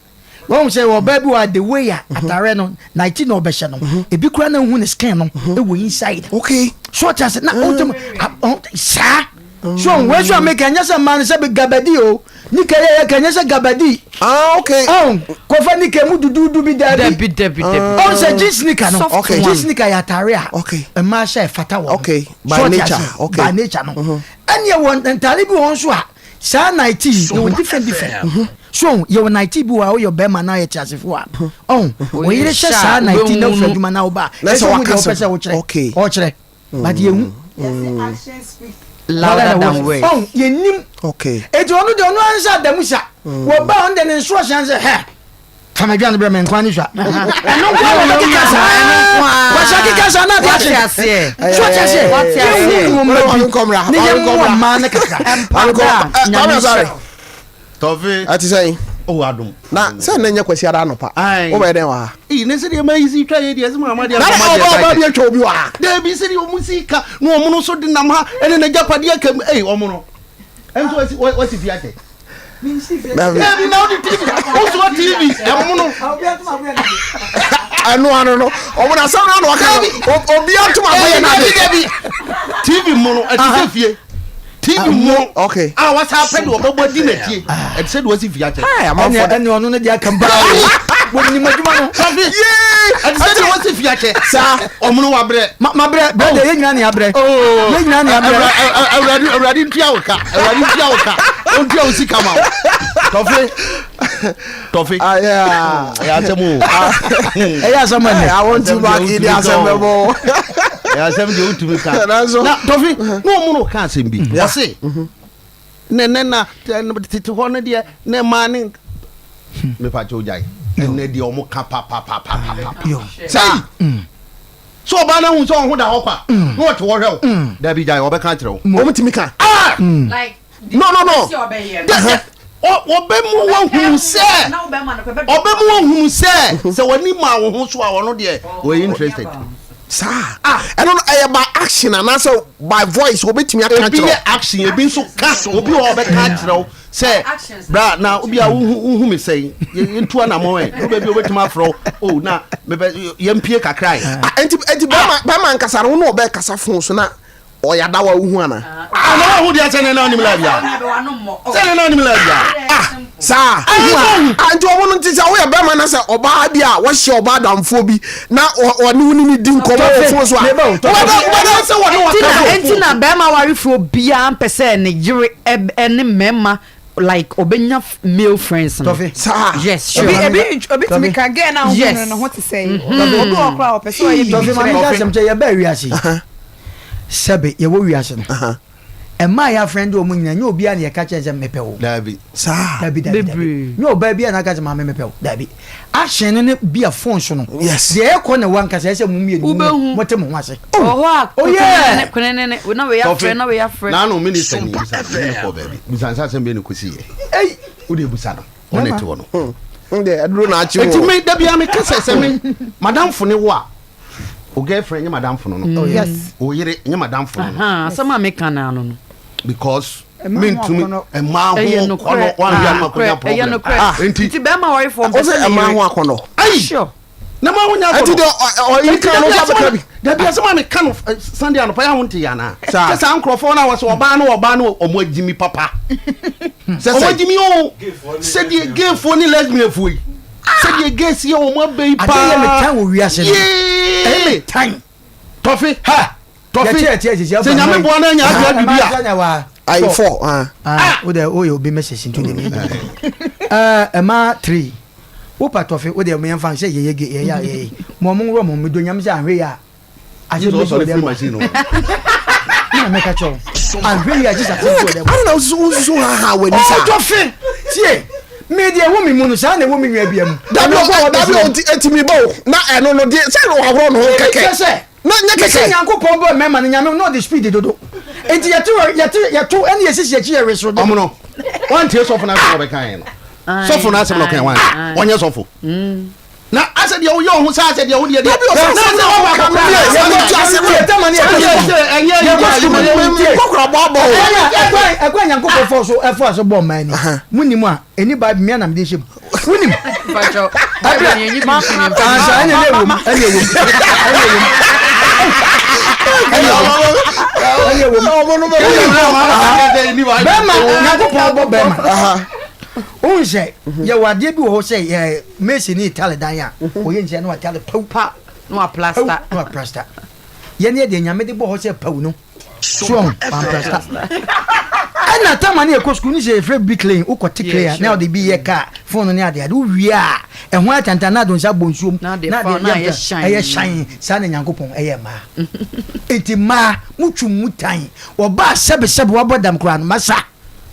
Wahu sɛ ɔbaa bi wɔ a the way a mhm. ataare no nighty na ɔbɛhyɛ no mhm. ebi kura na ehu ne skin no mhm. ɛwɔ inside. Okay. So ɔte ase na ɔntɛm mm. saa. So wei so a meka nyɛ sɛ mmaa no sɛ gabadi o nika yɛ yɛ ka nyɛ sɛ gabadi. Ah okay. Ɔn kɔfa nika mu duduudu bi daabi. Dabi dabi dabi. Ɔn sɛ jeans nika no. Okay. Jeans nika yɛ ataare a. Okay. Mmaa hyɛ ɛfata wɔn. Okay. By nature. Okay. By nature no. Ɛnni ɛwɔ ntaare bi wɔn so a. Saa nighty yi yɛwɔ different different so yɛwɔ nighty bi wɔ a woyɛ ɔbɛrima na ɔyɛ teasefo a ɔn oyere hyɛ saa nighty na ofura adwuma na ɔba a ɛsɛ ɔhu deɛ ɔpɛ sɛ ɔkyerɛ ɔkyerɛ but yɛhu louder than words ɔn yɛnim eti ɔno deɛ ɔno ansa adamu sa wɔba ɔno deɛ ne nso ɔhyɛ ansɛ hɛ. Fa m'aduane brɛ me nkwa ne sua. Ɛno nko ara na ɔbɛkeka saa. Wɔhyɛ keka saa na ade akye. So ɔte aseɛ. Yɛnhu nneɛma bi ne yɛmmoa mmaa no kakra. Mpaada. Tɔfe. Ɛte sɛn? Oh, adom. Na sɛ nnɛ nyɛ kwasi ada anɔpa. Wobɛyɛ dɛn wɔ ha? Ee, ne sɛdeɛ ma yi si twa yɛ deɛ ɛsɛ ma ama deɛ Na akɔma deɛ ɔbaa ɔbaa title. bi atwa obi wɔ ha. Dabi sɛdeɛ ɔmo si ka na ɔmo no so de nam ha ɛne n'agyapadeɛ aka mu. Ee, ɔmo no. Ɛnso wasi wasi fi akyɛ. Dabi na wode TV wosoa TV ɛmono. Ɛno ano no ɔmo na asɛm no ano ɔka no obi atom abɛyɛ n'ade. Dabi TV mono ɛte sɛ fie TV mono okay a wasa apɛ de ɔbɛbɔ di n'akyi ɛte sɛ de wasi fie akyɛ. Ɛne ɛne ɔno no de aka mbaa o wɔnim adwuma no. Ɛte sɛ de wasi fie akyɛ. Saa. Ɔmono wabrɛ. Ma mabrɛ brɛ deɛ yɛn nyinaa ne abrɛ. Yɛn nyinaa ne abrɛ. Awurade awurade ntua wo ka awurade ntua wo ka ɔntua wo sika ma wo tɔfe tɔfe. Ɛyɛ asɛm o. Ɛyɛ asɛm ɛnɛ. I want you back in the asɛm bɛ bɔ. Ɛyɛ asɛm deɛ wotumi ka. Na tɔfe na ɔmono ka asɛm bi ɔse. Ne ne na tete hɔ no deɛ ne mmaa ne mepa kyɛw gyae ɛnɛ deɛ ɔmo ka papapapapa sɛyi sɛ ɔbaa no ahu sɛ ɔho da hɔ kwa na ɔte hɔ hwɛ wo dabi gyae ɔbɛka akyerɛ wo ɔmo tumi ka ah no no no ɔbɛmu wahunu sɛ ɔbɛmu wahunu sɛ sɛ w'ani maa wo ho so a ɔno deɛ ɔyɛ interested Saa. Ɛno no ɛyɛ by action anaasɛ by voice obetumi aka Ebi akyerɛ yɛ wo. action, ebi nso ka. Obi wɔ hɔ a ɔbɛka akyerɛ wo sɛ bra na obi a wohu wohu me sɛn yɛntu anamɔn ɛ. Wobɛ bi obetumi afrɛ wo oh na mepɛ yɛmpie kakra ɛ. Ah, enti enti bɛrima bɛrima nkasa no wo ne ɔbɛkasa phone so na Ɔyɛ adawa wohu ana? Ah na wahu deɛ sɛ ne na ɔnim love ya. Sɛ ne na ɔnim love ya. Ah saa. Ah nti ɔmo no nti sɛ woyɛ bɛrima na sɛ ɔbaa bi a wɔhyɛ ɔbaa damfoɔ bi na ɔne wo ne ne di nkɔmɔ wɔ fon so a wobɛda wobɛda sɛ wɔne waka wɔ phone. Nti na bɛrima awarefoɔ biara mpɛ sɛ ne yere ne mmarima like ɔbɛnya male friends no. Tɔfe. Saa. Yes sure. Ebi ebi obi tumi ka girl na Yes. ohun no ne ho te sɛ yi. Obi wɔ koraa ɔpɛ sɛ ɔyɛ biribi Tɔfe ma kyerɛ. menka asɛm kyɛ yɛbaa wiase yi sɛbe yɛwɔ wiase no ɛmaa yɛ afrɛ de ɔmo nyina nyɛ obiara na yɛka kyerɛ sɛ mepɛ wo. Dabi. Saa. Dabi dabi dabi. Bebree. Nyɛ ɔbaa biara na aka sɛ maame mepɛ wo. Dabi. Action no ne bi a phone so no. Yes. Deɛ ɛkɔ na wankasa ɛsɛ mo mmienu mo Wobɛhu. mote mo ho ase. Wɔ hɔ a Oh yeah. kwenene kwenene na wei afrɛ na wei afrɛ. N'ano minister ni bisa no ne kɔ baabi bisa nsa asɛm bɛ ne kɔsi yɛ. Ei. Wo de bisa no ɔne te hɔ no. Ndɛ aduro na akye Eti wo. me da bia me ka sɛ sɛ me madamfo ne wo a o girlfriend nye madamfo no no. Yes. O yere nye madamfo no no. Asɛm a meka no ano no. Because Ɛmma ho mentumi akɔnnɔ. ɛmma ho Ɛyɛ akɔnnɔ nokorɛ. wanhwɛ a na Nokorɛ. makonya Ɛyɛ problem. nokorɛ. Enti Nti bɛrima awarefoɔ mpɛ Ɔsɛ sɛ ne ɛmma yere. ho akɔnnɔ. ai Sure. Na ma wonya Ɛnti akɔnɔ. deɛ ɔyere ka no nso abɛka bi. Dabi asɛm a meka no Sunday anɔpa yɛ a wonte yɛ anaa? Saa. Sɛ saa nkurɔfoɔ no a wɔsɛ ɔbaa no ɔbaa no ɔmo agyimi papa. Sɛ Ɔmo sɛn? agyimi o. Sɛdeɛ gayfoɔ ne lesbianfoɔ yi. Sɛdeɛ gays yɛ ɔmo abɛ yi Adeɛ yɛ me paa. tan wɔ wiase no. Ɛyɛ me Yee! tan. Tɔfe. Ha! Tɔfe. Sɛ Nyame boa no anya adwe adwe bi a. Ayi fɔ ah. Ah, wo dɛ woyɛ obi message nti de mi. Eh, ɛma tree. Wo pa tɔfe, wo dɛ mo yɛmfa sɛ yɛyɛ ge yɛyɛ yɛyɛ. Mo mo nworɔ mo me do nyame sɛ ahwe yɛ a. Asɛ bi so dɛ mo. Na mɛka kyɛw. Ahwe yɛ a Jesus asɛ bi so dɛ mo. Ana na wosusu ha ha w'ani saa. Oh, tɔfe. Tie. Me deɛ ɛwɔ me mu no saa na ɛwɔ me nua bia mu. Dabi o, dabi o, eti mi ba o. Na ɛno no deɛ sɛ ɔhorɔ ne ho kɛkɛ. Na nyɛ Mese kɛkɛ. Nyankopɔn bɔɔ mmarima no Nyame na ɔde speed dodo nti yɛte wɔ yɛte yɛto ɛne yɛsisi akyi yɛ wesoro dodo. Ɔmo no wantie sɔfo no asɛm a ɔbɛkaeɛ no sɔfo no asɛm na ɔkae wantie ɔnyɛ sɔfo na asɛ deɛ woyɛ ɔho sɛ asɛ deɛ wodeɛ deɛ Dabi ɔsɛ na asɛm sɛ na ɔwɔ ɔka no akɔkora deɛ a yɛde ti ase no Yɛtama ne yɛkɔ sɛ sukuu ɛnyɛ yɛkɔ yi sukuu deɛ no tie Kɔkora bɔ abɔ o. ɛna ɛkwan ɛkwan Nyankopɔn fɔ so ɛfɔ so bɔɔ mmaa ni mo nim a ɛni Bible mia na mede hyɛ mu wonim ɛbrɛ ansa ɛna ɛna ɛwom ɛna ɛwom ɛna ɛwom ɛna ɛwom ɛna ɛwom bɛrima Nyankopɔn bɔ bɛrima wohu sɛ yɛwɔ adeɛ bi wɔ hɔ sɛ yɛ mesi ne itale dan a wɔyɛ nhyɛ na watale paw pa na waplasta na waplasta yɛne yɛ deɛ nyame de bɔ hɔ sɛ paw no so ɔho waplasta ɛna tama ne yɛkɔ sukuu ne sɛ yɛfrɛ bi clay wokɔ te clay a na ɔde bi yɛ kaa fon ne ade ade wowie a ɛho atantan na adonsa bɔ nsuom Na ade na fa ade na yɛ ayɛ shine. ɛyɛ shine saa na nyankopɔn ɛyɛ mmaa enti mmaa motwu mu tan wɔbaa sɛbesɛbe wabɔ dam koraa no masa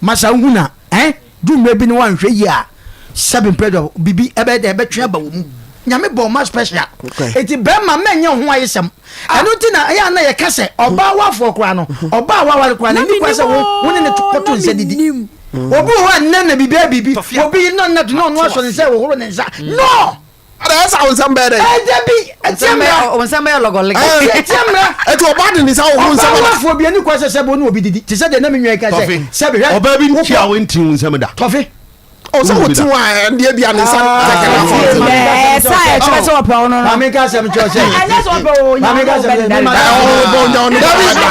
masa wohu na eh Du mmerɛ bi no wanhwɛ yie a sɛbe mprɛ dɔ bibi ɛbɛyɛ dɛ ɛbɛtwe aba wo mu. Nyame bɔɔ ma special. Enti bɛrima mɛnyɛ wo ho ayesɛm. Ɛno nti na ɛyɛ a na yɛka sɛ ɔbaa wafoɔ koraa no ɔbaa a waware koraa no ɛnni kwan sɛ wo wo ne no kɔto nsa didi. Obi wɔ hɔ a nnɛ na biribi ayɛ biribi obi yi no nna to na ɔno asɔ ne nsa ɛhohoro ne nsa. No! Ada ɛsɛ wo nsɛm bɛyɛ dɛ. Ɛgya bi ɛtiɛ mmira. Wo nsɛm bɛyɛ lɔgɔlɔgɔ. Ɛtiɛ mmira. Ɛti ɔbaa de ne nsa wɔ ho nsɛm. Ɔbaa wafoɔ bi ani kwan sɛ sɛbi ɔne obi didi te sɛ deɛ na me nua yi ka sɛ sɛbi hwɛ. Ɔbaa bi ntia wo nti wo nsɛm da. Tɔfe. Ɔsɛ wo ti wa ɛdeɛ bi a ne nsa kɛkɛ na afɔ nsɛm. Ɛɛ sa ɛkyerɛ sɛ ɔpɛ wo no no. Maame nka asɛm kyerɛ sɛ. Ɛnyɛ sɛ ɔpɛ wo Maame nka asɛm kyerɛ sɛ. Ɔbɔ nya ɔno bɔ da.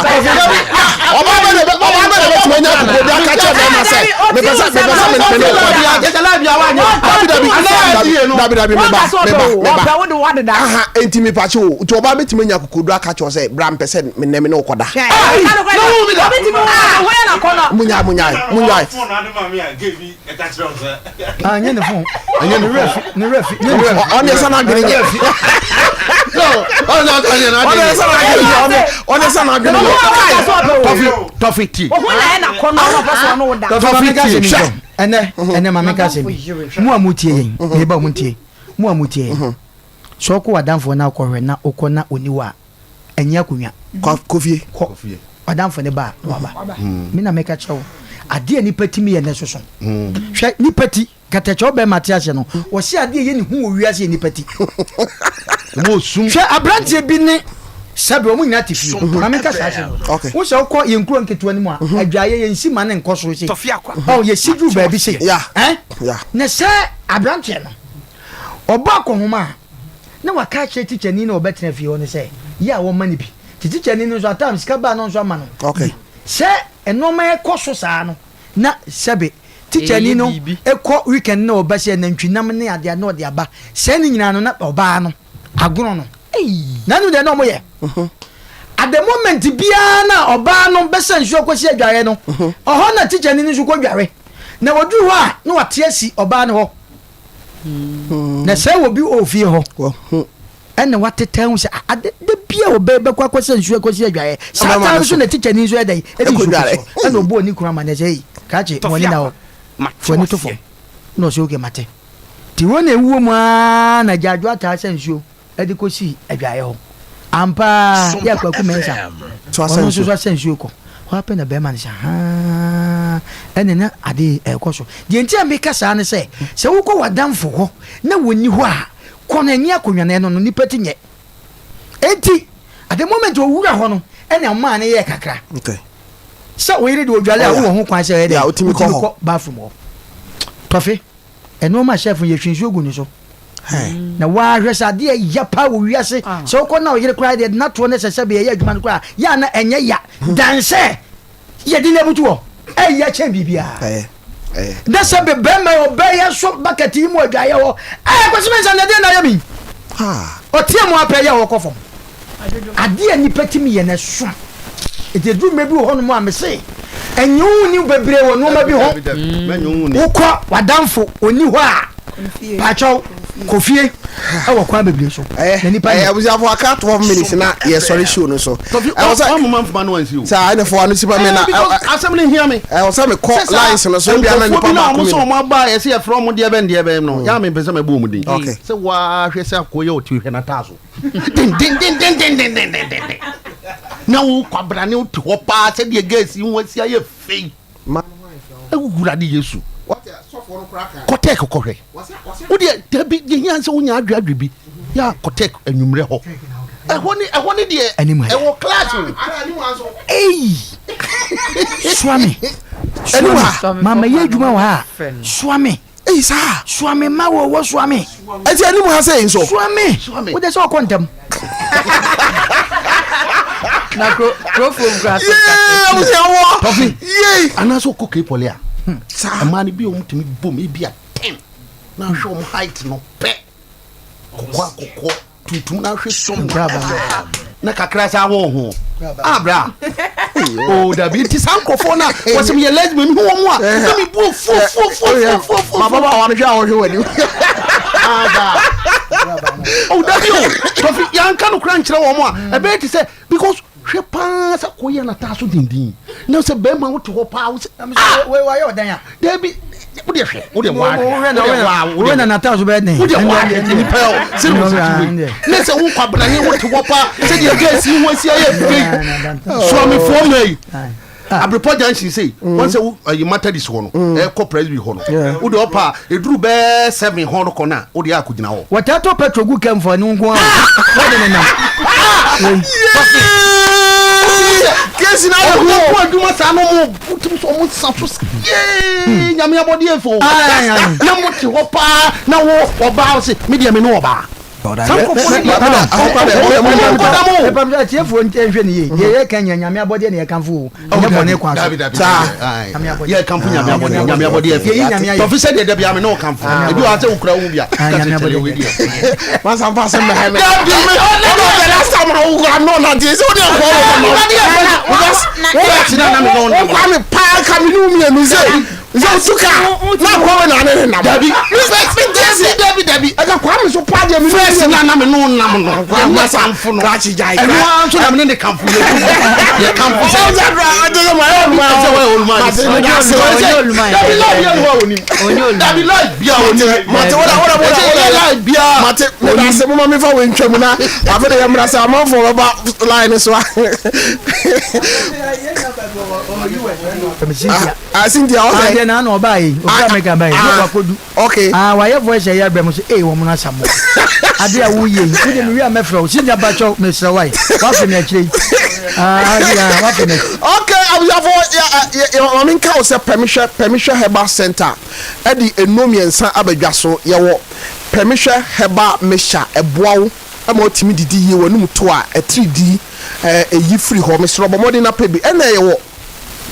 Ɔbaa bɛ na ɔbaa bɛ na bɛtumi anya akoko bi aka kyerɛ bɛrima sɛ mepɛ sɛ mepɛ sɛ me ne wo kɔ. Dabi dabi dabi dabi meba meba meba. Aha enti mepa kye o nti ɔbaa bɛtumi anya akoko do aka kyerɛ sɛ bra mpɛ sɛ me ne me ne wo kɔ da. Munyae munyae munyae. Ah, nye ne phone. Nye ne refi, ne refi, nye ne refi. Ɔne ɛsɛ n'adwene nyɛ. Ɔne ɛsɛ n'adwene nyɛ. Ɔne ɛsɛ n'adwene nyɛ. Tɔfi tɔfi ti. Tɔfi ti. Hwɛ. Ɛnɛ ɛnɛ maame ka asɛm bi. Mu a mu tie yɛn, meba mu tie. Mu a mu tie yɛn. Sɛ ɔkɔ w'adamfo na ɔkɔhwɛ na ɔkɔ na ɔni hɔ a, ɛnyɛ akonnwa. Kɔ fie. Kɔ. W'adamfo ne ba a, na waba. Me na meka kyerɛ wo, adeɛ a nipa tumi yɛ no soso. Hwɛ, nipa ti, katakyɛ ɔbɛrima te aseɛ no, ɔse adeɛ yɛ ne hu wɔ wiase yɛ nipa ti. Hwɛ, aberanteɛ bi ne sɛbe wɔn nyinaa te fie. Ma menka saa asɛm yi. Wo sɛ wokɔ yɛn nkuro nketewa no mu a, adwaeɛ yɛnsi ma ne nkɔ soro sei. Ɔ, yɛsi duru baabi sei. Ɛn? Na sɛ aberanteɛ no, Ɔbɔ akɔnhoma a, na waka akyerɛ tikyani no a ɔbɛtena fie hɔ no sɛ yɛ a wɔmma no bi. Nti tikyani no nso, at times sika ba a na ɔno nso ama no bi. Sɛ nnoɔma rekɔ so saa no, na sɛbe tikyani no kɔ weekend na ɔba sɛ nantwinam ne adeade na ɔde aba. Sɛɛ ne nyinaa no, na ɔbaa no agono no. Na ɛno deɛ na wɔyɛ. At the moment biara na ɔbaa no bɛsa nsuo akɔsi adwareɛ no, ɔhɔ na tikyani no nso kɔdware. Na wɔduru hɔ a, na wate asi ɔbaa no hɔ. Na sɛ obi wɔ fie hɔ ɛna watetɛ ho sɛ ade da bi a ɔbɛ bɛkɔ akɔsɛ nsuo akɔsi adwaeɛ saa taa nso na tikyani nso ɛdɛn ɛde nsuo kɔ so ɛna ɔbɔ ne kunu ama ne sɛ ei krakye mo ani na hɔ fo ani to fam na ɔsɛ oke mate nti wɔn na ewuo mu aa na gyaadwo ataa sɛ nsuo de kɔsii adwaeɛ hɔ. Ampa ara, yɛ Kwaku Mensah, ɔno nso so asa nsuo kɔ. Hɔ ara pɛ na barima no sɛ, Ahaa, ɛnneɛ na adeɛ yi ɛrekɔ so. Deɛ nti a meka saa ne sɛ, sɛ wokɔ w'adamfo hɔ na wɔnni hɔ a, kɔ no ani akonnwa no, ɛno no, nnipa ti nyɛ. Enti, at the moment ɔwura hɔ no, ɛna ɔmaa no yɛɛ kakra. Sɛ wo yere de ɔdwale a, wowɔ ho kwan sɛ ɛyɛ dɛn? Wotumi kɔ bathroom hɔ. Tɔfe. Nnoɔma a chef yɛ hwie nsuo gu ne so. Na waa hwɛ sɛ adeɛ ɛya paa wɔ wiase sɛ wokɔ na ɔyere koraa deɛ natoɔ no sɛ sɛ bɛyɛ adwuma no koraa yɛ a na ɛnyɛ ya dan sɛ yɛde no abutu hɔ ɛya kyɛn biribiara na sɛ bɛ bɛrima ɔbɛyɛ so bucket yi mu adwaeɛ hɔ ɛɛ Kwasi Mensah na ɛdeɛ na ayɛ mi ɔteɛ mu apɛ yɛ ɔkɔ fam Adeɛ a nnipa tumi yɛ no ɛso. Nti ɛduru mmerɛ bi wɔ hɔnom a mese ɛnyɛ wo nni bebree wɔ nnoɔma bi ho. Wokɔ w'adamfo ɔnni hɔ a, paakyɛw kɔ fie ɛwɔ kwan bebree so. Na nipa nyɛ. Abusuafo aka 12 minutes na yɛsɔre show no so. Ɛwɔ sɛ wamoma mfoma no ansi o. Saa ɛna fo ano si pa me na. Asɛm no hia me. Ɛwɔ sɛ mekɔ lines no so ebia na nipa baako mi. Nkurɔfoɔ bi na wɔn sɛ wɔn aba a yɛsɛ yɛfrɛ wɔn deɛ bɛn deɛ bɛn no. Yɛ a mempɛ sɛ mɛbɔ wɔn din. Sɛ woahwɛ sɛ akoa yi a ɔte hwɛ n'ataaso. Dendendendendendendenden. Na wo kwabrane wote hɔ paa sɛdeɛ gas yi ho asi ayɛ fei. Awurade Yesu. Kɔtɛk kɔhwɛ. Wodeɛ dabi deɛ hia sɛ wonya adwe adwe bi. Yɛ kɔtɛk anwummerɛ hɔ. Ɛhɔ ne ɛhɔ ne deɛ ɛwɔ class o. Ei! Soa me. Soa me. Mama yɛ adwuma wɔ ha. Soa me. Eyi saa. Soa me mma wɔ wɔ soa me. Ɛti anim ha sɛ nso. Soa me. Wo de sɛ ɔkɔ ntɛm. Na kuro kuro fom kura so. Yee abusua wɔ. Tɔfi. Yee. Anaasɛ ɔkɔ K-Poly a. Saa. Mmaa no bi a wɔn tumi bom ebi a ten na ahwɛ wɔn height no pɛ. Kɔkɔɔ akɔkɔɔ. Tuntum na ahwɛ sum na kakra saa wɔ ho abra o dabi nti saa nkurɔfoɔ no a wɔsɛ meyɛ lesbian mehu wɔn a na mebu ofuofuofuofuofuo ma baba wa no hwɛ a wɔhwɛ w'anim o dabi o tɔfi yɛanka no kora nkyerɛ wɔn a ɛbɛyɛ te sɛ because Hwɛ paa sɛ kɔ yɛ n'ataa so dindin na sɛ bɛrima wote hɔ paa wo sɛ ah wei wayɛ ɔdan a dabi wo deɛ hwɛ wo deɛ waa hwɛ wo deɛ waa wo deɛ na n'ataa so bɛyɛ den wo deɛ waa hwɛ nipa yɛ sɛ wo sɛ ti wei ne sɛ wo kwabena ne wote hɔ paa sɛ deɛ gɛɛsi ho asi ayɛ fei suamefoɔ mma yi Abrepɔ junction sei wɔn sɛ wo ayi Methodist hɔ no ɛkɔ Presby hɔ no wo deɛ ɔpa a eduru bɛɛ seven hɔ no kɔ no a wo deɛ akɔgyina hɔ. Wɔtaa tɔ petrol gu kɛm fɔ ɛno nko ara o wɔde ne nam. Kesi na ayɛ hu o. Wɔn adwuma saa no mo wotum sɛ ɔmo sa so yee nyame abɔdeɛ fo na mo te hɔ paa na wo ɔbaa ɔse me deɛ me ne ɔbaa. Mepamkyɛ atiefoɔ nhwɛ ne yie. Deɛ yɛka nyɛ nyame abɔdeɛ na yɛkamfo o. Ɛnyɛ bɔne kwan so. Nyame abɔdeɛ. Yɛkamfo nyame abɔdeɛ. Nyame abɔdeɛ fɛ. Yɛyi nyame ayɛ. Tɔfi sɛ deɛ dabi ame ne ɔkamfo. Ebi wɔ ha sɛ wokura wo bi a. Nyame abɔdeɛ. Wei deɛ. Masa mfa asɛm bɛhɛ me. Dabi me. Ɔno the last time a wokura no nante sɛ wode nkɔɔ wɔ mama. Because wobɛtena na me ne wo nam. Wokwa me paa ka me ne wo mmienu sɛ Nse otu kaa na akwa wei na ne ne nam. Dabi. Dabi dabi dabi. Ɛka Kwame so paa deɛ mi. First na na me no nam no. Kwame masa kamfo no. Krakye gyae. Ɛno ara nso na me ne ne kamfo yɛ. Yɛ kamfo sɛ. Ɔsɛ dra ɔde yɛ ma yɛ oluma. Ɛsɛ wɔyɛ oluma. Mate ne da se. Ɔnyɛ oluma. Dabi life bia ni hɔ a onim. Ɔnyɛ oluma. Dabi life bia onim. Mate wala wala wala. Ɛsɛ yɛ life bia. Mate ne da se mo ma mi fa wei ntwa mu na afe de yɛ mra sɛ amanfoɔ bɛba line so a. Ah, Cynthia, okay. Ah, deɛ na ano ɔbaa yi, obi America baa yi, ne wakodu. Okay. Ah, wayɛ voice ɛyɛ abirɛ mo so, ee wɔn na sa mo. Ade a woyɛ yi, wode me wi a mɛfrɛ wo. Cynthia Bakyɛw, mesrɛ wo ayi, wafe me akyire yi. Ah, yeah, wafe me akyire. Okay, abusuafo, yɛ yɛ maame nka wo sɛ Pɛmehwɛ Pɛmehwɛ Herbal Center ɛde nnuro mmiɛnsa abadwa so. Yɛwɔ Pɛmehwɛ Herbal Mixture, ɛboa wo ma wotumi didi yie, w'anum to a, atiridii ɛɛ ɛyi firi hɔ. Mesrɛ wo bɔ mmɔden na pɛ bi. Ɛna yɛwɔ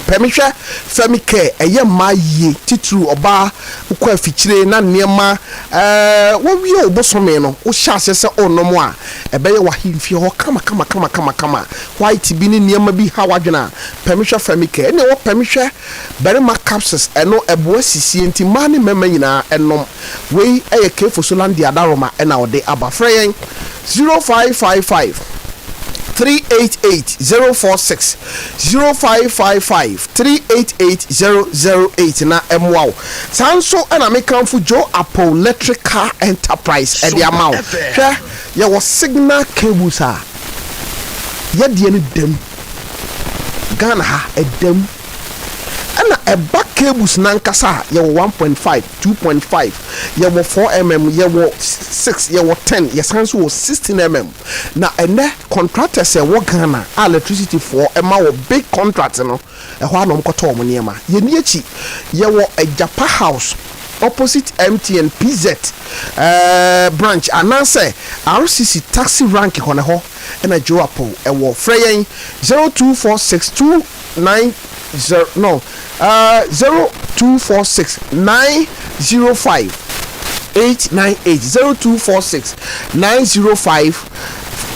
Pɛ me hwɛ fɛ me kɛ ɛyɛ mmaa yie titiriw ɔbaa wokɔ afikyire na nneɛma ɛɛ wawie wo bosome no wohyɛ aseɛ sɛ wonom a ɛbɛyɛ w'ahemfie hɔ kama kama kama kama kama white bi ne nneɛma bi ha w'adwene a pɛ me hwɛ fɛ me kɛ ɛna ɛwɔ pɛ me hwɛ barima capsules ɛno ɛboa sisie nti mmaa ne mmarima nyinaa ɛnom wei ɛyɛ Kefo Solandi Adaroma ɛna ɔde aba frɛ yɛn 0555 388 046 0555 388 008 na ɛmmoa wo. Saa nso na mekamfo Joe Apple Electric Car Enterprise de ama wo. Hwɛ, yɛwɔ signal cables a yɛdeɛ no da mu. Ghana ha, ɛda mu. Ɛna ɛba cables no ankasa a, yɛwɔ 1.5, 2.5, yɛwɔ 4mm, yɛwɔ 6, yɛwɔ 10, yɛsan nso wɔ 16mm. Na ɛnɛ contractors a ɛwɔ Ghana a electricity foɔ ma wɔ big contract no, ɛhɔ ara na wɔkɔtɔ wɔn nneɛma. Yɛnni akyi, yɛwɔ Agyapa House. opposite MTN PZ eh, branch anaasɛ RCC taxi rank hɔ na hɔ ɛna Joe Apple ɛwɔ. Frɛ yɛn 0246 290 no eh, 0246 905 898 0246 905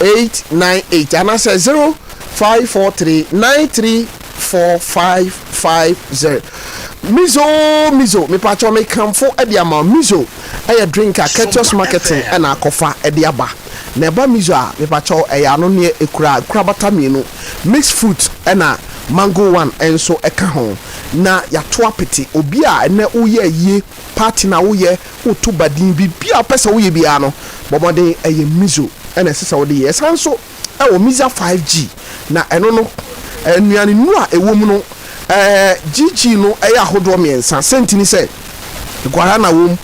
898 anaasɛ 0543 934 550. Mizo Mizo, mepakyɛw mekamfo de ama wo. Mizo yɛ drink a Courteous Marketing na akɔfa de aba. Na ɛba Mizo a, mepakyɛw ɛyɛ anonneɛ, ɛkura nkorabata mmienu, mixed fruit ɛna mango one nso ka ho. Na yɛato apete. Obi a ɛnnɛ woyɛ ayie, party na woyɛ, woto badin, biribi a wopɛ sɛ woyɛ biara no, bɔ mmɔden ɛyɛ Mizo na ɛsɛ sɛ wode yɛ. Ɛsan nso wɔ Miza 5G, na ɛno no, nnuane nnuro a ɛwɔ mu no, GG no yɛ ahodoɔ mmiɛnsa. Sɛnti ne sɛ, guarana wɔ mu,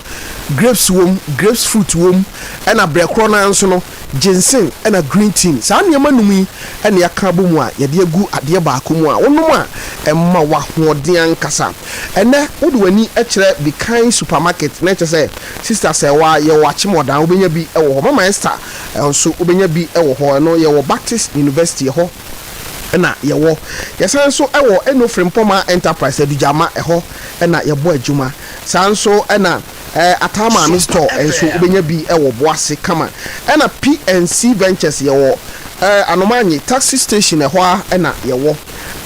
grapes wɔ mu, grapes fruit wɔ mu, ɛna berɛ korɔ no ara nso no, ginseng ɛna green tea. Saa nneɛma num yi na yɛaka abɔ mu a yɛde agu adeɛ baako mu a wonom a ɛma wo ahoɔden ankasa. Ɛnnɛ wode w'ani kyerɛ Bikan Supermarket na kyerɛ sɛ Sister Sɛwa yɛwɔ Akyemɔdan wobɛnya bi wɔ hɔ. Mama Esther nso wobɛnya bi wɔ hɔ. Ɛno yɛwɔ Baptist University ɛhɔ na yɛwɔ. Yɛsan nso wɔ Eno Frimpong Enterprise Adugyama ɛhɔ na yɛbɔ adwuma. Saa nso na Ataa Maame Store nso wobɛnya bi wɔ Boase kama. Ɛna PNC Ventures yɛwɔ Anomanye Taxi Station ɛhɔ ara na yɛwɔ.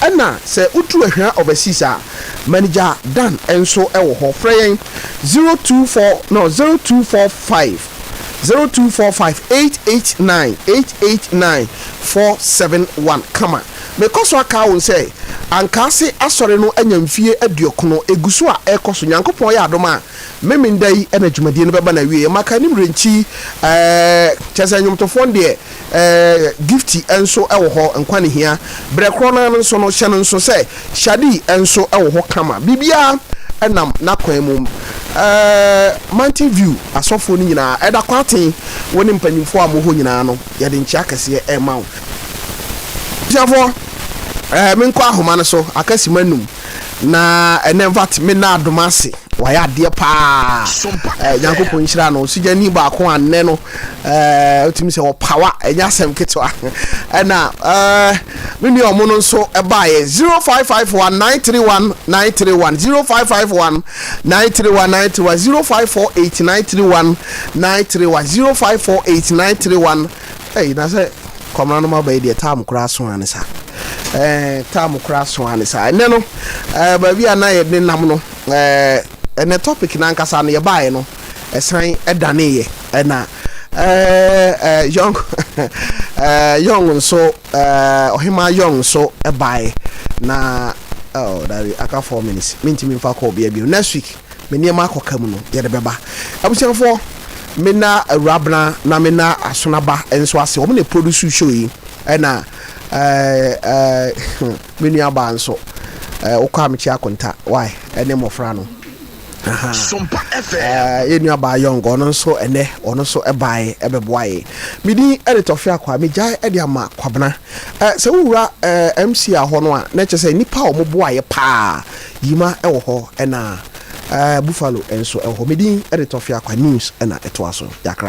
Ɛna sɛ woduru Ahwea Overseas a, Manager Dan nso wɔ hɔ. Frɛ yɛn 024 no 0245 0245 889 889 471 kama. Mekɔ so akae wo sɛ Ankaase Asɔre no anya mfie aduɔkono, ɛgu so a ɛrekɔ so. Nyankopɔn yɛ adom a, Memenda yi na dwumadie no bɛba n'awieɛ. Maka anim renkyi ɛɛ, kyerɛ sɛ nnwomtofoɔ no deɛ ɛɛ, Gifty nso wɔ hɔ, Nkwa ne Hia. Berɛ korɔ no ara no nso no, hyɛ no nso sɛ Shadi nso wɔ hɔ kama. Biribiara nam n'akwan mu. Ɛɛ, Mountain View asɔfoɔ no nyinaa, Ɛda Kwarteng, wo ne mpanyimfoɔ a mowɔ hɔ nyinaa no, yɛde nkyea kɛseɛ rema wo. Abusuafoɔ, ɛɛ, menkɔ ahoma no so, aka simma num, na ɛnɛ infact me nna adom ase, wayɛ adeɛ paa. Ɛɛ, Nyankopɔn nhyira no, sigyani baako a nnɛ no, ɛɛ, wotumi sɛ ɔpawa, ɛnyɛ asɛm ketewa. Ɛna, ɛɛ, me nua ɔmo no nso ɛbaeɛ, 0551 931 931, 0551 931 931, 0548 931 931, 0548 931. Ei, na sɛ kɔmena no ma ba yi deɛ taam koraa so ara ne saa. Ɛɛ, taam koraa so ara ne saa. Ɛnɛ no, ɛɛ, baabi a na yɛde nam no, ɛɛ, ɛnɛ topic no ankasa no yɛbaeɛ no, ɛsan ɛdaneeɛ. Ɛna, ɛɛ, ɛɛ, young, ɛɛ, young nso, ɛɛ, ɔhemaa young nso ɛbaeɛ. Na, oh, dabi, aka 4 minutes. Mentumi mfa kɔɔ bia bio. Next week, me nneɛma akɔka mu no, yɛde bɛba. Abusuafoɔ, mena Awurabena na mena Asonaba nso ase. Wɔn na produce show yi. Ɛna ɛɛ ɛɛ me nua baa nso ɛɛ wokɔ amekyia akonta why ɛne mmɔfra no. Sompa FM. Ɛɛ yɛn nua baa Young ɔno nso ɛnɛ ɔno nso ɛbaeɛ ɛbɛboa yɛn. Me din ɛde Tɔfe Akwa megyae ɛde ama Kwabena. Ɛɛ sɛ wowura ɛɛ MC a hɔ no a na kyerɛ sɛ nnipa a wɔn boa yɛ paa Yima ɛwɔ hɔ ɛna ɛɛ Buffalo nso ɛwɔ hɔ. Me din ɛde Tɔfe Akwa news ɛna ɛtoa so. Yakra.